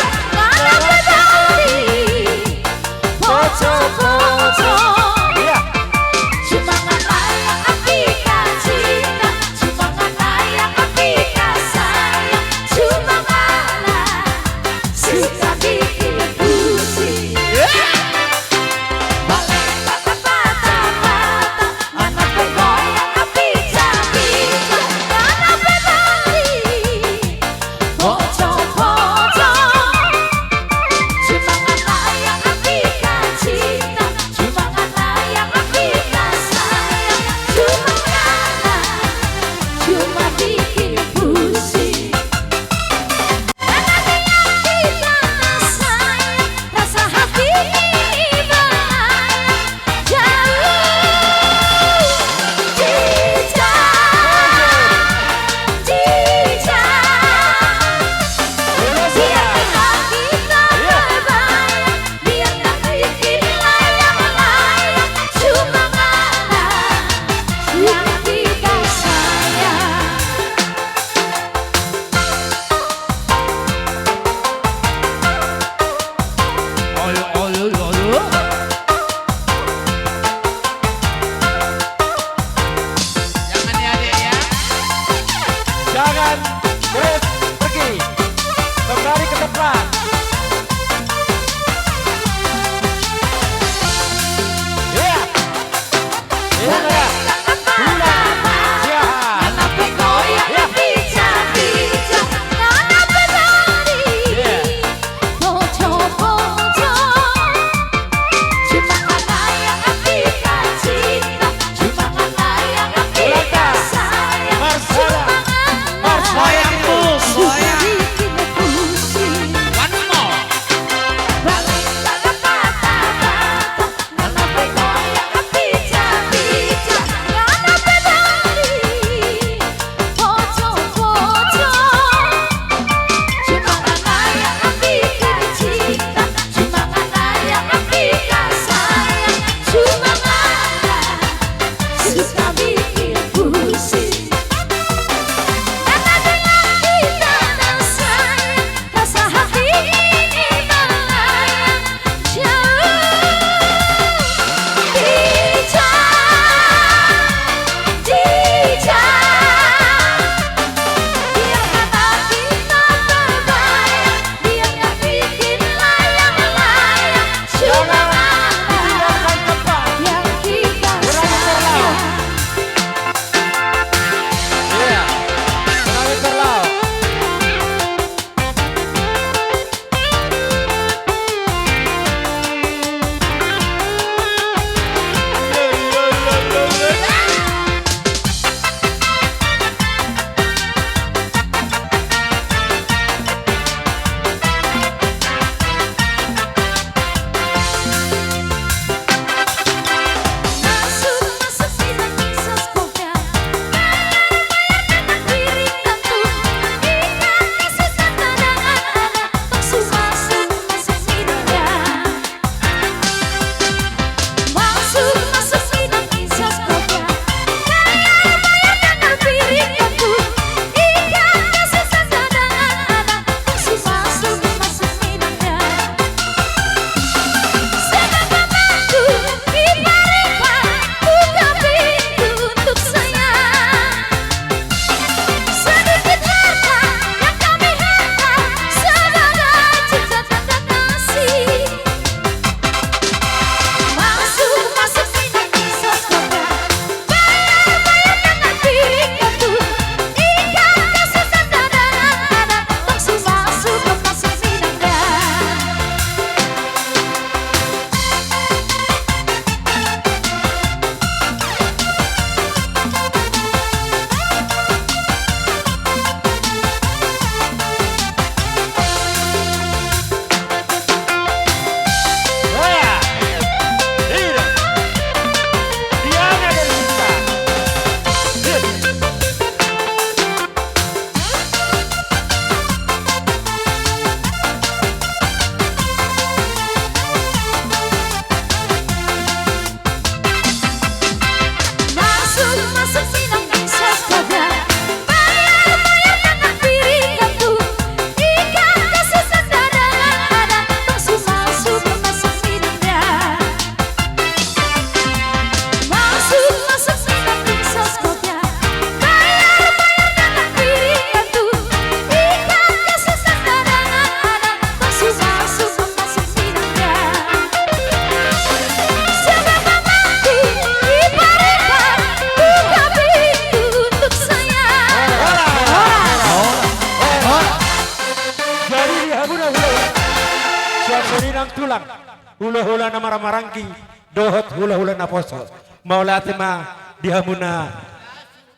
hula-hula na marhahamaranggi dohot hula-hula naposo. Mauliate ma di hamuna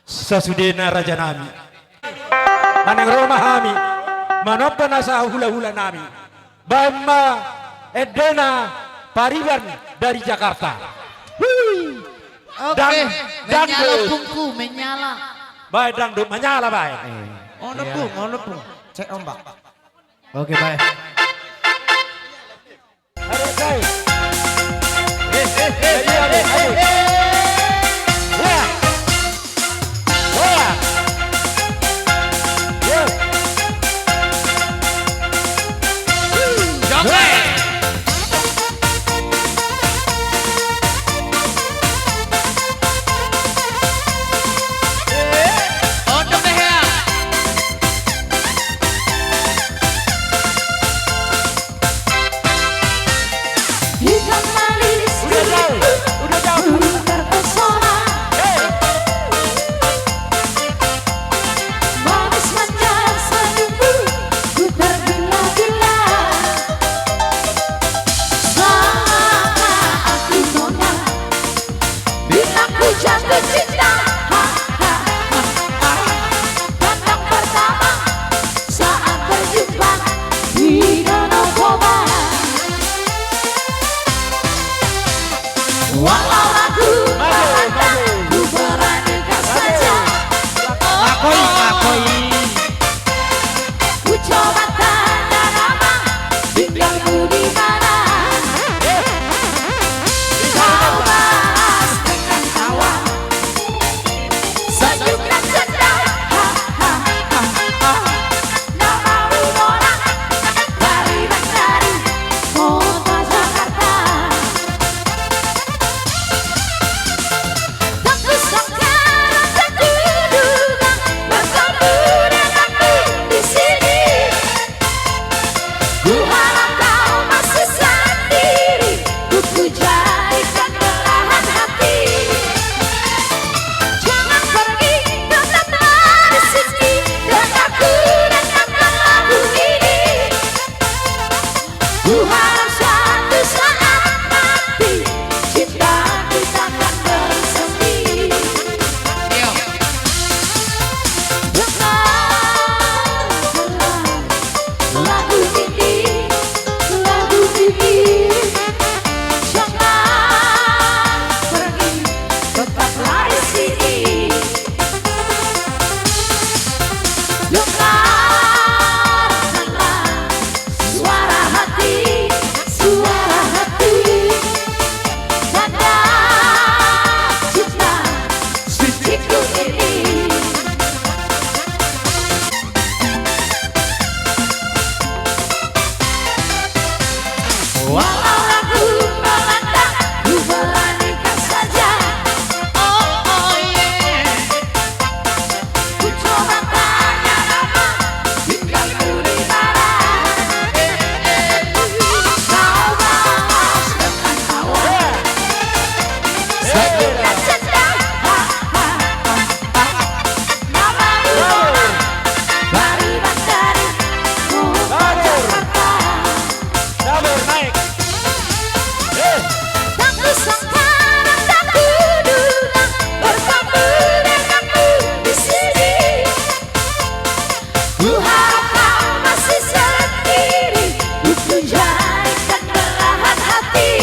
sasudena rajanami. Naeng ro ma hami manomba nasa hula-hulanami. Baen ma endena Pariban dari Jakarta. Hui. Oke, dang-, menyala dangdut. Pungku, menyala. Baen dangdut, menyala baen. Ono pung, ono pung. Cek ombak. Oke, baen. Bila ku jatuh cinta, ha, ha, ha, ha. Pandang pertama saat berjumpa di Danau Toba. Walau ragu, maju, maju, ku beranikan saja. Maju. Ngakoi, ngakoi. Ku coba tanya nama, tinggalmu di mana? Kau balas dengan tawa, senyum dan canda. Ha, ha, ha, ha. Namamu Nona, Pariban dari kota Jakarta. Tak kusangka, tak kuduga bertemu denganmu di sini. Ku harap kau masih sendiri, ku jadikan belahan hati. Jangan pergi, tetaplah di sini, dengarkan ku dan nyanyikan lagu ini. Ku harap suatu saat nanti cinta kita akan bersemi. Yo. Dengarkanlah lagu ini, lagu ini. Jangan pergi, tetaplah di sini. Dengarkanlah suara hati, suara hati. Tanda cinta suciku ini. Walau ragu melanda, ku beranikan saja. Oh, oh, yeah. Ku coba tanya nama, tinggalmu di mana? Kau balas dengan tawa. Senyum dan canda. Ha, ha, ha, ha. Namamu Nona, Pariban dari kota Jakarta. Sabar, naik. Eh. Tak kusangka dan tak kuduga bertemu denganmu di sini. Ku harap kau masih sendiri, ku jadikan belahan hati.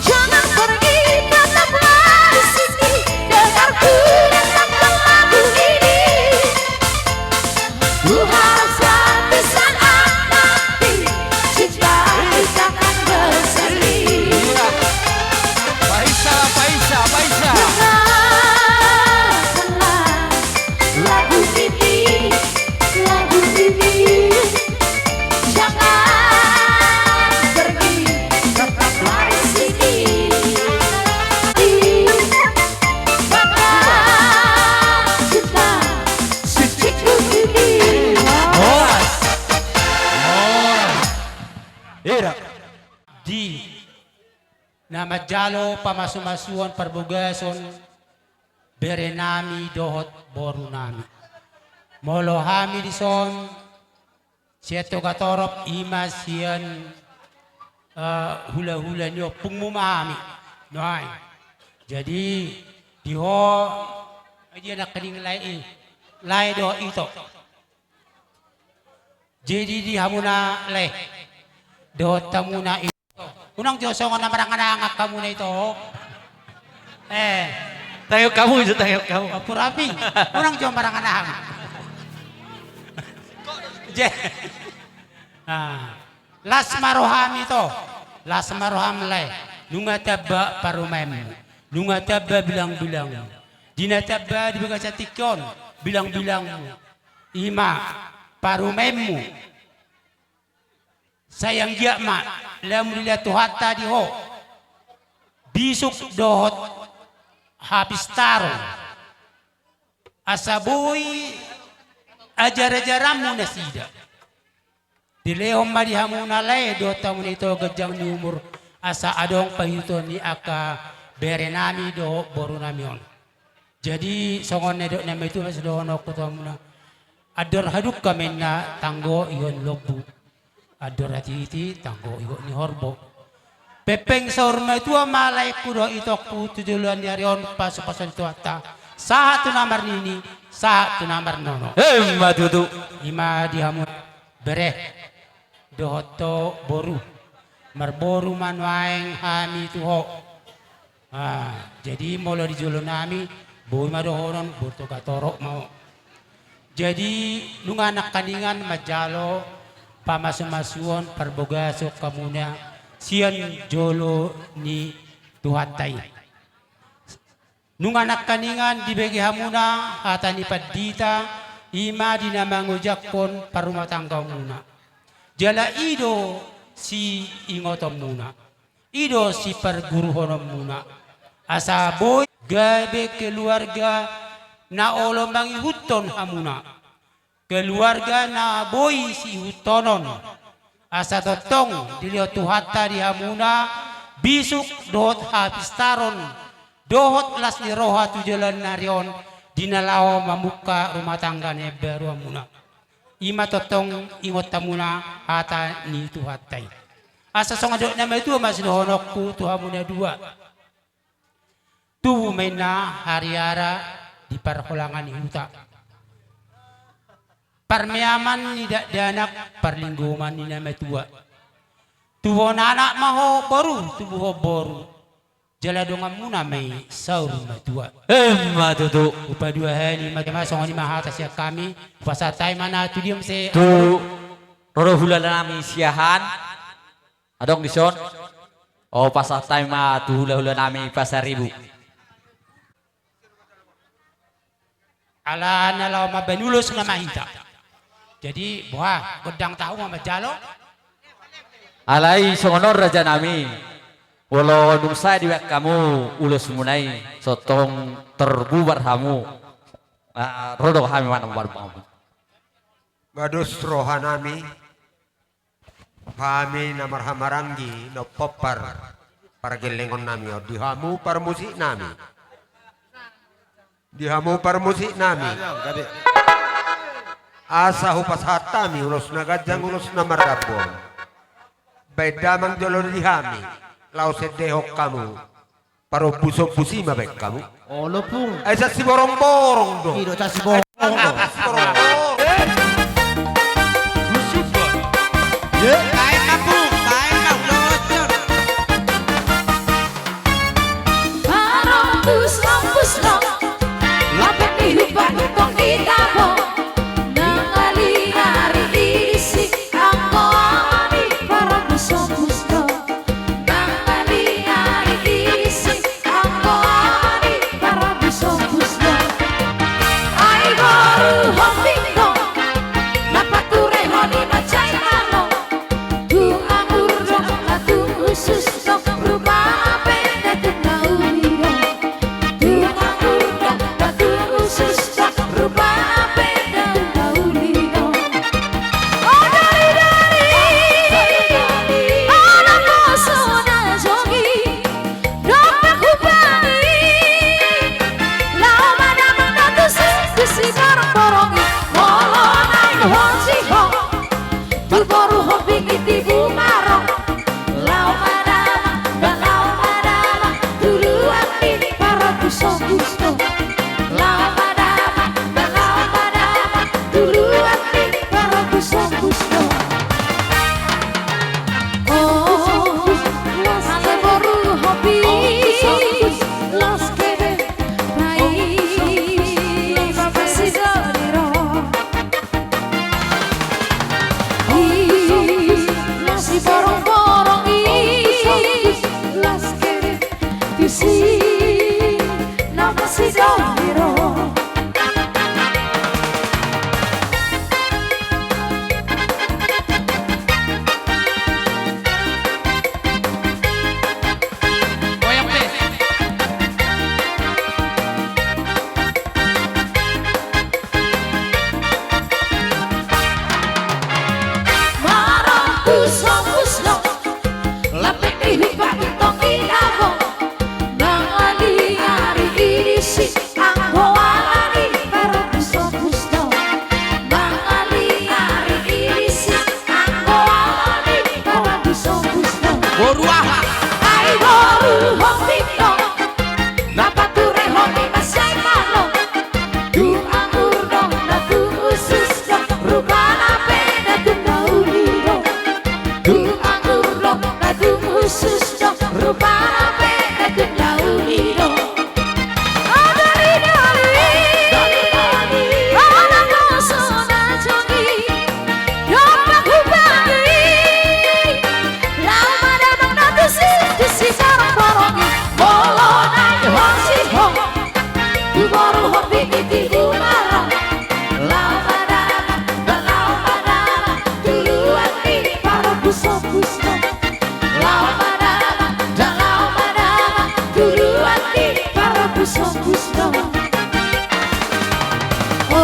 Jangan pergi, tetaplah di sini, dengarkan ku dan nyanyikan lagu ini. Ku harap suatu saat nanti cinta kita akan bersemi. Iya. Paisa, paisa, paisa. Dengarkanlah lagu ini, lagu ini. Jangan pergi, tetaplah di sini. Cinta suciku ini. Horas. Horas. Ira. Di na manjalo pamasumasuon parbagason berenami dohot borunami. Molo hami dison sian Togatorop, i ma sian eh, hulahula ni ompungmu ma hami. Nuaeng. Jadi, di ho, ai dia nangkaning lae i, lae dohot ito. Jadi di hamuna lae dohot hamuna ito. Unang jo songon na maranganangan hamuna ito. Eh. Tangihon hamu jo, tangihon hamu. Ampun, Rapi. Unang jo maranganangan. Je-, ah. Las ma rohami ito, las ma roham lae, nunga tamba parumaenmu, nunga tamba bilangbilangmu. Di na tamba di bagasan tingki on bilangbilangmu, i ma parumaenmu. Sai anggiat ma lam dilehon Tuhanta di ho bisuk dohot hapistaron, asa boi ajarajaranmu nasida. Dilehon ma di hamuna lae dohot hamuna ito ganjang ni umur, asa adong pahituhon ni angka berenami dohot borunami on. Jadi songon na nidok ni na matua ma sidohononku tu hamuna: Andor hadungka ma inna tanggo ihot ni lombu, andor hatiti tanggo ihot ni horbo. Pengpeng saur matua ma laengku dohot itongku tu joloan ni ari on, pasupasu ni Tuhanta sahat tu na marnini, sahat tu na marnono. Emma tutu. I ma di hamu bere dohot tu boru, marboru ma nuaeng hami tu ho. Ah, jadi molo di jolonami, boi ma dohonon, boru Togatorop ma ho. Jadi nunga nangkaningan manjalo pamasumasuon, parbagason hamuna sian jolo ni Tuhanta i. Nunga nangkaningan dibege hamuna hata ni pandita, i ma di na mangojakhon parumatanggaonmuna. Jala i do siingotonmuna. I do siparguruhononmuna, asa boi gabe keluarga na olo mangihuthon hamuna, keluarga na boi siihuthonon, asa tongtong dilehon Tuhanta di hamuna bisuk dohot hapistaron dohot las ni roha tu joloan ni ari on, di na laho mamungka rumah tangga na imbaruanmuna. I ma tongtong ingot hamuna hata ni Tuhanta i. Asa songon nidok ni na matua ma sidohononku tu hamuna dua: Tubu ma inna hariara di parholangan ni huta. Parmeaman ni dakdanak, parlinggoman ni na matua. Tubuhon anak ma ho boru, tubuhon boru. Jala donganmuna ma i saur matua. Emma tutu. Hupaduahali ma, songon i ma hata sian hami, hupasahat hami ma na tu dia muse. Tu ro do hulahulanami Siahaan. Adong dison. O, hupasahat hami ma tu hulahulanami Pasaribu. Ala na laho mambahen ulos nama hita. Jadi boha, gondang tahu ma manjalo. Alai songon on rajanami, molo dung sae dibahen hamu ulosmuna i, tongtong tarbubar hamu. Ah, ro do hami manang manang hamu. Bados rohanami. Hami na marhahamaranggi, na pompar pargellengonnami on, di hamu parmusiknami. Di hamu parmusiknami. Asa hupasahat hami ulos na ganjang, ulos na marrambu on. Bahen damang jolo di hami, laos endehon hamu. Parombusombus i ma bahen hamu. Olo, Pung. Ai sian Siborongborong do. I do sian Siborongborong. Ai sian Siborongborong. Bahen ma, Pung, bahen ma, ulos on. Parombusombus do, lape ni hupa tong di tabo. Nangaliat ari disi, anggo ni parombusombus do. Nangaliat ari disi, anggo ni parombusombus do. Ai boru hombing do, na paturehon i mansai malo. Tung anggur do na tung usus do, ruma pe na tung na uli do. Tung anggur Sombus do. Laho madama, laho madama, tuduhan ni parompu sombus do. O, las ale boru hobi, las kede, rai, las kede, las kede, las kede. I, las i borong-borong i, las kede, tusi, na masida i ro. Marompu sombus do, lam ni hupa tonggi dabo, mangalingari i disi, anggo ala ni parompu sombus do, mangalingari i disi, anggo ala ni parompu sombus do. Boru aha? Ai boru hobi do, na paturehon i mansai malo. Dung anggur do na tung usus do, rupana pe na tung na uli do. Dung anggur do na tung usus do, rupana pe na tung na uli do. Adari-dari, adari-dari, adong do so na jongi. Dompak hubangi, laho madamang na tusi, tusi borong-borong i. Molo na i ho si ho, tu boru hobi i tibu malam. Laho madamang, laho madamang, tuduhan ni parompu sombus do. Laho madamang, laho madamang, tuduhan ni parompu sombus do. O,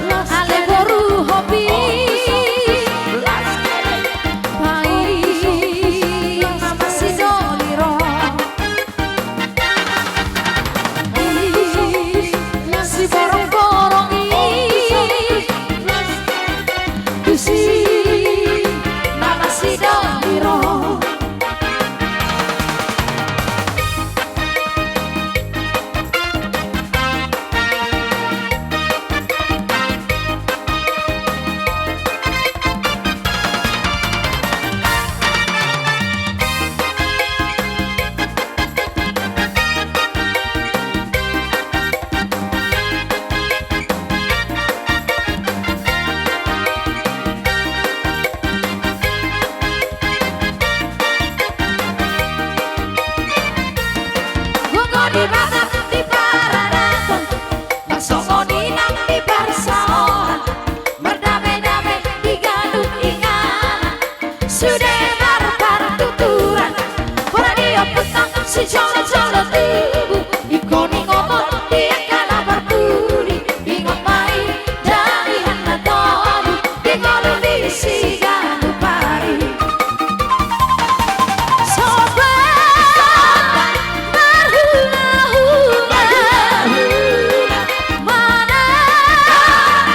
las ale boru hobi, las kede, rai, las masida i ro. I, las i borong-borong i, las kede, tusi, na masida i ro. Gogo di bagas di paradaton, na songon i nang di parsaoran, mardame-dame di ganup inganan. Sude marpartuturan, pora di ompunta sijolo-jolo tubu, ingkon ingoton di angka na parpudi, ingot ma i dalihan na tolu, di ngolu ni siganup ari. Soba marhula-hula, marhula-hula, manang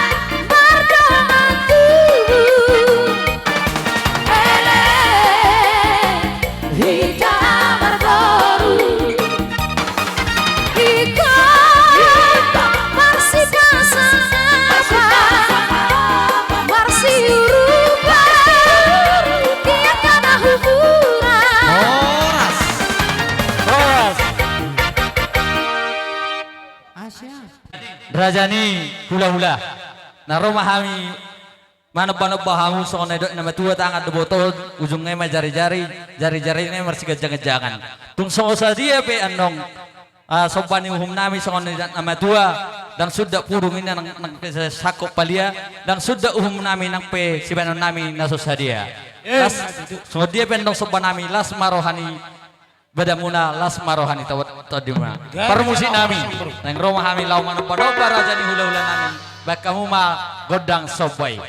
mardongan tubu. Ele hita marboru, hita marsipasangapa, marsiurupan, di angka na huburan. Horas. Horas. Raja ni hula-hula. Na ro ma hami manomba-nomba hamu songon na nidok ni na matua, tangan do botohon, ujungna i ma jari-jari, jari-jari na i marsiganjang-ganjangan. Tung so sadia pe annon, ah, somba ni uhum nami songon na nidok ni na matua, ndang suda pudung i na nang, nang sangkop palia, ndang suda uhum nami nang pe sibahenon nami na so sadia. Eh, las, songon dia pe annon somba nami, las ma roha ni badamuna, las ma roha ni tau-, tondimuna. Parmusik nami, naeng ro ma hami laho manomba-nomba raja ni hula-hula nami. Bahen hamu ma gondang somba i.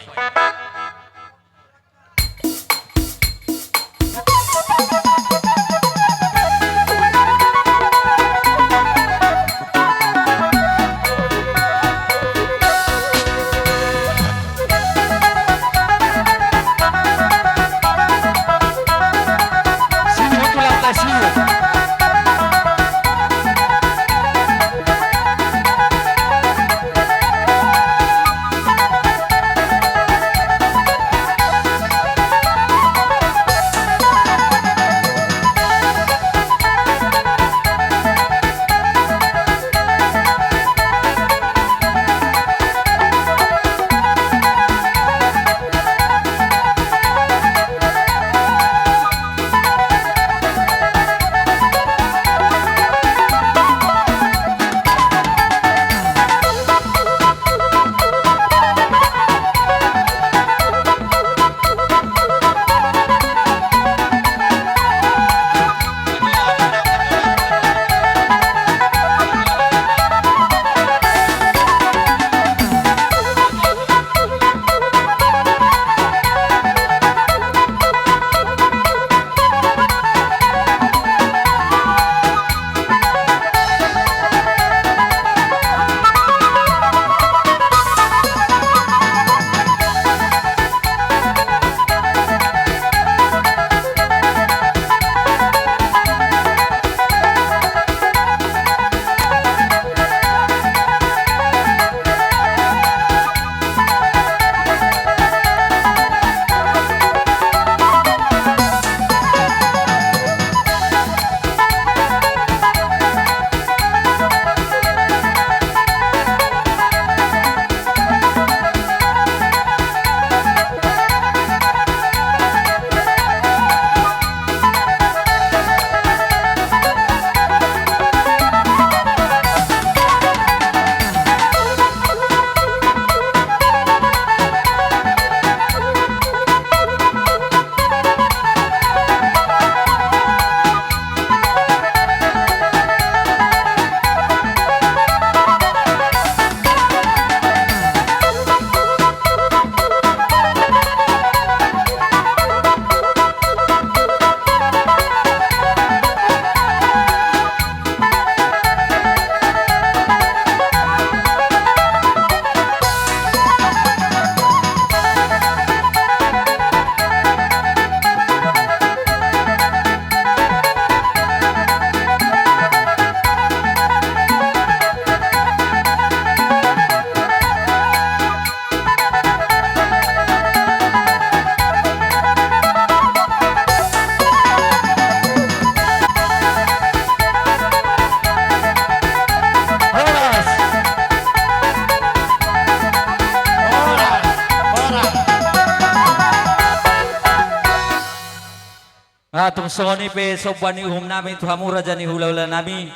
Tung songon i pe somba ni uhum nami tu hamu raja ni hulahula nami.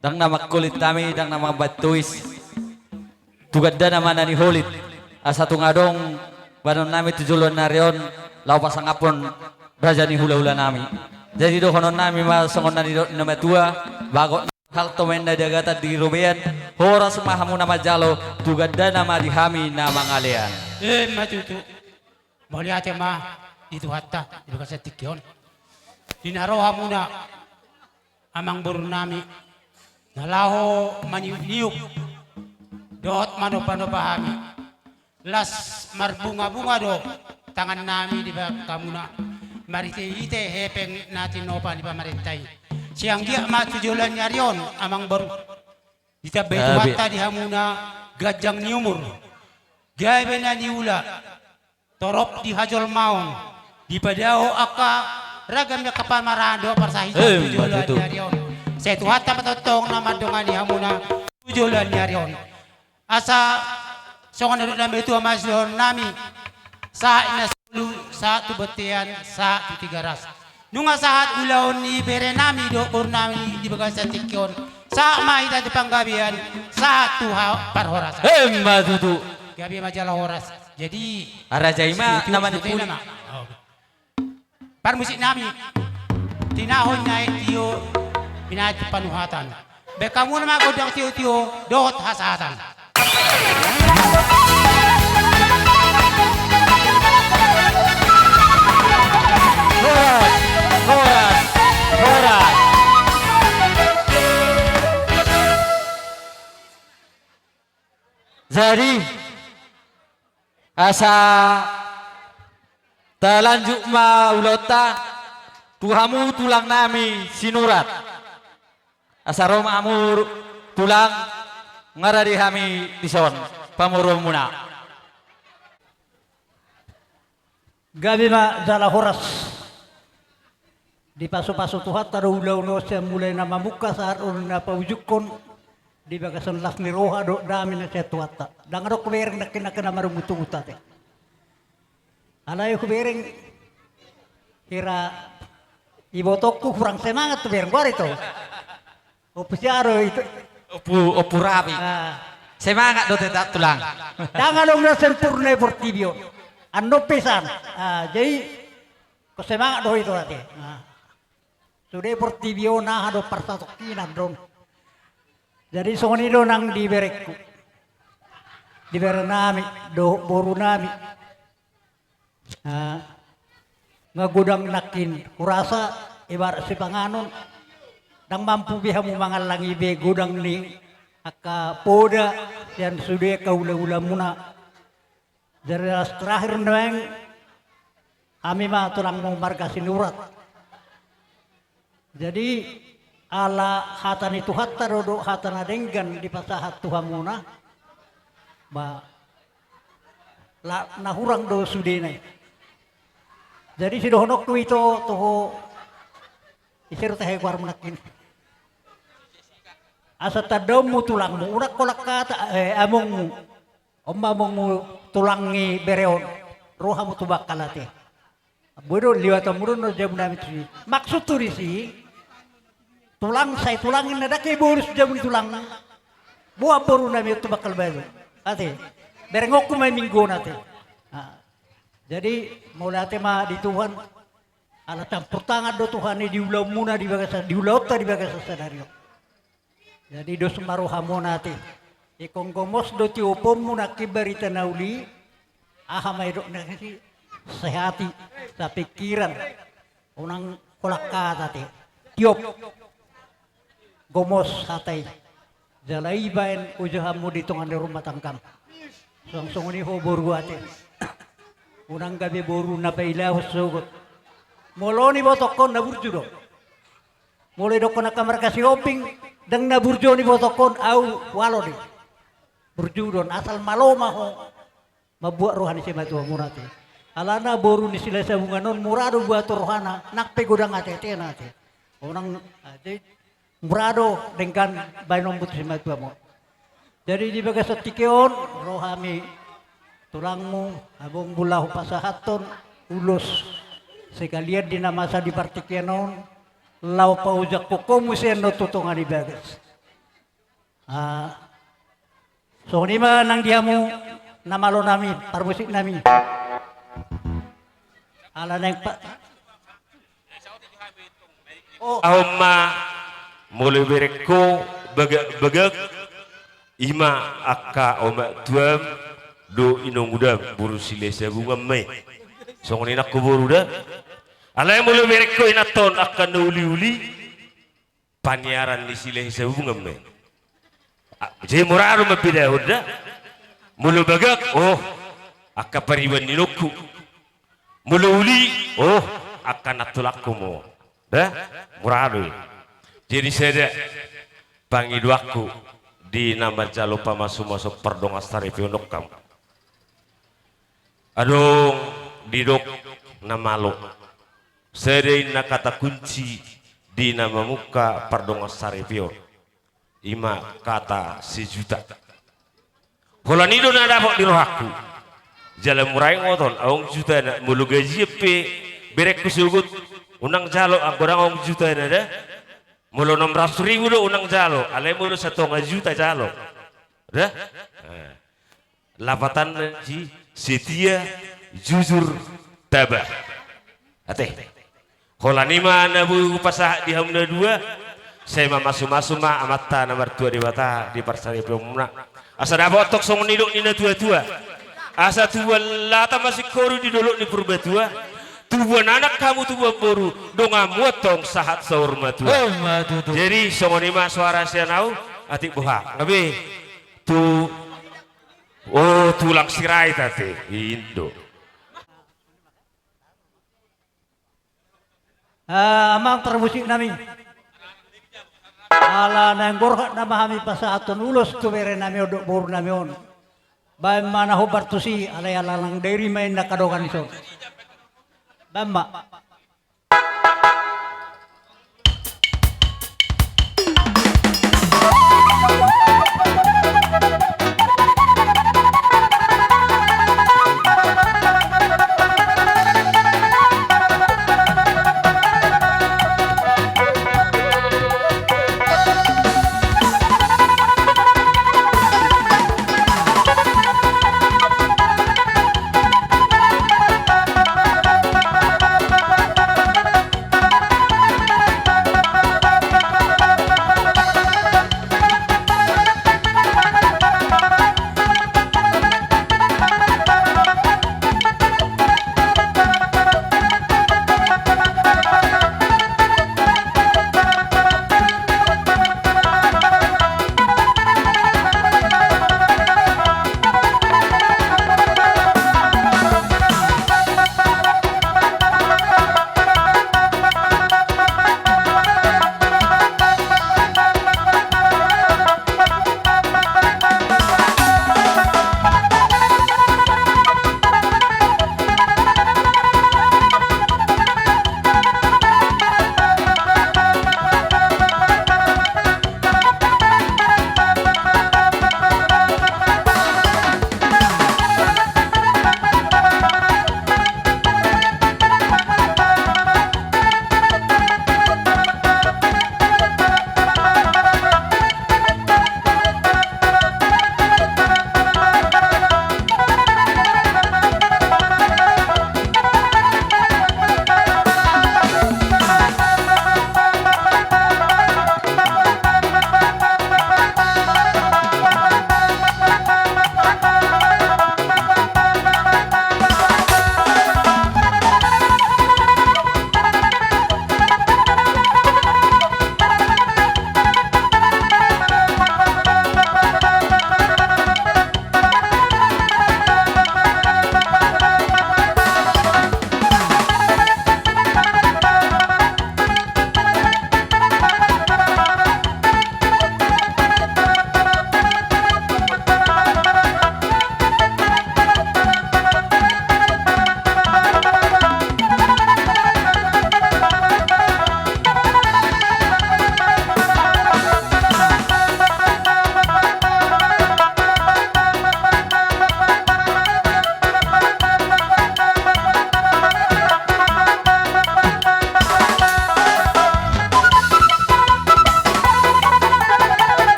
Ndang na mangkolit hami, ndang na mambaen tois. Tu gandana ma na niholit. Asa tung adong baenon nami tu joloan ni ari on, laho pasangaphon raja ni hulahula nami. Jadi dohonon nami ma songon na nidok ni na matua, bagot hal tomen na di agatan di robean, horas ma hamu na manjalo, tu gandana ma di hami na mangalean. Emma tutu. Mauliate ma di Tuhanta di bagasan tingki on. Di na ro hamuna amangboru nami na laho maniukniuk dohot manombanoma hami. Las marbungabunga do tangan nami di bagasan hamuna, marhitehite hepeng na tinopa ni pamarenta i. Sai anggiat ma tu joloan ni ari on amangboru, ditambai Tuhanta di hamuna ganjang ni umur, gabe na niula, torop di hajolmaon, dipadao angka ragam ni angka pamaraan dohot parsahiton tu joloan ni ari on. Sai Tuhanta ma tongtong na mandongani hamuna tu joloan ni ari on. Asa songon na nidok ni na matua ma sidohonon nami, sahat i na solu, sahat tu bontean, sahat tu Tigaras. Nunga sahat ulaon ni bere nami dohot boru nami di bagasan tingki on, sahat ma hita tu panggabean, sahat tu parhorasan. Emma tutu. Gabe ma jala horas. Jadi raja i ma na manipuli. Parmusik nami, tinahon ni aek tio, binahen tu panuhatan. Baen hamu ma gondang tiotio dohot hasahatan. Horas, horas, horas. Jadi asa talanjut ma ulaonta tu hamu tulang nami Sinurat. Asa ro ma hamu tulang, nunga rade hami dison pamoruonmuna. Gabe ma jala horas. Dipasupasu Tuhanta do ulaon on sian mulai na mamungka sahat on na paujunghon di bagasan las ni roha dohot dame na sian Tuhanta. Ndang adong hubereng nangkin na marungutungut ate. Alai hubereng hira ibotongku hurang semangat hubereng, boha do ito. Ompu Siaro ito. Ompu, Ompu Rabi. Semangat do tetap tulang. Ndang adong na sempurna i portibi on. Annon pe san. Jadi ingkon semangat do ito ate. Sude portibi on aha do, parsatongkinan do. Jadi songon i do nang di berengku, di bere nami dohot boru nami. Nunga godang nangkin hurasa ibarat sipanganon. Ndang mampu be hamu mangallangi be godang ni angka poda sian sude angka hulahulamuna. Jadi las terakhir nuaeng, hami ma tulangmu marga Sinurat. Jadi ala hata ni Tuhanta do dohot hata na denggan dipasahat tu hamuna, ba na hurang do sudena i. Jadi sidohononku ito tu ho, ise do tahe goarmu nangkin, asa tandaonmu tulangmu, unang holan hata amongmu. On ma amongmu tulang ni bere on, ro hamu tu bangkal ate. Boi do liwatonmu do na jabu nami tusi. Maksudhu disi, tulang sai tulang ninna, ndang ke bonus jabu ni tulang. Boan boru nami on tu bangkal batu ate. Berengonku ma i minggu on ate. Jadi mauliate ma di Tuhan, ala campur tangan do Tuhan i di ulaonmuna di bagasan, di ulaonta di bagasan sadari on. Jadi dos ma rohamuna ate. Ingkon gomos do tioponmu nangkin barita na uli. Aha ma didok na i, sehati, sapingkiran. Unang holan hata ate. Tiop. Gomos hata i. Jala i baen ujahanmu di tonga ni rumah tanggam. Songon i ho boru ate. Unang gabe boru na pailahon sogot. Molo on ibotokkon na burju do. Molo idokkon angka marga Sihombing, ndang na burju on ibotokkon, au walo do i. Burju do on, asal malo ma ho mambuat roha ni simatuamuna ate. Alana boru ni Silahisabungan on mura do buat rohana, nang pe godang ateatena ate. Unang ate, mura do denggan baenonmu tu simatuam on. Jadi di bagasan tingki on ro hami tulangmu, amongmu laho pasahathon ulos sekalian di na masa di partingkian on, laho paujak ho muse annon tu tonga ni bagas. Ah, songon i ma nang di hamu na malo nami, parmusik nami. Ala naeng pa- Oh. Aha ma molo berengko bagak-bagak, ima angka omak tuam dohot inongudam, boru Silahisabungan ma i. Songon i nangkin boru da. Alai molo berengko inanton angka na uli-uli, paniaran ni Silahisabungan ma i. Ah, jadi mura do mambedahon da. Molo bagak, oh, angka pariban ni inongku. Molo uli, oh, angka nantulangku ma on. Da, mura do i. Jadi sada pangidoanku di na manjalo pamasu-masu pardongan saripeon on, hamu. Adong didok na malo. Sada inna kata kunci di na mamungka pardongan saripeon. Ima kata sejuta. Holan i do na dapot di rohangku. Jala mura ingot on, adong jutana, molo gajian pe berengku sogot, unang jalo, anggo ndang adong jutana da. Molo enam ratus ribu do unang jalo, alai molo satonga juta jalo. Da? Nah. Lapatanna si setia, jujur, tabah. Ate. Holan i ma na boi hupasahat di hamu na dua, sai mamasu-masu ma Amanta na martua Debata di parsaripeonmuna. Asa dapot tong songon nidok ni na tua-tua. Asa tubuan lata ma singkoru di dolok ni Purbatua. Tubuan anak hamu tubuan boru, donganmu antong sahat saur matua. Oh, ma tutu. Jadi songon i ma soara sian au, atik boha. Gabe tu, oh, tulang Sirait ate, i do. Ah, amang parmusik nami. Ala naeng borhat nama hami pasahathon ulos tu bere nami on dohot boru nami on. Baen ma na hombar tusi, alai ala nang diri ma inna kadongan i son. Baen ma.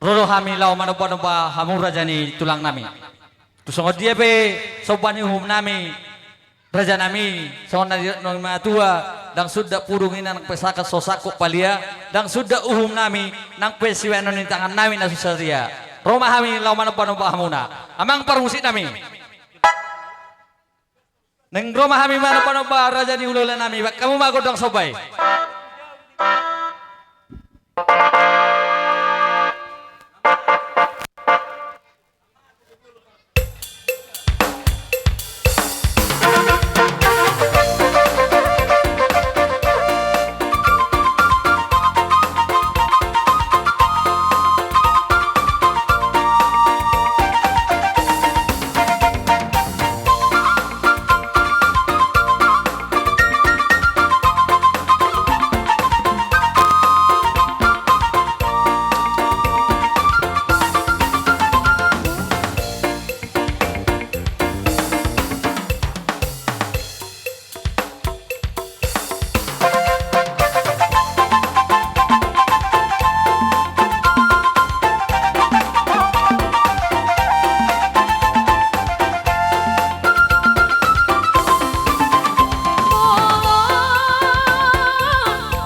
Ro do hami laho manomba-nomba hamu raja ni tulang nami. Tu songon dia pe somba ni uhum nami, raja nami, songon na didok ni natua-tua, ndang suda pudung i nang pe sangkap so sangkap palia, ndang suda uhum nami nang pe sibahenon ni tangan nami na so sadia. Ro ma hami laho manomba-nomba hamuna, amang parmusik nami. Naeng ro ma hami manomba-nomba raja ni hulahula nami, bahen hamu ma gondang somba i.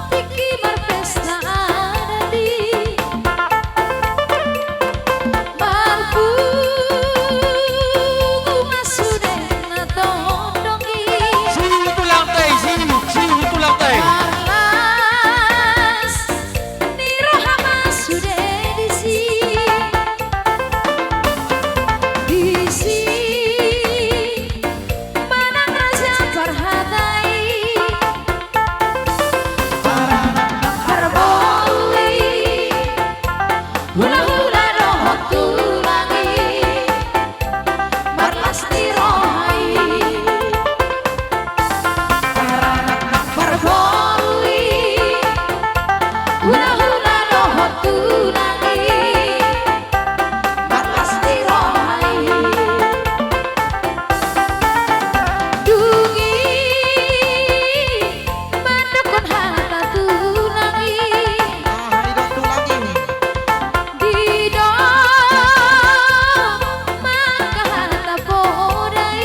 Tingki marpesta adat i, marpungu ma sude na tondong i. Siu tulang tai, siu, siu tulang tai. Marlas ni roha ma sude disi. Disi manang raja parhata i. Parboru i, hulahula dohot tulang i, marlas ni roha i. Parboru i, hulahula dohot tulang i, marlas ni roha i. Dung i mandokkon hata tulang i. Aha didok tulang i? Didok ma angka hata poda i.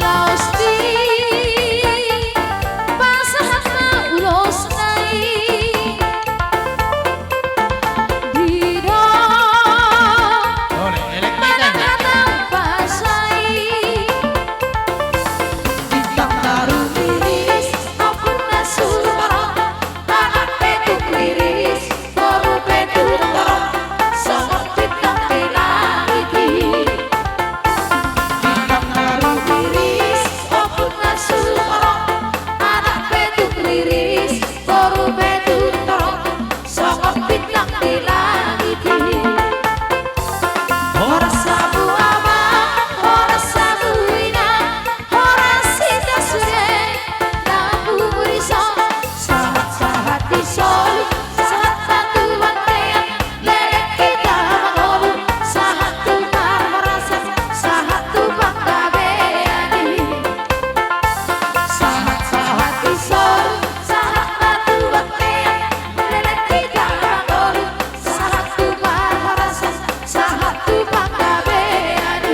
Laos dipasahat ma ulosna i. Didok manang hata umpasa i. Bintang na rumiris, ombun na sumorop, anak pe tung riris, boru pe tung torop, songon bintang di langit i. Bintang na rumiris, ombun na sumorop, anak pe tung riris, boru pe tung torop, songon bintang di langit i. Horas hamu amang, horas hamu inang, horas hita sude na pungu dison. Sahat-sahat di solu, sahat ma tu bontean, leleng hita mangolu, sahat tu parhorasan, sahat tu panggabean i. Sahat-sahat di solu, sahat ma tu bontean, leleng hita mangolu, sahat tu parhorasan, sahat tu panggabean i.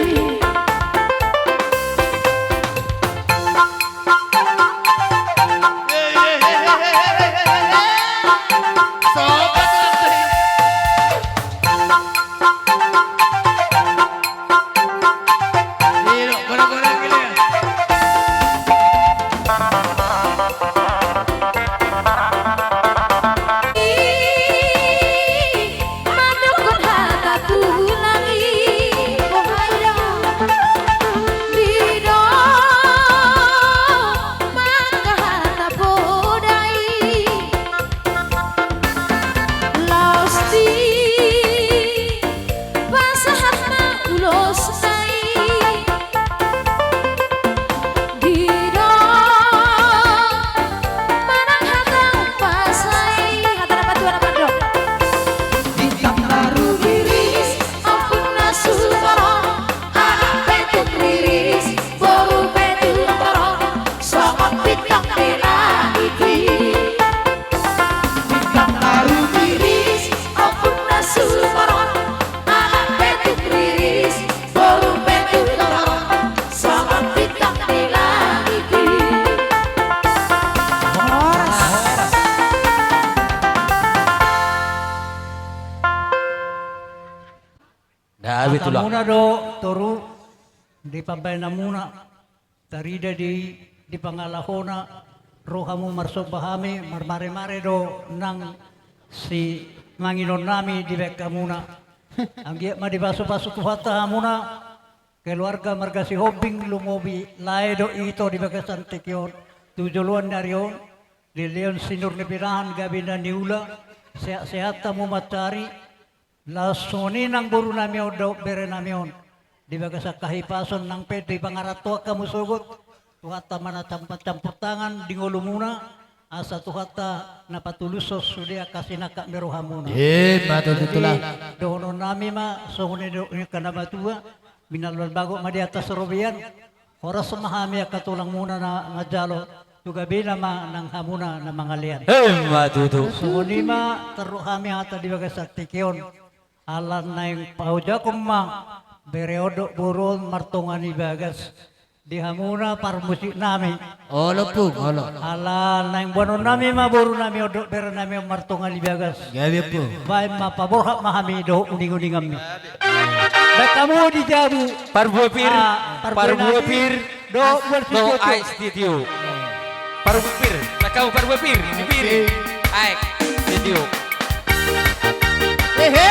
Betul lah. Hamuna do toru di pambahenanmuna, tarida di, di pangalahona, ro hamu marsomba hami, marmare-mare do nang simanginon nami dibahen hamuna. Anggiat ma dipasu-pasu Tuhanta hamuna, keluarga marga Sihombing, lumobi lae do ito di bagasan tingki on, tu joloan ni ari on, dilehon sinur ni pinahan, gabe na niula, sehat-sehat hamu mansari, laos songon i nang borunami on dohot berenami on, di bagasan hahipason nang pe dipangarantoan hamu sogot, Tuhanta ma na campur-campur tangan di ngolumuna, asa Tuhanta na patulushon sude angka sinangkap ni rohamuna. Ima tutu, Tulang. Jadi, dohononnami ma songon nidok ni angka na matua, minalban bagot ma di atas robean, horas ma hami angka tulangmuna na manjalo, tu gabena ma nang hamuna na mangalean. Ima tutu. Songon i ma tarruhut hami hata di bagasan tingki on. Ala naeng paojakhon ma bere on dohot boru on martonga ni bagas di hamuna parmusiknami. Olo, Ompung, olo. Ala naeng boanonnami ma borunami on dohot berenami on martonga ni bagas. Gabe, Ompung. Baen ma, paborhat ma hami dohot uning-uninganmi. Baen hamu di jabu. Parbue pir. Ah, parbue pir. Parbue nami. Dohot, as-, buat dohot studio. Aek studio. Parbue pir. Baen hamu parbue pir. Di pir. Aek studio. Hehe.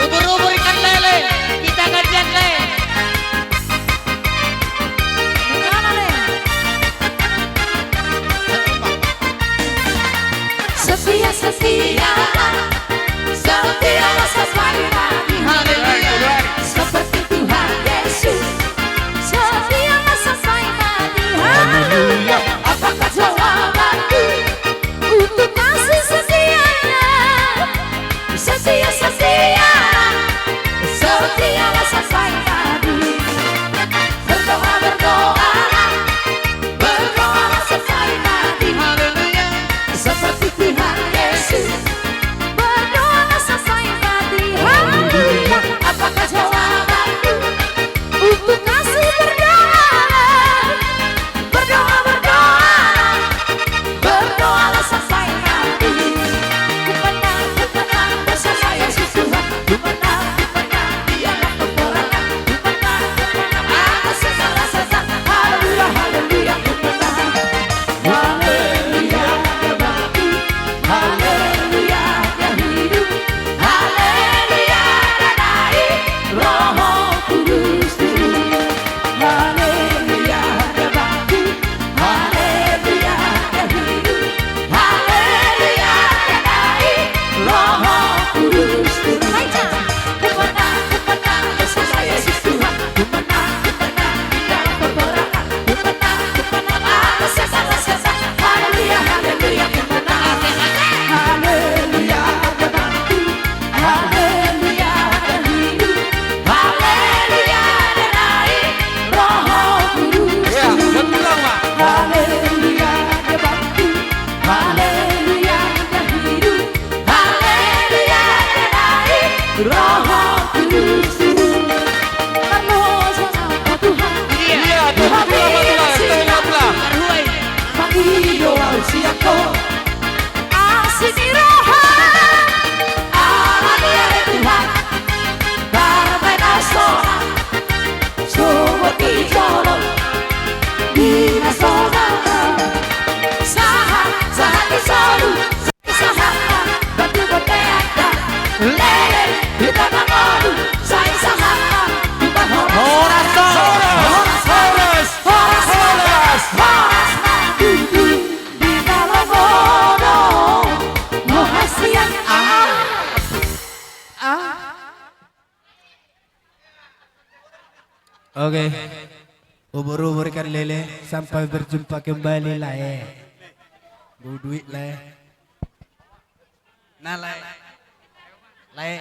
Ubur-ubur ikan lele. Kita gantian, Le. Setia, setia, setia sampai mati. Haleluya. Seperti Tuhan Yesus. Setia sampai mati. Haleluya. Apakah jawabanku untuk kasih setianya? Setia, setia, setia sampai mati. Berdoa, berdoa, berdoa sampai mati. Haleluya. Seperti Tuhan Yesus. Berdoa sampai mati. Haleluya. Apakah jawabanku untuk kasih berdoa? Berdoa, berdoa, berdoalah sampai mati. Ku menang, ku menang bersama Yesus Tuhan. Ku menang, ku menang di atas peperangan. Ku menang, ku menang atas segala setan. Haleluya, haleluya, ku menang. Haleluya, dia mati. Haleluya, dia hidup. Haleluya, dia naik. Roh Kudus turun. Haleluya, dia bangkit. Haleluya, dia hidup. Haleluya, dia naik. Roh Kudus turun. Hai, Cak. Ku menang, ku menang bersama Yesus Tuhan. Ku menang, ku menang di dalam peperangan. Ku menang, ku menang atas segala setan. Haleluya, haleluya, ku menang. Haleluya, dia bangkit. Haleluya, dia hidup. Haleluya, dia naik. Roh Kudus turun. Iya, buat pulang, Pak. Haleluya, dia bangkit. Haleluya, dia hidup. Haleluya, dia naik. Roh Kudus turun. Parloho, siapa Tuhan? Iya, Tuhan, Tuhan, Tuhan, Tuhan. Parloho. Mangido au sian Ho. Asi ni roha. Ala ni are Tuhan. Tarbaen na sonang. Sogot di jolo. Di na sonang. Sahat, sahat di solu. Sahat ma batu bontean da. Lele, hita na ngolu. Sai sahat ma tupa horas. Horas, horas, horas, horas, horas. Horas ma tutu. Di dalam ono. Mohasian. Ah. Ah. Oke. Ubur-ubur ikan lele, sampai berjumpa kembali, Lae. Bau duit, Lae. Nah, Lae. Lae.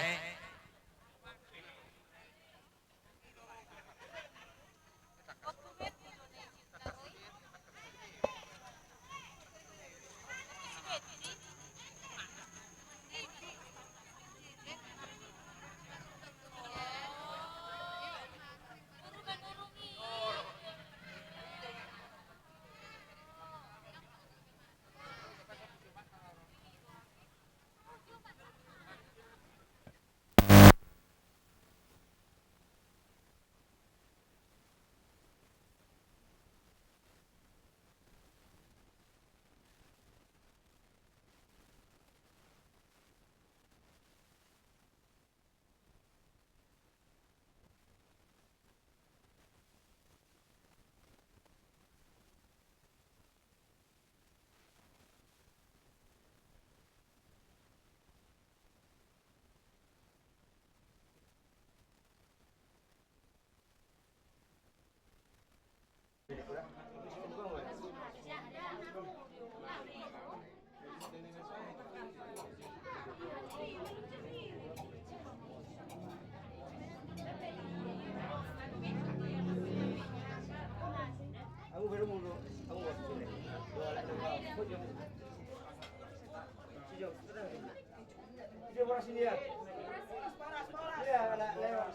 Dia boras ini ya. Iya, lewat.